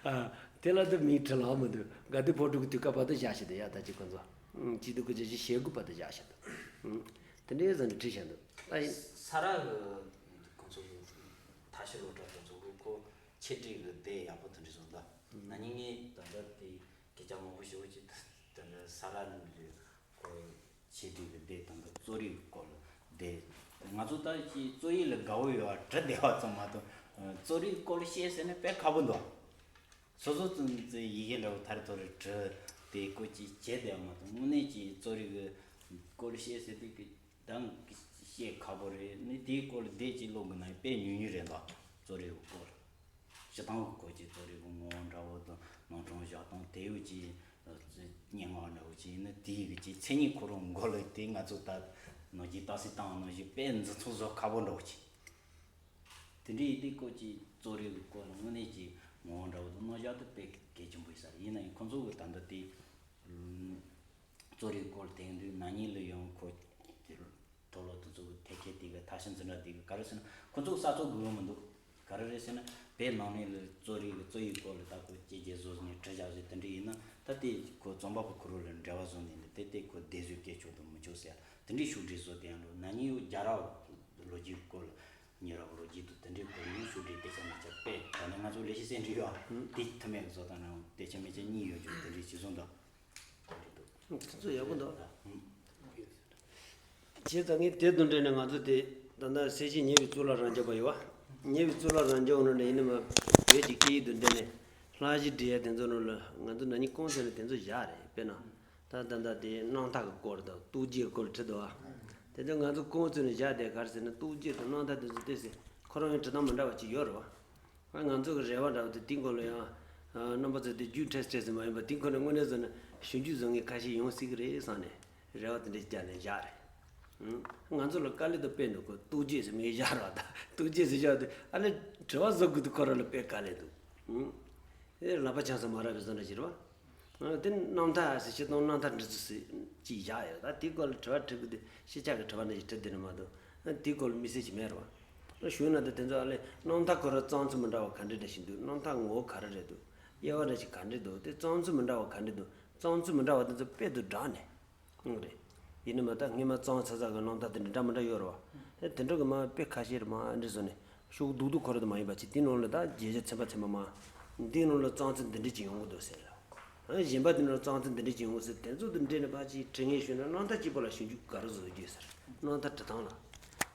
ཨ། དེ་ལ་ད་མིང་བྲི་ལོང་མི་འདུག། དགའ་ལྡན་ཕོ་བྲང་གི་དུས་སྐབས་བར་དུ་བཞག་བཞག་འདུག་ཡ། ད་ཅི་ཁོ་ཚོ། ཨུམ། སྐྱིད་སྡུག་སྐུ་མཁྱེན་ཞེ་དགུ་བར་དུ་བཞག་བཞག་འདུག། ཨུམ། དེ་འདྲའི་བཟོ་འདྲ་བྲིས་བཞག་འདུག། ད་ཡིན། ས་ར་གི་ཁོ་ཚོ་གི་མཐའ་བཞི་སློབ་གྲྭ་དེ་ཚོ་གི་ཁོ་ཆེད་སྒྲིག་གི་སྡེ་ཡག་པོ་དེ་འདྲ་བཟོ་འདུག། ན་ནིང་ངས་ད་ལྟ་དེ་སྐད་ཆ་མང་པོ་ཞེ་པོ་ཅིག་ད་ ས་ར་ལུག་ལ་ཁོ་ཆེད་སྒྲིག་གི་དེ་དང་པོ་གཙོ་རིག་སྐོར་ལ་དེ། ང་ཚོ་ད་ཅི་གཙོ་ཡིག་ལ་དགའ་བོ་ཡོད་བ་བྲི་བདེ་བ་ཙམ་མ་གཏོགས་གཙོ་རིག་སྐོར་ལ་བཤད་ཟེར་ན་དཔེ་ཁག་པོ་འདུག་སོ་སོ་ཙམ་ཙམ་ཡི་གེ་འདྲ་བོ་ཐར་ཐོར་བྲི་དེ་སྐོར་ཅིག་བྱེད་བདེ་བ་མ་གཏོགས་དངོས་གནས་ཀྱི་གཙོ་རིག་གི་སྐོར་ལ་བཤད་ཟེར་དུས་ཀྱི་ད་བཤད་ཁག་པོ་རེད། ནི་དེའི་སྐོར་ལ་དེ་ཅིག་ཀློག་དགོས་ན་དཔེ་ཉུང་ཉུང་རེད་འདུག་གཙོ་རིག་གི་སྐོར། སྤྱིར་བཏང་གི་སྐོར་གྱི་གཙོ་རིག་གི་ངོ་བོ་འདྲ་བོ་དང་རྣམ་གྲངས་བཞག་སྟངས་དེ་ཡོད་ཀྱི་སྙན་ངག་འདྲ་བོ་ཅིག་ཡིན་ན་དེའི་གི་ཅིག་མཚན་ཉིད་ཁོ་རང་མགོ་ལ་དེ་ང་ཚོ་ད་ནང་བཞིན་རྟགས་གསལ་བཏང་ནང་བཞིན་དཔེ་འཛིན་ཚུལ་བཟོ་ཁག་པོ་འདྲ་བོ་ཅིག་དེ་འདྲའི་ཡི་དེ་སྐོར་གྱི་གཙོ་རིག་གི་སྐོར་ལ་དངོས་གནས་ཀྱི་ངོ་བོ་འདྲ་བོ་དང་རྣམ་གཞག་དེ་དཔེ་གལ་ཆེན་པོ་ཡིན་ས་རེད། ཡིན་ན་ཡང་ཁོང་ཚོ་གི་ད་ལྟ་དེ་གཙོ་རིག་སྐོར་དེང་དུས་ན་ནིང་ལ་ཡང་ཁོ་དེ་མཐོ་སློབ་དེ་ཚོ་གི་ཐད་ཀའི་དེ་གི་ཐ་ཤལ་འཛིན་གྲྭ་དེ་གི་ག་རེ་ཟེར་ན་ཁོ་ཚོ་གི་ས་ཚོགས་དགོས་ཡོད་མི་འདུག་ག་རེ་རེད་ཟེར་ན་བོད་ནང་ནས་ལ་གཙོ་རིག་གི་གཙོ་ཡིག་སྐོར་ལ་ད་ཁོ་དཔྱད་རྒྱ་བཟོ་ནས་བྲི་བཞག་ཟེར་དེ་འདྲ་ཡིན་ན་ད་དེ་ཁོ་རྩོམ་པ་པོ་ཁོ་རང་ལ་འབྲེལ་བ་བཟོ་ནས་ལ་དེ་དེ་ཁོ་བདེ་བཟོའི་སྐད་ཆོག་དང་མི་ཆོག་ཟེར་དེ་འདྲའི་ཤོག་དྲིལ་བཟོ་དེ་ཡང་ལོ་ན་ནིང་ཡོད་རྒྱལ་རབས་ལོ་རྒྱུས་སྐོར་ལ་ཉེ་རབས་ལོ་རྒྱུས་དང་དེ་འདྲའི་སྐོར་ལ་ཡང་ཤོག་དྲིལ་དེ་ཆ་མི་ཆ་དཔེ་ད་ནི་ང་ཚོ་ལས་གཞི་གསན་འདྲི་ཡོད་དེ་ཐུ་མེད་བཟོ་དང་ནང་དེ་ཆ་མི་ཆ་གཉིས་ཡོད་རྒྱུ་དེ་འདྲའི་ཅི་བཟོ་འདུག་དེ་ཚོ་ཡག་པོ་འདུག་བྱས་ཙང་ངས་དེ་དོན་འབྲེལ་ནས་ང་ཚོ་དེ་ད་ལྟ་གསལ་བྱེད་ཉེ་བའི་གཙུག་ལག་རང་རྐྱ་པ་ཡོད་བ། ཉེ་བའི་གཙུག་ལག་རང་རྐྱ་འོ་ན་ནས་ཡིན་ནི་མ་བོད་ཀྱི་སྐད་ཡིག་དང་འབྲེལ་ནས་བསླབ་གཞི་སྒྲིག་ཡ་དེ་ཚོ་ནང་ལ་ང་ཚོ་ན་ནིང་གོང་ཚོད་ནས་དེ་ཚོ་བཞག་རེད། དཔེར་ན་ད་ད་ལྟ་དེ་རྣམ་ཐར་གྱི་སྐོར་དང་རྟོགས་བརྗོད་སྐོར་བྲིས་འདུག་བ། དེ་ཚོ་ང་ཚོ་གོང་ཚོད་ནས་བཞག་དེ་ག་རེ་ཟེར་ན་རྟོགས་བརྗོད་དང་རྣམ་ཐར་དེ་ཚོ་ལྟོས་ཟེར་ཁོ་རང་ཡང་བྲིས་སྟངས་མི་འདྲ་བ་ཅིག་ཡོད་རེད་བ། ང་ཚོ་གི་རེ་བ་འདྲ་བོ་དེ་དེའི་སྐོར་ལ་ཡང་རྣམ་པ་ཚོ་དེ་རྒྱུགས་འཕྲད་འཕྲད་ཟེར་མ་ཡིན་པ་དེའི་སྐོར་ནས་དངོས་གནས་བཟོ་ན་ཞིབ་འཇུག་བཟོ་མཁན་ཁ་ཤས་ཡོང་སྲིད་ཀྱི་རེད་བསམ་ནས་རེ་བ་དེ་འདྲ་བརྒྱབ་ནས་བཞག་རེད། ང་ཚོ་ལ་དཀའ་ལས་དེ་དཔེ་འདུག་གོ་རྟོགས་བརྗོད་ཟེར་མི་བཞག་ར་ད་རྟོགས་བརྗོད་ཟེར་བཞག་དེ་ཨ་ནི་དྲི་བ་བཟོ་དགོས་དུས་ཁོ་རང་ལ་དཔེ་དཀའ་ལས་འདུག་ཨེ་ལག་པ་འཆང་ས་མ་རག་པའི་བཟོ་འདྲ་ཞིག་རེད་བ། དེ་རྣམ་ཐར་ཟེར་སྤྱིར་བཏང་རྣམ་ཐར་འབྲི་ཚུལ་ཟེར་ཅིག་བཞག་ཡོད། ད་དེའི་སྐོར་ལ་དྲི་བ་དྲི་དགོས་དེ་ཤེས་བྱ་གི་དྲི་བ་འདྲ་ཞིག་དྲི་བསྡད་ནི་མ་གཏོགས་ཨ་དེའི་སྐོར་ལ་དམིགས་བསལ་ཞིག་མེད་རེད་བ། ཞུས་ན་ད་དེ་ཚོ་ཨ་ལས་རྣམ་ཐར་ཁོ་རང་བརྩམས་ཚུལ་མི་འདྲ་བ་ག་འདྲ་འདྲ་ཞིག་འདུག་རྣམ་ཐར་ངོ་བོ་ག་རེ་རེད་འདུག་དབྱེ་བ་འདྲ་ཞིག་ག་འདྲ་འདུག་དེ་བརྩམས་ཚུལ་མི་འདྲ་བ་ག་འདྲ་འདུག་བརྩམས་ཚུལ་མི་འདྲ་བ་དེ་ཚོ་དཔེ་དུ་བསྒྲགས་ནས་ཨང་རེད། ཡིན་ནི་མ་ད་སྔས་མ་བརྩམས་ཚར་ཚར་གི་རྣམ་ཐར་དེ་འདྲ་འདྲ་མི་འདྲ་ཡོད་རེད་བ། ཨེ་དེ་འདྲ་གི་མ་དཔེ་ཁ་ཤས་རེད་མ་འདྲ་བཟོ་ནས་ཤོག་རྡུག་རྡུག་ཁོ་ར་དུ་མ་ཡིན་པ་ཅིག་དེའི་ནང་ལ་ད་བརྗོད་བྱ་ཚན་པ་ཚན་པ་མ་འདིའི་ནང་ལ་བརྩམས་ཚུལ་འདི་འདྲ་ཅིག་ཡོང་གི་འདུག་ཟེར་ལ། ཨ་གཞན་པ་དེ་ནང་བརྩམས་ཚུལ་འདི་འདྲ་ཅིག་ཡོང་གི་འདུག་ཟེར་དེ་ཚོ་དང་འབྲེལ་ནས་ཕར་ཅིག་དྲི་ངན་ཞུས་ན་རྣམ་ཐར་གཅིག་པོ་ལ་ཞིབ་འཇུག་ག་རེ་བཟོ་རྒྱུ་ཟེར་རྣམ་ཐར་འབྲི་སྟངས་ལ།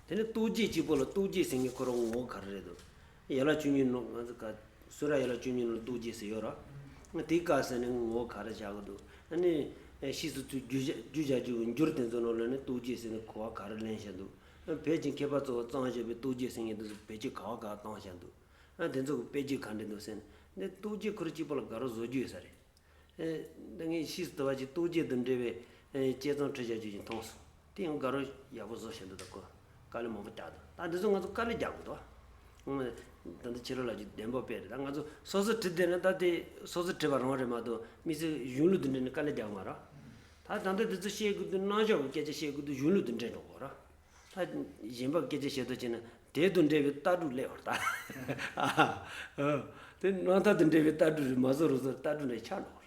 དེ་ནས་རྟོགས་བརྗོད་གཅིག་པོ་ལ་རྟོགས་བརྗོད་ཟེར་མཁན་ཁོ་རང་ངོ་བོ་ག་རེ་རེད་འདུག་ཡན་ལག་བཅུ་གཉིས་ནང་ང་ཚོ་ག་སུ་ར་ཡན་ལག་བཅུ་གཉིས་ནང་རྟོགས་བརྗོད་ཟེར་ཡོད་ར། དེའི་སྐབས་སུ་ནི་ངོ་བོ་ག་རེ་བཞག་གི་འདུག་ཨ་ནི་ཕྱིས་སུ་ཚུར་བསྒྱུར་བྱ་བསྒྱུར་བྱ་རྒྱུ་འགྱུར་དེ་ཚོ་ནང་ལ་ནི་རྟོགས་བརྗོད་ཟེར་ནས་གོ་བ་ག་རེ་ལེན་བཞག་འདུག་བོད་ཀྱི་མཁས་པ་ཚོ་བརྩམས་བཞག་པའི་རྟོགས་བརྗོད་ཟེར་མཁན་དེ་ཚོ་བེད་སྤྱོད་ག་བ་ག་བཏང་བཞག་འདུག་ཨ་དེ་ཚོ་གི་དཔེ་བརྗོད་ག་འདྲ་འདུག་ཟེར་ན་ནི་རྟོགས་བརྗོད་ཁོ་རང་གཅིག་པོ་ལ་དགའ་རབ་བཟོ་རྒྱུ་ཡོད་ས་རེད། ཨེ། འདི་ངས་ཕྱིས་སུ་དུ་བ་ཅིག་རྟོགས་བརྗོད་དང་འབྲེལ་བའི་ཨེ་དཔྱད་རྩོམ་བྲིས་བཞག་རྒྱུ་ཞིག་མཐོང་སོང་། དེ་ཡང་དགའ་རབ་ཡག་པོ་བཟོ་བཞག་འདུག་ད་ཁོ་དཀའ་ལས་མང་པོ་བརྒྱབ་འདུག་ད་འདི་ཚོ་ང་ཚོ་དཀའ་ལས་རྒྱག་དགོས་འདུག་ཨང་། ད་ལྟ་ཕྱི་ལོགས་ལ་ཅིག་བདེན་པོ་དཔེ་རེད། ད་ང་ཚོ་སོ་སོ་བྲིས་བསྡད་ན་ད་དེ་སོ་སོ་བྲིས་པ་རང་རེད་མ་གཏོགས་དམིགས་བསལ་གཞུང་ལུགས་དང་འབྲེལ་ནས་དཀའ་ལས་རྒྱག་མ་རེད། ད་ད་ལྟ་འདི་ཚོ་བཤད་དགོས་དུས་རྣམ་གཞག་གི་སྐད་ཆ་བཤད་དགོས་དུས་གཞུང་ལུགས་དང་འབྲེལ་འགྲོ་དགོས་རེད། ད་གཞན་པ་སྐད་ཆ་བཤད་དུས་བྱས་ན་དེ་དང་འབྲེལ་བའི་ལྟ་གྲུབ་སླེབས་པ་རེད་ད། ཨ། ཨ། དེ་རྣམ་ཐར་དང་འབྲེལ་བའི་ལྟ་གྲུབ་རེད་མ་བཟོ་རུ་བཟོ་ལྟ་གྲུབ་ནས་ཆགས་འགྲོ་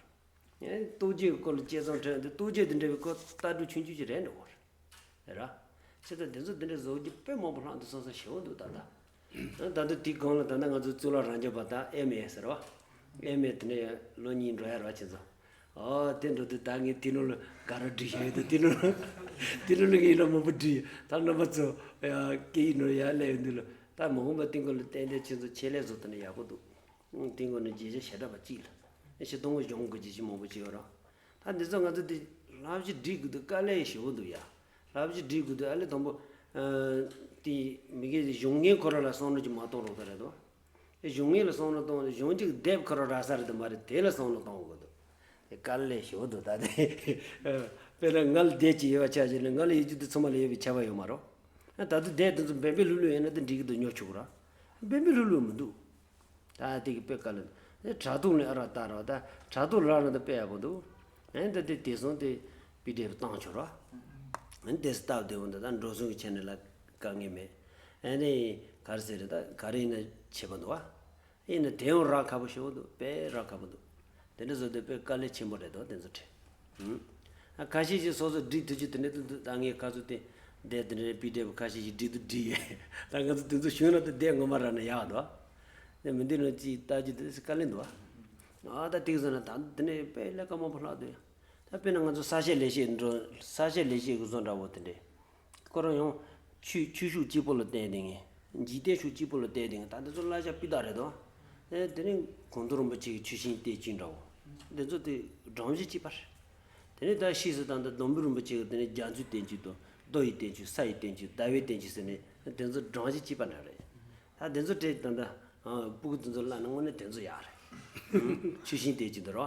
གི་རེད། རྟོགས་བརྗོད་སྐོར་ལ་དཔྱད་རྩོམ་བྲིས་ཡོང་དུས་རྟོགས་བརྗོད་དང་འབྲེལ་བའི་སྐོར་ལྟ་གྲུབ་ཆུང་ཆུང་ཅིག་རེད་འགྲོ་གི་རེད། རེད་ར། བྱས་ཙང་དེ་ཚོ་དེ་འདྲ་བཟོ་རྒྱུ་དཔེ་མང་པོ་ལྷག་འདུག་བསམ་བསམ་ཞེ་པོ་འདུག་ད་ལྟ། ད་ལྟ་དེའི་སྒང་ལ་ད་ལྟ་ང་ཚོ་གཙུག་ལག་རབ་འབྱམས་པ་ད་ཨེམ་ཨེ་ཟེར་བ། ཨེམ་ཨེ་དེ་ནས་ལོ་གཉིས་འགྲོ་ཡ་ར་བྱས་ཙང་། ཨོ་དེ་འགྲོ་དུས་ད་ངས་དེ་ནང་ལ་དགའ་རབ་བྲིས་བཞག་ཡོད་དུས་དེ་ནང་ལ་དེ་ནང་ལ་ངས་ལོ་མང་པོ་བྲིས་ཡོད། ད་རྣམ་པ་ཚོ་སྐད་ཡིག་ནང་ཡར་སླེབས་ཡོང་དུས་ལ་ད་མ་འོངས་པ་དེ་སྐོར་ལ་ཏན་ཏན་ཁྱེད་ཚོ་ཆེད་ལས་བཟོ་ཐུབ་ན་ཡག་པོ་འདུག་དེ་སྐོར་ནས་རྒྱས་བཤད་བྱེ་བྲག་པ་གཅིག་ལ་ཤེས་གཏོང་གི་སྦྱོང་དགོས་རྒྱུ་ཞིག་མང་པོ་ཅིག་ཡོད་ར། ད་འདི་ཚོ་ང་ཚོ་དེ་བསླབ་གཞི་སྒྲིག་དགོས་དུས་དཀའ་ལས་ཞེ་པོ་འདུག་ཡ། བསླབ་གཞི་སྒྲིག་དགོས་དུས་ཨ་ལས་དང་པོ། ཨ། དེ་མི་སྒེར་གྱི་གཞུང་ངན་ཁོ་རང་ལ་བསམ་བློ་ཅིག་མ་གཏོང་རོགས་ད་རེད་དོ། གཞུང་ངན་ལ་བསམ་བློ་གཏོང་ནས་གཞུང་གཅིག་དེབ་ཁོ་རང་རག་ས་རེད་དམ་མ་རེད་དེ་ལ་བསམ་བློ་གཏོང་དགོས་འདུག་དེ་དཀའ་ལས་ཞེ་པོ་འདུག་ད་དེ། དཔེར་ན་ང་ལ་དེབ་ཅིག་ཡོད་པ་ཆ་བཞག་ན་ང་ལ་ཡོད་རྒྱུ་དེ་ཚང་མ་ལ་ཡོད་པའི་ཁྱབ་པ་ཡོད་མ་རེད། ད་དུང་དེབ་དེ་ཚོ་འབེན་པའི་ལྷུག་ལྷུག་ཡོད་ན་དེ་འགྲིག་གི་འདུག་ཉོ་ཆོག་གི་ར། འབེན་པའི་ལྷུག་ལྷུག་མི་འདུག་ད་དེ་གི་དཔེ་དཀའ་ལས་འདུག་དྲ་ཐོག་ནས་ཨ་རག་ལྟ་རོགས་ད་དྲ་ཐོག་རག་ན་ད་དཔེ་ཡག་པོ་འདུག་ཨེ་ད་དེ་དེ་སོང་དེ་པི་ཌི་ཨེཕ་བཏང་ཆོག་ར། ཨེ་དེ་སྟབས་བདེ་བོ་འདུག་ད་འགྲོ་སོང་གི་ཆ་ནས་ལ་དཀའ་ངལ་མེད། ཨེ་ནས་ག་རེ་ཟེར་རེད་ད་ག་རེ་ཡིན་ན་བྱེད་པ་འདུག་ཨ། ཡིན་ན་དེ་ཡང་རག་ཁག་པོ་ཞེ་པོ་འདུག་དཔེ་རག་ཁག་པོ་འདུག་དེ་འདྲ་བཟོ་དུས་དཔེ་དཀའ་ལས་ཆེན་པོ་རེད་དོ་དེ་ཚོ་ཁྲིད། ཨ་ཁ་ཤས་ཤིག་སོ་སོ་སྒྲིག་ཐུབ་ཀྱི་དེ་འདྲ་འདུག་འདུག་ད་ངས་ཁ་ཚུར་དེ་འདྲ་དེ་འདྲ་པི་ཌི་ཨེཕ་ཁ་ཤས་ཤིག་སྒྲིག་ཏུ་སྒྲིག་ཡོད། ད་ང་ཚོ་དེ་ཚོ་ཞུས་ན་ད་དེ་ངོ་མ་རག་ན་ཡག་འདུག་དེ་མི་འདི་ནང་ཅིག་ལྟ་རྒྱུ་དེ་དཀའ་ལས་འདུག་ཨ་ད་དེ་བཟོ་ན་ད་དེ་འདྲ་དཔེ་ལས་ཀ་མང་པོ་ལྷག་འདུག་ད་དཔེར་ན་ང་ཚོ་ས་སྐྱ་ལེགས་བཤད་འགྲོ། ས་སྐྱ་ལེགས་བཤད་ཀྱི་བཟོ་འདྲ་བོ་དེ་འདྲས། ཁོ་རང་ཡང་ཆོས་ཆོས་ཕྱོགས་གཅིག་པོ་ལ་བརྟེན་བསྡད་མཁན། འཇིག་རྟེན་ཕྱོགས་གཅིག་པོ་ལ་བརྟེན་བསྡད་མཁན། ད་འདི་ཚོ་གླ་ཆ་སྤུས་དག་རེད་དོ། ཨེ་དེ་ནས་གུང་ཐང་རིན་པོ་ཆེ་གི་ཆོས་བཤད་བསྟན་བཅོས་འདྲ་བོ། འདི་ཚོ་དེ་སྒྲོམ་གཞི་གཅིག་པ་རེད། དེ་ནས་ད་ཕྱིས་སུ་ད་ལྟ་སྡོང་པོ་རིན་པོ་ཆེ་གི་དེ་ནས་རྒྱ་མཚོའི་བསྟན་བཅོས་དང་། མདོ་ཡི་བསྟན་བཅོས། ས་ཡི་བསྟན་བཅོས། ཟླ་བའི་བསྟན་བཅོས་ཟེར་ནས་དེ་ཚོ་སྒྲོམ་གཞི་གཅིག་པ་འདྲ་རེད། ད་དེ་ཚོ་བྲིས་ད་ལྟ་ཨ་སྤུ་གུ་དེ་ཚོ་བསླབ་ན་དངོས་གནས་དེ་ཚོ་ཡག་རེད། ཆོས་བཤད་བསྟན་བཅོས་འདི་རོ།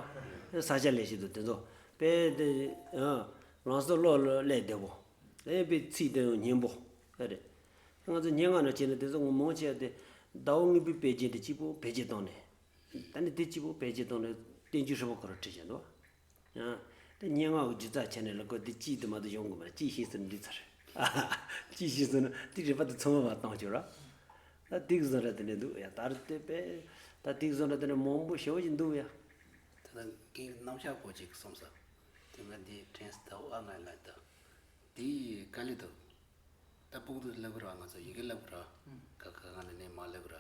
ས་སྐྱ་ལེགས་བཤད་དང་དེ་ཚོ་དཔེ་དེ་ཨ་ལམ་སང་ཀློག་ལ་སླེབས་བདེ་པོ། ཨེ་དཔེ་ཚིག་དེ་ཡང་སྙན་པོ་ཨེ་རེད། ང་ཚོ་སྙན་ངག་ནང་བྱས་ན་དེ་ཚོ་ངོ་མ་བྱས་ཏེ་ཟླ་བ་དངོས་པོའི་དཔེ་རྒྱན་དེ་གཅིག་པོ་བེད་སྤྱོད་བཏང་ནས། ད་ནི་དེ་གཅིག་པོ་བེད་སྤྱོད་བཏང་ནས་བསྟན་བཅོས་ཧྲིལ་པོ་ཁོ་རང་བྲིས་བཞག་འདུག་ཡང་། དེ་སྙན་ངག་གི་སྒྱུ་རྩལ་ཆ་ནས་ལ་ཁོ་དེ་གཅིག་དེ་མ་གཏོགས་ཡོང་གི་མ་རེད། གཅིག་ཤེས་ཟིན་འདི་ཚར། གཅིག་ཤེས་ཟིན་ན་དེ་རིག་པ་དེ་ཚང་མ་མ་བཏང་ཆོག་ར། ད་དེ་གི་བཟོ་འདྲ་དེ་འདྲ་འདུག་ཡ། ད་རེད་དེ་པས། ད་དེ་གི་བཟོ་འདྲ་དེ་འདྲ་མང་པོ་ཞེ་པོ་ཅིག་འདུག་ཡ། ད་ལྟ་ངའི་རྣམ་གཞག་པོ་ཅིག་གསུངས་ས། དེ་ང་འདི་དྲན་ས་ད་ཨ་ང་ལ་ད། དེ་ག་ལེ་འདུག་ད་སྤུ་གུ་ཚོ་སླེབས་ར། ང་ཚོ་ཡི་གེ་སླེབས་ར། ཀ་ཁ་ག་ང་ལ་ནས་མ་སླེབས་ར།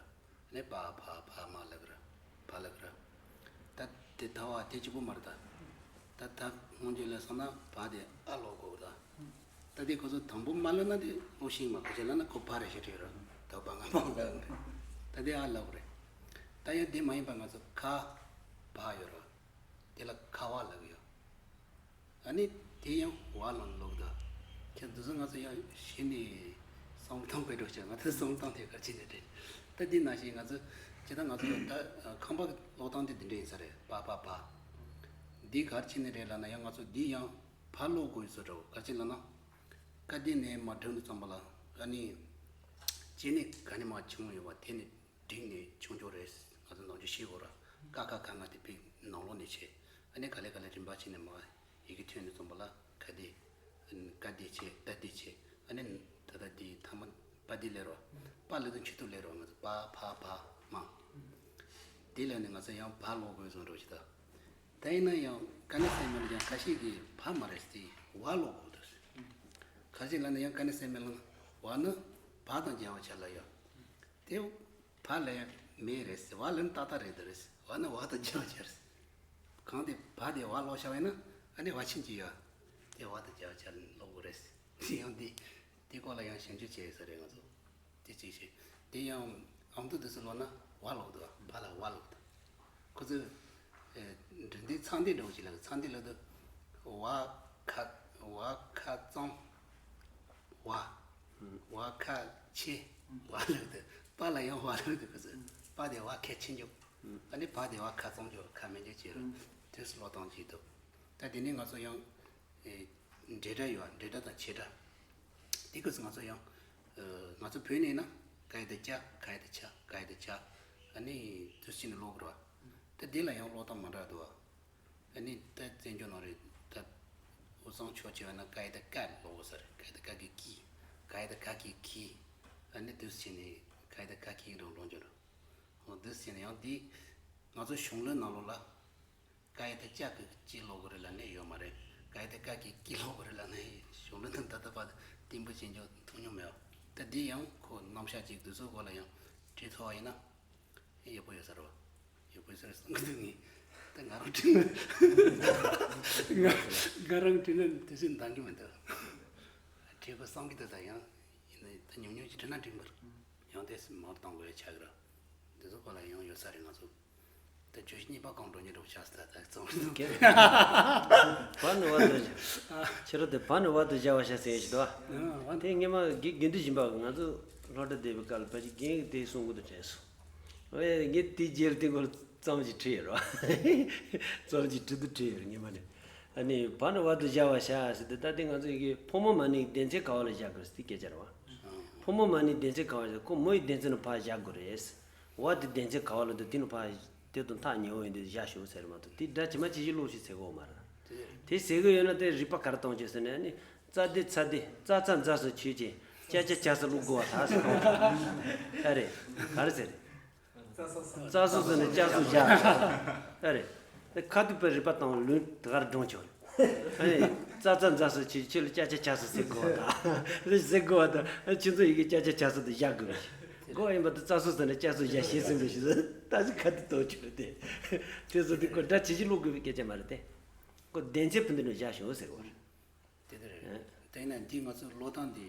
ནས་པ་ཕ་ཕ་མ་སླེབས་ར། ཕ་སླེབས་ར། ད་དེ་ད་བ་དེ་གཅིག་པོ་མ་རེད་ད། ད་ད་སྔོན་རྗེས་ལ་སོང་ན་བ་དེ་ཨ་ཀློག་དགོས་ད། ད་དེ་ཁོ་ཚོ་དང་པོ་མ་སླེབས་ན་དེ་ཀློག་ཤེས་མ། ཁོ་ཚོ་སླེབས་ན་ཁོ་བ་རེད་ཤེས་ཀྱི་ཡོད་ར། ད་བ་ང་མ་སླེབས་ར། ད་དེ་ཨ་ཀློག་རེད། ད་ཡང་དེ་མ་ཡིན་པ་ང་ཚོ་ཁ་བ་ཡོད་ར། དེ་ལ་ཁ་བ་ལབ་ཡོད། ཨ་ནི་དེ་ཡང་བ་ལ་ཀློག་ད། ཁྱེད་འདི་ཚོ་ང་ཚོ་ཡང་གཞི་ནས་བསམ་བློ་བཏང་དགོས་འགྲོ་ཆེ། ང་ཚོ་བསམ་བློ་བཏང་དེ་གར་ཕྱིན་ནས་དྲན། ད་འདི་ནང་བཞིན་ང་ཚོ་ཇི་ལྟར་ང་ཚོ་ད་ཁང་པ་ཀློག་སྟངས་དེ་འདི་འདྲ་ཡིན་ས་རེད། པ་ཕ་བ། འདི་གར་ཕྱིན་ནས་རེད་ལབ་ན་ཡང་ང་ཚོ་འདི་ཡང་བ་ཀློག་དགོས་བཟོ་འདྲ་བོ། ག་རེ་ལབ་ན། ཀ་དེ་ནས་མར་འགྲོ་དུས་ཙམ་པ་ལ་ཨ་ནི་སྐྱེ་གནས་ག་ནས་མར་བྱུང་ཡོད་པ་དེ་ནས། འགྲིག་ནས་བྱུང་ཆོག་རེད། ང་ཚོ་ནང་ཆོས་ཤེས་དགོས་ར། ཀ་ཁ་ག་ང་དེ་ཕིག་ནང་ལོགས་ནས་བྱས། ཨ་ནི་ག་ལེ་ག་ལེ་རིམ་པ་བྱས་ནས་མ་ཡི་གེ་ཐོན་ནས་ཙམ་པ་ལ་ཁ་དེ། ཀ་དེ་བྱས། ཏ་དེ་བྱས། ཨ་ནི་ད་ལྟ་དེ་ཐ་མ་པ་དེ་ལས་རོ། པ་ལས་དུ་མཆུ་ཏོ་ལས་རོ། ང་ཚོ་པ་ཕ་བ་མ། དེ་ལས་ནས་ང་ཚོ་ཡང་བ་ཀློག་དགོས་བཟོ་འདྲ་ཞིག་ད། ད་ཡིན་ན་ཡང་ཀ་ནས་སེ་མེ་ལ་ཡང་ཁ་ཤས་ཀྱིས་བ་མ་རེད་ཟེར་བ་ཀློག་དགོས་འདུག་ག་ཅི་ལབ་ན་ཡང་ཀ་ནས་སེ་མེ་ལ་བ་ནི་བ་དང་སྦྱར་བ་བྱ་ལ་ཡོད། དེ་བ་ལ་ཡང་མེ་རེད་ཟེར། བ་ལ་ནི་ཏག་ཏག་རེད་འདུག་རེད་ཟེར། བ་ནི་བ་དང་སྦྱར་བྱ་རེད་ཟེར། གང་དེ་བ་དེ་བ་ཀློག་བྱ་བས་ན་ཨ་ནི་བ་ཕྱིན་གྱི་ཡོད། དེ་བ་དང་སྦྱར་བྱ་ལ་ཀློག་དགོས་རེད་ཟེར། དེ་ཡང་དེ་དེ་སྐོར་ལ་ཡང་ཞིབ་འཇུག་བྱས་ཡོད་ས་རེད་ང་ཚོ། དེ་གཅིག་བྱས། དེ་ཡང་ཨ་མདོ་དེ་ཚོ་ཀློག་ན་བ་ཀློག་འདུག་བ་ལ་བ་ཀློག་འདུག་ཁོ་ཚོས་ཨེ་འབྲི་འདི་ཚངས་འདི་འདྲ་བོ་ཅིག་ལབ། ཚངས་འདི་ལབ་དུས་བ་ཁ་བ་ཁ་གཙང་། བ། བ་ཁ་ཆེ། བ་ལབ་དུས་པ་ལ་ཡང་བ་ལབ་དུས་ཁོ་ཚོས་པ་དེ་བ་ཁ་ཆེ་འཇོག་ཨ་ནི་བ་དེ་བ་ཁ་གཙང་འཇོག་ཁ་མེད་འཇོག་བྱས་རུང་དུས་སུ་ཀློག་སྟངས་ཅིག་འདུག་ད་དེ་ནས་ང་ཚོ་ཡང་ཨེ་འབྲེལ་སྒྲ་ཡོད། འབྲེལ་སྒྲ་དང་བྱེད་སྒྲ། དེ་སྐབས་སུ་ང་ཚོ་ཡང་ཨེ་ང་ཚོ་བོད་ནས་ན་ཀ་ཡ་བཏགས་ཀྱ། ག་ཡ་བཏགས་གྱ། ག་ཡ་བཏགས་གྱ། ཨ་ནི་དུས་ཕྱིན་ནས་ཀློག་དགོས་རེད་བ། ད་དེ་ལ་ཡང་ཀློག་སྟངས་མ་འདྲ་འདུག་བ། ཨ་ནི་ད་བཙན་བྱོལ་ནང་རེད་ད། དབུས་གཙང་ཕྱོགས་བྱས་པ་ན་ཀ་ཡ་བཏགས་ཀ་ཀློག་དགོས་ས་རེད། ཀ་ཡ་བཏགས་ཀ་གི་ཀི། ག་ཡ་བཏགས་ཀ་གི་ཀི། ཨ་ནི་དུས་ཕྱིན་ནས་ཀ་ཡ་བཏགས་ཀ་ཀི་རང་ཀློག་འགྱོ་རེད། འོ་དུས་ཕྱིན་ནས་ཡང་དེ་ང་ཚོ་གཞུང་ལུགས་ནང་ལོགས་ལ། ཀ་ཡ་བཏགས་ཀྱ་གི་ཀྱི་ཀློག་དགོས་རེད་ལབ་ནས་ཡོད་མ་རེད། ཀ་ཡ་བཏགས་ཀ་གི་ཀི་ཀློག་དགོས་རེད་ལབ་ནས་གཞུང་ལུགས་ནང་ད་ལྟ་བར་བརྟན་པོ་བྱེད་རྒྱུ་ཐུབ་མྱོང་མེད་པ། ད་འདི་ཡང་ཁོ་རྣམ་གཞག་ཅིག་འདི་ཚོའི་སྐོར་ལ་ཡང་བྲིས་ཐུབ་པ་ཡིན་ན་ཡག་པོ་ཡོད་ས་རེད་བ། ཡག་པོ་ཡོད་ས་རེད་བསམ་གི་འདུག་ངས། ད་ང་རང་བྲིས་ན་ང་ང་རང་བྲིས་ན་དེ་ཚོས་འདང་གི་མི་འདུག་བྲིས་དགོས་བསམ་གི་འདུག་ད་ཡང་ཡིན་ན་ད་ཉུང་ཉུང་ཅིག་བྲིས་ན་འགྲིག་མ་རེད། ཡང་དེ་མར་གཏོང་དགོས་ཡ་ཆགས་ཀྱི་རེད། འདི་ཚོ་ཁོ་ལ་ཡང་ཡོད་ས་རེད་ང་ཚོ། ད་བརྗོད་གཞི་གཉིས་པ་གང་འགྲོ་ཉེ་འགྲོ་ཆགས་ས་ད་ད་གཙང་རེད་འདུག་བ་ནི་བ་དུ་བཞག་ཕྱི་རོལ་དུ་བ་ནི་བ་དུ་བཞག་པ་བྱ་ཟེར་ཞིག་འདུག་བ། དེ་སྔོན་མ་དགེ་དགེ་འདུན་གཞོན་པ་ང་ཚོ་སློབ་གྲྭ་བསྡད་པའི་སྐབས་ལ་ཕལ་ཆེར་རྒན་གྱིས་དེ་གསུང་གི་འདུག་དྲན་སོང་། ཨེ་ངས་དེ་རྗེས་ལ་དེ་སྐོར་ཙམ་ཞིག་བྲིས་ཡོད་རེད་བ། ཙམ་ཞིག་བྲིས་དུ་བྲིས་ཡོད་རེད་སྔོན་མ་ནས། ཨ་ནི་བ་ནི་བ་དུ་བཞག་པ་བྱ་ཟེར་དུས་ད་དེ་ང་ཚོ་ཡི་གེ་ཕོ་མོ་མ་ནིང་སྡེ་ཚན་ག་བ་ལ་བཞག་དགོས་ཟེར་དེ་སྐད་ཆ་རེད་བ། ཕོ་མོ་མ་ནིང་སྡེ་ཚན་ག་བ་ལ་ཁོ་མོ་ཡི་སྡེ་ཚན་ལ་ཕར་བཞག་དགོས་རེད། བ་དེ་སྡེ་ཚན་ག་བ་ལ་འདུག་དེ་ནི་ཕར་དེ་དང་ཐག་ཉེ་བོ་ཡིན་དུས་བཞག་ཤོག་ཟེར་མ་གཏོགས་དེ་སྒྲ་ཇི་མ་ཇི་བཞིན་ཀློག་ཤིག་ཟེར་གོ་མ་རེད། དེ་ཟེར་གི་ཡོད་ན་དེ་རིག་པ་ག་རེ་གཏོང་བྱེད་ཟེར་ན་ནི་ཙ་དེ་ཚ་དེ་ཙ་ཙ་ཛ་ཟེར་ཆོས་ཅན། ཅ་ཅ་ཇ་ཟེར་ཀློག་དགོས་པ་ད་ཟེར་གོ་མ་རེད། ཨ་རེད། ག་རེ་ཟེར་རེད། ཙ་སོ་ཟེར་ནས་ཅ་སོ་བཞག་ཨ་རེད། ཁ་ཐུག་པའི་རིག་པ་དང་ལུང་དེ་གར་སྒྲུང་ཆོག་ཨ་ནི་ཙ་ཙ་ཛ་ཟེར་ཆོས་ཆོས་ལ་ཅ་ཅ་ཇ་ཟེར་ཟེར་དགོས་པ་ད་རེད་ཟེར་དགོས་པ་ད་ཁྱེད་ཚོ་ཡི་གེ་ཅ་ཅ་ཇ་ཟེར་དུ་བཞག་དགོས་རེད། དགོས་པ་ཡིན་པ་ད་ཙ་སོ་ཟེར་ནས་ཅ་སོ་བཞག་ཤེས་ཟིན་པའི་ཞིག་ཟེར་ད་ཟེར་ཁ་ཐུག་གཏོང་ཆོག་རེད་དེ། དེ་ཚོ་དེ་ཁོ་སྒྲ་ཇི་བཞིན་ཀློག་དགོས་པའི་སྐད་ཆ་མ་རེད་དེ། ཁོ་བདེན་ཚིག་ཕུ་འདི་ནས་བཞག་ཞོག་ཟེར་བ་རེད། དེ་དེ་རེད། དེ་ན་འདི་ང་ཚོའི་ཀློག་སྟངས་འདི་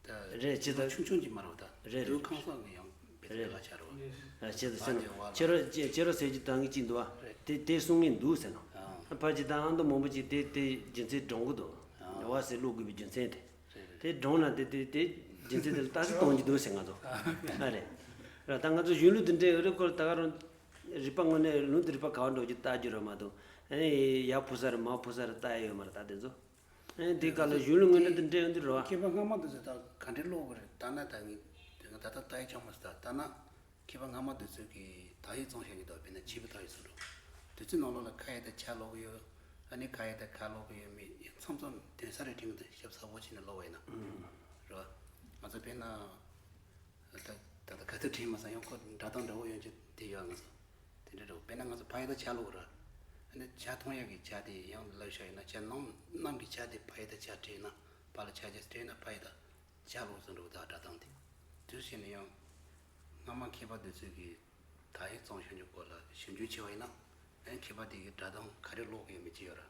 ད་རེད། ཅི་ད་ཆུང་ཆུང་གི་མ་རེད་ད། རེད་རེད། དུ་ཁང་བཟང་གི་ཡང་བེད་སྤྱོད་ལ་ཆ་རོགས། ཨ་ཅི་ད་ཟེར་ན་ཁྱེད་རང་ཁྱེད་རང་ཟེར་གྱི་ད་ངས་ཅི་འདུག་བ། དེ་དེ་གསུང་གི་འདུག་ཟེར་ན། ཕ་ཅི་ད་ཨང་དུ་མང་པོ་ཅིག་དེ་དེ་རྒྱུ་མཚན་སྒྲུང་གི་འདུག་བ་ཟེར་ཀློག་དགོས་པའི་རྒྱུ་མཚན་དེ། དེ་སྒྲུང་ན་དེ་དེ་དེ་རྒྱུ་མཚན་དེ་ལ་ལྟ་ཚུལ་གཏོང་རྒྱུ་འདུག་ཟེར་ང་ཚོ། ཨ་རེད། ར་ད་ང་ཚོ་གཞུང་ལུགས་དེ་འདྲའི་ཨ་རི་སྐོར་ད་ག་རང་རིག་པ་དངོས་གནས་ལུང་དང་རིག་པ་ག་བ་འགྲོ་རྒྱུ་ལྟ་རྒྱུ་ར་མ་གཏོགས་ཨ་ནི་ཡར་འཕུར་ས་རེད་མར་འཕུར་ས་རེད་ལྟ་ཡ་ཡོད་མ་རེད་ད་དེ་ཚོ། ཨ་ནི་དེ་ག་ལ་གཞུང་ལུགས་དངོས་གནས་དེ་འདྲའི་ཨ་འདི་རེད་བ། མཁས་པ་སྔ་མ་དེ་ཚོ་ད་ག་འདྲའི་ཀློག་གི་རེད་ལྟ་ན་ད་ངས་དེ་ང་ད་ལྟ་ལྟ་ཡ་ཆོག་མ་སོང་ད་ལྟ་ན། མཁས་པ་སྔ་མ་དེ་ཚོས་ཀྱི་དག་ཡིག་བཙོང་བཞག་གི་འདུག་དཔེར་ན་བྱིས་པའི་དག་ཡིག་ཚོ་འགྲོ། དེ་ཚོའི་ནང་ལོགས་ལ་ཁ་ཡ་དང་ཆ་ཀློག་གི་ཡོད། ཨ་ནི་ཁ་ཡ་དང་ཁ་ཀློག་གི་ཡོད་མེད་ཡང་མཚམས་མཚམས་དོན་གསར་རེ་དྲན་གི་འདུག་ཞིབ་ཚགས་པོ་བྱས་ནས་ཀློག་པ་ཡིན་ན། རེད་བ། ང་ཚོ་དཔེར་ན་ད་ད་ལྟ་ག་ཚོད་དྲན་མ་སོང་ཡང་ཁོ་འདྲ་དང་འདྲ་བོ་ཡོང་རྒྱུ་དེ་ཡོད་ང་ཚོ། དེ་འདྲ་འདྲ་བོ་དཔེར་ན་ང་ཚོ་ཕ་ཡ་དང་ཆ་ཀློག་ར། ཨ་ནི་ཆ་མཐོང་ཡ་གི་ཆ་དེ་ཡང་ལབ་ཤ་ཡིན་ན་ཆ་ནང་ནང་གི་ཆ་དེ་ཕ་ཡ་དང་ཆ་དྲན་ན་ཕ་ལ་ཆ་རྒྱ་དྲན་ན་ཕ་ཡ་དང་། ཅ་ལག་བཟོ་འདྲ་བོ་དང་སྒྲ་གདངས་དེ། དུས་ཕྱིན་ནས་ཡང་། སྔ་མ་མཁས་པ་དེ་ཚོས་ཀྱིས་དག་ཡིག་བཙོང་ཤེས་རྒྱུ་སྐོར་ལ་ཞིབ་འཇུག་བྱས་པ་ཡིན་ན། ཨེ་མཁས་པ་དེ་གིས་སྒྲ་གདངས་ག་རེ་ཀློག་གི་ཡོད་མེད་ཅི་ཡོད་ར།